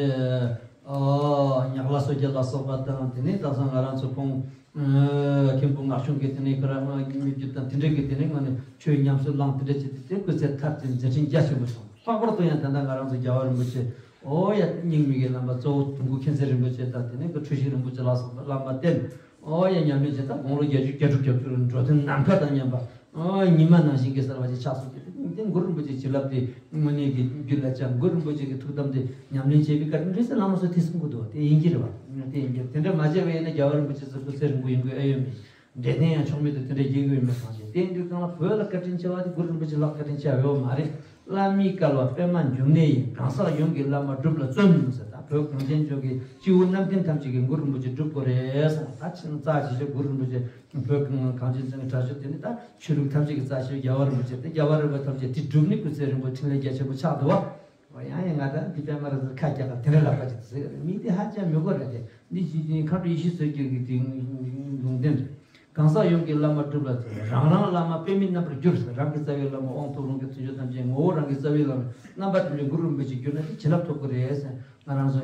ཨོ་ཉག་ལ་སོ་རྒྱལ་ལ་སོགས་པ་དང་། དེ་ནས་ད་སང་ང་རང་ཚོ་ཁོང་མཁན་པོ་ངག་ཆུང་གིས་དེ་ནས་ཁོ་ར་མི་རྒྱུད་དང་དེ་འདྲ་གི་དེ་ནས་ང་ནས་ཆོས་ཉམས་སུ་བླངས། དེ་འདྲ་བྱས་ཏེ་དེ་སྐུ་ཚེ་མཐར་ཕྱིན་མཛད་འཕྲིན་རྒྱ་ཆེན་པོ་བྱུང་། ལྷག་པར་དུ་ཡང་ད་ལྟ་ང་རང་ཚོ་རྒྱལ་བ་རིན་པོ་ཆེ། ཨོ་ཡ། རྙིང་མའི་གི་བླ་མ་གཙོ་བོ་དུང་དཀར་མཁྱེན་བརྩེ་རིན་པོ་ཆེ་དང་། དེ་ནས་ཁོ་འཁྲུལ་ཞིག་རིན་པོ་ཆེ་ལ་སོགས་པ་བླ་མ་བསྟེན། ཨོ་ཡ། ཉམས་ལེན་བྱས། ད་དགུང་ལོ་བརྒྱད་ཅུ་གྱ་དྲུག་གྱ་བཅུ་ལ་འགྲོ་དོན་ནམ་མཁའ་དང་མཉམ་པ། ཨོ་ཉི་མ་ནང་བཞིན་གྱི་གསལ་བ་ཅིག་ཆགས་སོང་སྟེ། དེ་གུ་རུ་རིན་པོ་ཆེའི་བྱིན་རླབས་དེ་དངོས་གནས་ཀྱི་རྒྱུད་ལ་བཅངས། གུ་རུ་རིན་པོ་ཆེ་གི་ཐུགས་དམ་དེ་ཉམས་ལེན་བྱས་པའི་བཀའ་དྲིན་རེད་ཟེར་བླ་མ་ཚོ་དེ་གསུང་གི་འདུག་དེ་ཡིན་གྱི་རེད་བ། དེ་ཡིན་གྱི་རེད། དེ་འདྲ་མ་བྱས་པ་ཡིན་ན་རྒྱལ་བ་རིན་པོ་ཆེ་ཚོ་སྐུ་ཚེ་རིང་པོ་ཡོང་དགོས་ཨེ་ཡོད་མེད། འབྲས་ལྡན་ཡང་ཆོག་མེད་དུ་དེ་འདྲ་བགྱིད་དགོས་མེད་གང་ཞིག་དེ་ཡིན་དུས་གང་ལ་བོད་ལ་བཀའ་དྲིན་ཆེ་བ་དེ་གུ་རུ་རིན་པོ་ཆེ་ལྷག་བཀའ་དྲིན་ཆེ་བ་ཡོད་མ་རེད། བླ་མའི་སྐལ་བ་པདྨ་འབྱུང་གནས་ཡིན། གང་ཟག་ཡོངས་ཀྱི་བླ་མ་སྒྲུབ་ལ་བརྩོན་ཟེར། ད་བོད་གངས་ཅན་ལྗོངས་ཀྱི་སྤྱི་བོ་གནམ་བསྟན་ཐམས་ཅད་ཀྱི་གུ་རུ་རིན་པོ་ཆེ་སྒྲུབ་དགོས་རེད་གསུངས། ད་ཕྱིན་རྩ་ཆེ་ཤོས་གུ་རུ་རིན་པོ་ཆེ། བོད་གངས་ཅན་ལྗོངས་ཀྱི་དྲག་ཤོས་དེ་ནི་ད་ཆོས་ལུགས་ཐམས་ཅད་ཀྱི་རྩ་ཆེ་ཤོས་རྒྱལ་བ་རིན་པོ་ཆེ་སྟེ། རྒྱལ་བ་རིན་པོ་ཆེ་ཐམས་ཅད་དེ་སྒྲུབ་ནི་སྐུ་ཚེ་རིང་པོ་འཕྲིན་ལས་རྒྱ་ཆེན་པོ་ཆགས་འདུག་བ། ཡང་ཡང་ང་ད་འདི་པད་མ་ར་ཟེར་ཁ་རྒྱག་ག་དེ་འདྲ་ལབ་པ་ཅིག་ཟེར། མི་དེ་ཧ་ཅང་མི་གོ་ར། དེ་འདི་ཞིག་ཅིག་མཁའ་འགྲོ་ཡེ་ཤེས་མཚོ་རྒྱལ་གྱི་དེ་ལུང་བསྟན་རེད། གང་ཟག་ཡོངས་ཀྱི་བླ་མ་སྒྲུབ་ལ་བརྩོན། རང་རང་བླ་མ་པདྨའི་རྣམ་པར་གྱུར་ཟེར། རང་གི་རྩ་བའི་བླ་མ་དབང་ཐོབ་ལུང་གི་བརྩོན་འགྲུས་ཐམས་ཅད་ངོ་བོ་རང་གི་རྩ་བའི་བླ་མ་རྣམ་པ་ཐམས་ཅད་གུ་རུ་རིན་པོ་ཆེ་གྱུར་ན་དེ་བྱིན་རླབས་ཐོབ་ཀྱི་རེད་ཟེར། ང་རང་ཚོ་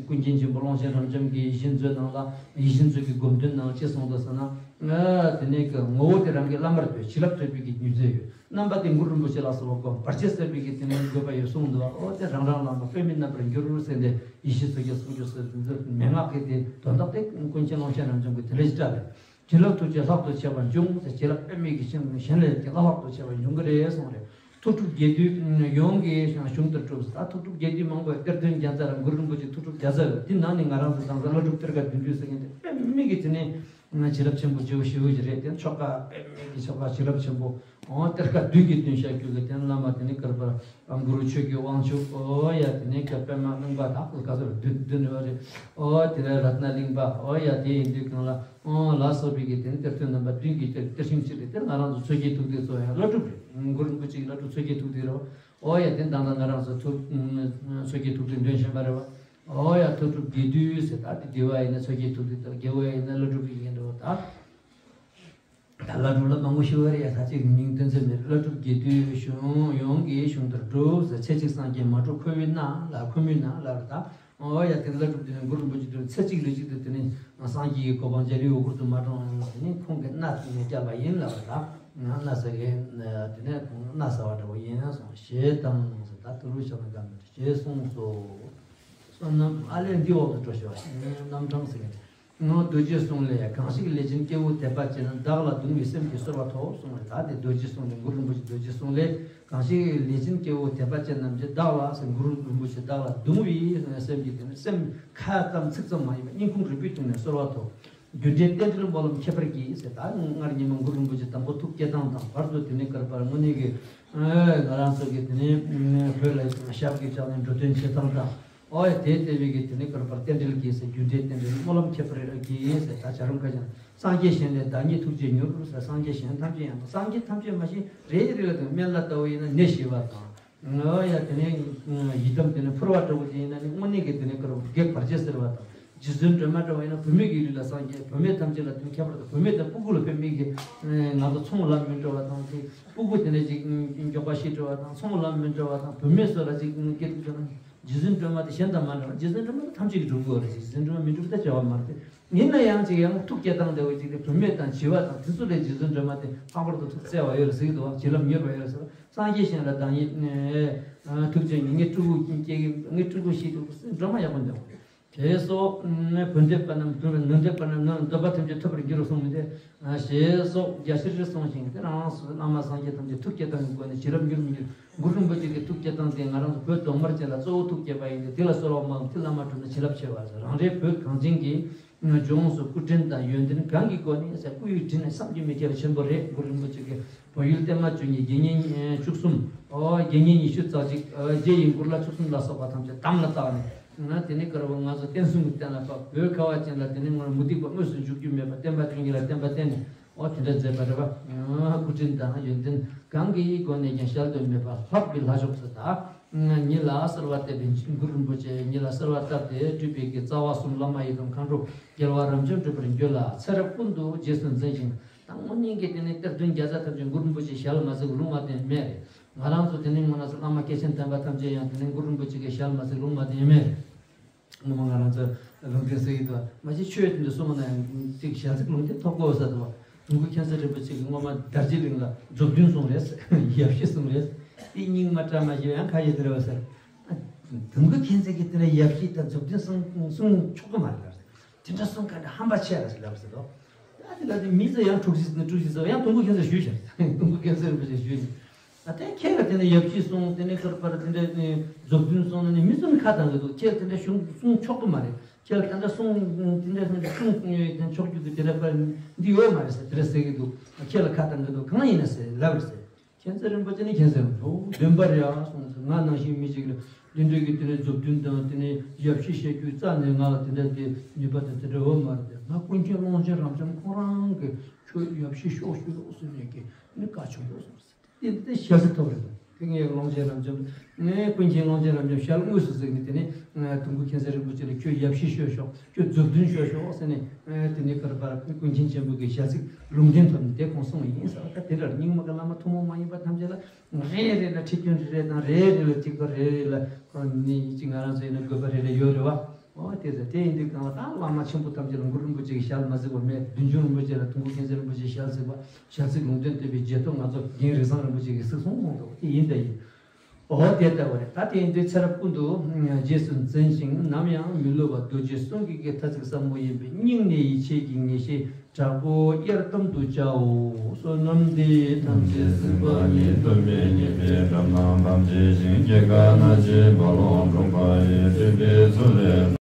ཀུན་མཁྱེན་ཆེན་པོ་ཀློང་ཆེན་རབ་འབྱམས་ཀྱི་ཡིད་བཞིན་མཛོད་ནང་ལ། ཡིད་བཞིན་མཛོད་ཀྱི་སྒོམ་དོན་ནང་ཅི་གསུངས་འདུག་ཟེར་ན། དེ་ནས་ཀྱི་ངོ་བོ་དེ་རང་གི་བླ་མར་འདོད། བྱིན་རླབས་ཐོབ་པའི་གི་རྒྱུ་མཚན་ཡོད། རྣམ་པ་དེ་གུ་རུ་རིན་པོ་ཆེ་ལ་སོགས་པ་སྒོམ། བར་ཆད་སེལ་བའི་གི་དེ་ནས་དགོས་པ་ཡོད་གསུངས་འདུག་བ། ཨོ་དེ་རང་རང་བླ་མ་པདྨའི་རྣམ་པར་འགྱུར་ཟེར་ཏེ་ཡེ་ཤེས་མཚོ་རྒྱལ་གསུང་རྒྱུ་ཟེར་འདི་ཚོ་མན་ངག་གི་དེ་དོན་དག་དེ་ཀུན་མཁྱེན་ཀློང་ཆེན་རབ་འབྱམས་ཀྱིས་དེ་འདྲ་ཞིག་བཀྲལ་བས། བྱིན་རླབས་ཐུགས་རྗེ་ལྷག་ཏུ་ཆེ་བ་འབྱུང་ཟེར། བྱིན་རླབས་པདྨའི་གི་ཞིང་གཞན་ལས་ཀྱང་ལྷག་ཏུ་ཆེ་བ་འབྱུང་གི་རེད་གསུངས་རེད། ཐུགས་སྒྲུབ་རྒྱས་བསྡུས་ཡོངས་ཀྱི་གཞུང་ལྟར་སྒྲུབ་ཟེར། ད་ཐུགས་སྒྲུབ་རྒྱས་བསྡུས་མང་པོ་ཡོད། གཏེར་སྟོན་བརྒྱ་རྩ་ར་གུ་རུ་རིན་པོ་ཆེ་ཐུགས་སྒྲུབ་བརྒྱ་རྩ་ཡོད། འདི་ནང་ནས་ང་རང་ཚོ་དེང་སང་བླ་སྒྲུབ་གཏེར་ཁ་བདུན་ཅུ་ཟེར་མཁན་དེ་པདྨའི་གི་དེ་ནས་བྱིན་རླབས་ཆེན་པོ་ཞེ་པོ་ཞེ་པོ་ཞིག་རེད། དེ་ཆོ་ག་པདྨའི་གི་ཆོ་ག་བྱིན་རླབས་ཆེན་པོ། འོ་གཏེར་ཁ་བདུན་གྱིས་བསྟན་བཞག་རྒྱུ་གི་དེ་ནས་བླ་མ་དེ་ནས་ཀར་པར་གུ་རུ་ཆོས་ཀྱི་དབང་ཕྱུག། ཨོ་ཡ། དེ་ནས་ཀྱི་པདྨ་གླིང་པ་དག་ག་ཚོད་བདུན་བདུན་རེད་བ་རེད། ཨོ་དེ་ནས་རཏྣ་གླིང་པ། ཨོ་ཡ། དེ་ཡིན་དུས་གང་ལ། ཨོ་ལ་སོགས་པའི་གི་དེ་ནས་གཏེར་སྟོན་རྣམ་པ་བདུན་གྱི་གཏེར་གཏེར་ཆུང་གཅིག་རེད། དེ་ང་རང་ཚོ་མཚོ་སྐྱེས་ཐུགས་ཐིག་གཙོ་ཡང་བླ་སྒྲུབ་རེད། གུ་རུ་རིན་པོ་ཆེ་གི་བླ་སྒྲུབ་མཚོ་སྐྱེས་ཐུགས་ཐིག་རེད་བ། ཨོ་ཡ། དེ་ད་ལྟ་ང་རང་ཚོ་ཐུགས་མཚོ་སྐྱེས་ཐུགས་ཐིག་འདོན་བཞིན་པ་རེད་བ། ཨོ་ཡ། ཐུགས་སྒྲུབ་རྒྱས་བསྡུས་ཟེར། ད་དེ་དེ་བ་ཡིན་ན་མཚོ་སྐྱེས་ཐུགས་ཐིག་དང་། དགེ་བ་ཡིན་ན་བླ་སྒྲུབ་ཀྱི་ཡིན་འགྲོ་བ་ད། ད་བླ་སྒྲུབ་ལ་མང་པོ་ཞུ་བ་རེད་ཡ། ད་ཅིག་མིང་སྟོན་ཚོད་མེད། བླ་སྒྲུབ་རྒྱས་བསྡུས་གཞུང་ཡོངས་ཀྱི་གཞུང་ལྟར་སྒྲུབ་ཟེར། ཚེ་གཅིག་སངས་རྒྱས་མ་གྲུབ་འཁོར་བའི་ནང་ལ། འཁོར་མོའི་ནང་ལ་རེད་ད། ཨོ་ཡ། དེ་བླ་སྒྲུབ་དེ་ནས་གུ་རུ་རིན་པོ་ཆེ་དེ་ཚེ་གཅིག་ལུས་གཅིག་ཏུ་དེ་ནས་སངས་རྒྱས་ཀྱི་གོ་འཕང་འཇའ་ལུས་འོད་སྐུར་དུ་མ་འགྲོ་བ་ཡིན་ན། དེ་ནས་ཁོང་གི་མནའ་ནས་བསྐྱལ་བ་ཡིན་ལབ་པ་དང་། མནའ་ཟེར་གི་དེ་ནས་ཁོང་མནའ་ཟེར་བ་འདྲ་བོ་ཡིན་སོང་ཞེས་དང་ཟེར། ད་ཏུ་རུ་ཤ་ན་ག་མི་ཞེས་གསུངས་སོ། བསོད་ནམས་ཨ་ལས་འདི་འོག་ཏུ་འགྲོ་ཞེས་པ་རྣམ་གྲངས་ཟེར་གི། རྡོ་རྗེའི་གསུང་ལས། གང་ཞིག་ལས་ཅན་སྐྱེ་བོ་དད་པ་ཅན། བདག་ལ་གདུང་བའི་སེམས་ཀྱིས་གསོལ་བ་ཐོབ་གསུངས་རེད། ད་དེ་རྡོ་རྗེའི་གསུང་ལས། གུ་རུ་རིན་པོ་ཆེ་རྡོ་རྗེའི་གསུང་ལས། གང་ཞིག་ལས་ཅན་སྐྱེ་བོ་དད་པ་ཅན་རྣམས་ཀྱིས། བདག་ལ་ཟེར། གུ་རུ་རིན་པོ་ཆེ་བདག་ལ་གདུང་བའི་སེམས་ཀྱིས་དེ་ནི་སེམས་ཁ་ཙམ་ཚིག་ཙམ་མ་ཡིན་པར་སྙིང་ཁུང་རུས་པའི་གཏིང་ནས་གསོལ་བ་ཐོབ། རྒྱུ་འབྲས་རྟེན་འབྲེལ་སྨོན་ལམ་ཁྱད་པར་གྱིས་ཟེར། ད་སྔར་ཉི་མ་གུ་རུ་རིན་པོ་ཆེ་དང་པོ་ཐུགས་བསྐྱེད་སྟངས་དང་། བར་དུ་དེ་ནི་ཀར་པར་དངོས་གནས་ཀྱི་ང་རང་ཚོ་གི་དེ་ནི་བོད་ལ་ཞབས་ཀྱིས་བཅགས་ནས་འགྲོ་དོན་བྱེད་སྟངས་དང་། ཨོ་ཡ། དེ་ལྟ་བུའི་གི་དེ་ནི་ཀར་པར་རྟེན་འབྲེལ་གྱིས་ཟེར། རྒྱུ་འབྲས་རྟེན་འབྲེལ་སྨོན་ལམ་ཁྱད་པར་གྱིས་ཟེར། ད་བྱ་རུང་ཁ་ཅན། སངས་རྒྱས་གཞན་ལས་བདག་ཉིད་ཐུགས་རྗེས་མྱུར་ཟེར། སངས་རྒྱས་གཞན་ཐམས་ཅད་ཡང་དང་། སངས་རྒྱས་ཐམས་ཅད་མ་ཤེས་རེ་རེ་ལ་དང་། སྨན་བླ་ལྟ་བུ་ཡིན་ན་ནད་ཞི་བ་དང་། ཨོ་ཡ། དེ་ནས་ཡི་དམ་དེ་ནས་ཕུར་བ་འདྲ་བོ་དེ་ཡིན་ན་ནི་དངོས་གནས་ཀྱི་དེ་ནས་ཀར་པར་བགེགས་བར་ཆད་སེལ་བ་དང་། རྗེ་བཙུན་སྒྲོལ་མ་འདྲ་བོ་ཡིན་ན་བུད་མེད་ཀྱི་ལུས་ལ་སངས་རྒྱས། བུད་མེད་ཐམས་ཅད་ལ་དེ་ནས་ཁྱད་པར་དུ་བུད་མེད་དང་སྤུ་གུ་ལ་དཔེ་མེད་ཀྱི་ང་ཚོ་ཚོང་ལམ་མི་འགྲོ་བ་དང་། དེ་སྤུ་གུ་དེ་ནས་ཅིག་མགྱོགས་པ་ཤི་འགྲོ་བ་དང་། ཚོང་ལམ་མི་འགྲོ་བ་དང་། བུད་མེད་ཚོ་ལ་ཅིག་སྐྱེ་སྡུག་བྱུང་ན། རྗེ་བཙུན་སྒྲོལ་མ་དེ་གཞན་དང་མ་འདྲ་བ། རྗེ་བཙུན་སྒྲོལ་མ་དེ་ཐམས་ཅད་ཀྱིས་སྒྲུབ་དགོས་རེད། རྗེ་བཙུན་སྒྲོལ་མ་མི་སྒྲུབ་ད་བྱ་བ་མ་རེད། ཡིན་ན་ཡང་ཅིག་ཡང་ཐུགས་བསྐྱེད་བཏང་བསྡད་པ་ཅིག་དེ་བུད་མེད་དང་བྱིས་པ་དང་དེ་ཚོ་ལས་རྗེ་བཙུན་སྒྲོལ་མ་དེ་ལྷག་པར་དུ་ཐུགས་བརྩེ་བ་ཡོད་རེད་ཟེར་གྱི་འདུག་བ། བྱིན་རླབས་མྱུར་བ་ཡོད་རེད་ཟེར། སངས་རྒྱས་གཞན་ལ་བདག་ཉིད་ཐུགས་རྗེ་ཉིད། ངས་སྤྲུལ་སྐུ་སྐྱེ་གི། ངས་སྤྲུལ་སྐུ་ཤེས་ཀྱི་འདུག་སྒྲོལ་མ་ཡག་པོ་འདུག་ཞེས་སོགས། བོད་འདོད་པ་རྣམས་འདོད་པ་ཐམས་ཅད་ཐོབ་པར་འགྱུར་རོ་གསུངས་མི་དེ། ཞེས་སོགས་རྒྱ་ཆེར་གསུངས་ཤིང་། དེ་རང་སོ་སོའི་བླ་མ་སངས་རྒྱས་ཐམས་ཅད་ཐུགས་བསྐྱེད་བཏང་གི་སྒོ་ནས་བྱིན་རླབས་མྱུར་མི་འགྱུར། གུ་རུ་རིན་པོ་ཆེ་གི་ཐུགས་བསྐྱེད་བཏང་སྟེ་ང་རང་ཚོ་བོད་གདོང་དམར་ཅན་ལ་གཙོ་བོ་ཐུགས་བསྐྱེད་པ་ཡིན་ཏེ། དེ་ལ་གསོལ་བ་སྨོན། དེ་བླ་མ་བསྒྲུབས་ན་བྱིན་རླབས་ཆེ་བ་ཟེར། རང་རེའི་བོད་གངས་ཅན་གྱི་ལྗོངས་སུ་སྐུ་དྲིན་དང་ཡོན་ཏན་གང་གི་སྒོ་ནས་ཟེར། སྐུ་ཡི་དྲིན་ནི་བསམ་གྱིས་མི་ཁྱབ་པ་ཆེན་པོ་རེད། གུ་རུ་རིན་པོ་ཆེ་གི་བོད་ཡུལ་བསྟན་མ་བཅུ་གཉིས་དགེ་བསྙེན་བཅུ་གསུམ། ཨོ་དགེ་བསྙེན་ཉི་ཤུ་རྩ་གཅིག་རྗེ་ཡི་འགུར་ལ་བཅུ་གསུམ་ལ་སོགས་པ་ཐམས་ཅད་དམ་ལ་བཏགས་ནས། ང་དེ་ནས་བསྐལ་པ་ང་ཚོ་བསྟན་སྲུང་གི་རྟེན་ལ་ཕབ། བོད་ཁ་བ་ཅན་ལ་དེ་ནས་ང་མུ་སྟེགས་པ་དངོས་སུ་འཇུག་རྒྱུ་མེད་པ་བསྟན་པ་བཅུ་གཉིས་ལ་བསྟན་པ་བསྟན་ནས། ཨོ་དེ་འདྲ་མཛད་པ་རེད་པ། སྐུ་དྲིན་དང་ཡོན་ཏན་གང་གི་སྒོ་ནས་ཀྱང་གཞལ་དུ་མེད་པ་ལྷག་པའི་ལྷ་མཆོག་ཚོ་དང་། ཉིད་ལ་གསོལ་བ་བཏབ་པའི་གུ་རུ་རིན་པོ་ཆེ། ཉིད་ལ་གསོལ་བ་བཏབ་སྟེ་སྤྲུལ་པའི་གི་རྩ་བ་གསུམ་བླ་མ་ཡི་དམ་མཁའ་འགྲོ་རྒྱལ་བ་རབ་འབྱམས་སྒྲུབ་པར་འགྱུར་ལ། ཚེ་རབས་ཀུན་ཏུ་རྗེས་སུ་འཛིན་ཞིང་། ད་དངོས་གནས་ཀྱི་དེ་ནས་གཏེར་སྟོན་བརྒྱ་རྩ་ཐམས་ཅད་གུ་རུ་རིན་པོ་ཆེ་ཞལ་མ་གཟིགས་ལུང་མ་བསྟན་མེད་རེད། ང་རང་ཚོ་དེ་ནས་ངོ་ན་བླ་མ་སྐྱེས་ཆེན་དམ་པ་ཐམས་ཅད་ཡང་དེ་ནས་གུ་རུ་རིན་པོ་ཆེ་གི་ཞལ་མ་གཟིགས་ལུང་མ་བསྟན་མེད་རེད། སྔོན་མ་ང་རང་ཚོ་ལུང་བསྟན་ཟེར་གྱི་འདུག་མ་གཞི་ཆོས་དེ་འདྲ་གསུངས་ན་ཡང་ཅིག་ཞལ་གཟིགས་ལུང་བསྟན་ཐོབ་དགོས་ས་འདུག་དུས་འཁོར་མཁྱེན་བརྩེ་རིན་པོ་ཆེ་གིས་སྔོན་མ་དར་རྒྱས་གླིང་ལ་མཛུབ་སྟོན་གསུངས་རེད། ཡབ་གཞིས་གསུངས་རེད། དེ་རྙིང་མ་བཀྲ་མ་ཤིས་ཡང་ཁ་ཡོད་དེ་རེད་བ་ཟེར། དུས་འཁོར་མཁྱེན་བརྩེ་གིས་དེ་འདྲ་ཡབ་གཞིས་དང་མཛུབ་སྟོན་གསུང་གསུང་ཆོག་གི་མ་རེད་ལ། དེ་འདྲ་གསུང་མཁན་དེ་ཧམ་པ་ཆེ་ལ་ཟེར་ལབ་ཟེར་རོ། ད་དེ་ལ་དེ་མི་ཚོ་ཡང་འཁྲུག་ཅིག་ཟེར་ནས་འཁྲུག་ཅིག་ཟེར་བ། ཡང་དུས་འཁོར་མཁྱེན་བརྩེ་ཞུས་ཤག་དུས་འཁོར་མཁྱེན་བརྩེ་རིན་པོ་ཆེ་ཞུས་ཤག་ད་དེ་ཁྱེད་ལ་དེ་ནས་ཡབ་གཞིས་གསུང་། དེ་ནས་ཁར་པར་དེ་འདྲ་མཛུབ་སྟོན་གསུང་ནས་མི་ཚོ་ནི་ཁ་བཏང་གི་འདུག་ཁྱེད་དེ་འདྲ་གསུང་གསུང་ཆོག་གི་མ་རེད། ཁྱེད་ལ་དེ་འདྲ་གསུང་དེ་འདྲ་གསུང་གསུང་ཆོག་རྒྱུ་གི་དེ་འདྲ་པར་འདི་ཡོད་མ་རེད་ཟེར། དེ་འདྲ་ཟེར་གི་འདུག་ཁྱེད་ལ་ཁ་བཏང་གི་འདུག་གང་ཡིན་ན་ཟེར་ལབ་རེད་ཟེར། མཁྱེན་བརྩེ་རིན་པོ་ཆེ་ནི་མཁྱེན་བརྩེ་རིན་པོ་ཆེ། འོ་བདེན་པ་རེད་ཨ་གསུངས་ཟེར། ང་ནང་བཞིན་མི་ཞིག་ལ་འདི་འདྲ་གི་དེ་ནས་མཛུབ་སྟོན་དང་དེ་ནས་ཡབ་གཞིས་བཤད་རྒྱུའི་རྩ་ནས་ང་ལ་དེ་འདྲ་དེ་ནུས་པ་དང་དེ་འདྲ་ཡོད་མ་རེད། ང་ཀུན་མཁྱེན་ཀློང་ཆེན་རབ་འབྱམས་ཁོང་རང་གིས་ཁྱོད་ཡབ་གཞིས་ཤོག་ཞུས་རོགས་ཟེར་ནས་ཀྱི་ནི་བཀའ་ཆོས་རོགས་གསུངས་ཟེར། དེ་དེ་ཞལ་གཟིགས་ཐོབ་རེད། དེ་ངས་ཀློང་ཆེན་རབ་འབྱམས། ངས་ཀུན་མཁྱེན་ཀློང་ཆེན་རབ་འབྱམས་ཞལ་དངོས་སུ་གཟིགས་ནས། དེ་ནས་དུས་འཁོར་མཁྱེན་བརྩེ་རིན་པོ་ཆེ་ལ་ཁྱོད་ཡབ་གཞིས་ཤོད་ཤོག་ཁྱོད་མཛུབ་སྟོན་ཤོད་ཤོག་ཟེར་ནས། དེ་ནས་ཁར་པར་ཀུན་མཁྱེན་ཆེན་པོ་གི་ཞལ་གཟིགས་ལུང་བསྟན་ཐོབ་ནས་དེ་ཁོང་གསུངས་པ་ཡིན་ཟེར་བ། ད་དེ་འདྲ་རྙིང་མ་གི་བླ་མ་ཐུན་མོང་མ་ཡིན་པ་ཐམས་ཅད་ལ་རེ་རེ་ལ་ཁྲིད་སྐྱོན་རེ་རེ་དང་། རེ་རེ་ལ་ཐིག་པ་རེ་རེ་ལ་ཁོ་ནི་ཅིག་ང་རང་ཚོ་ཡིན་ན་དགོས་པ་རེ་རེ་ཡོད་རེད་བ། འོ་དེ་ཟེར། དེ་ཡིན་དུས་གང་ལ་ད་བླ་མ་ཆེན་པོ་ཐམས་ཅད་ལ་གུ་རུ་རིན་པོ་ཆེ་གི་ཞལ་མ་གཟིགས་པ་མེད། བདུད་འཇོམས་རིན་པོ་ཆེ་ལ་དུས་འཁོར་མཁྱེན་བརྩེ་རིན་པོ་ཆེའི་ཞལ་གཟིགས་པ། ཞལ་གཟིགས་ལུང་བསྟན་བསྟན་པའི་རྗེས་ཐོབ་ང་ཚོ་རྒན་རིགས་བཟང་རིན་པོ་ཆེ་གིས་གཟིགས་སོང་གསུངས་འདུག་དེ་ཡིན་ད་ཡིན། འོ་དེ་ལྟ་བུ་རེད། ད་དེ་ཡིན་དུས་ཚེ་རབས་ཀུན་ཏུ་རྗེས་སུ་འཛིན་ཞིང་ནམ་ཡང་མི་བསླུ་བ་རྡོ་རྗེ་གསུང་གི་གི་ཐ་ཚིག་ཟབ་མོ་ཡིན་པས། སྙིང་ནས་ཡིད་ཆེས་ཀྱི་ངེས་ཤེས་དྲག་པོ་གཡར་དམ་དུ་བྱའོ། བསོད་ནམས་འདི་ཐམས་ཅད་གཟིགས་པ་ཉིད། ཐོབ་པའི་ཉེས་པའི་དགྲ་རྣམས་ཕམ་བྱས་ཤིང་། སྐྱེ་རྒ་ན་འཆིའི་རྦ་ཀློང་འཁྲུགས་པ་ཡི། སྲིད་པའི་མཚོ་ལས་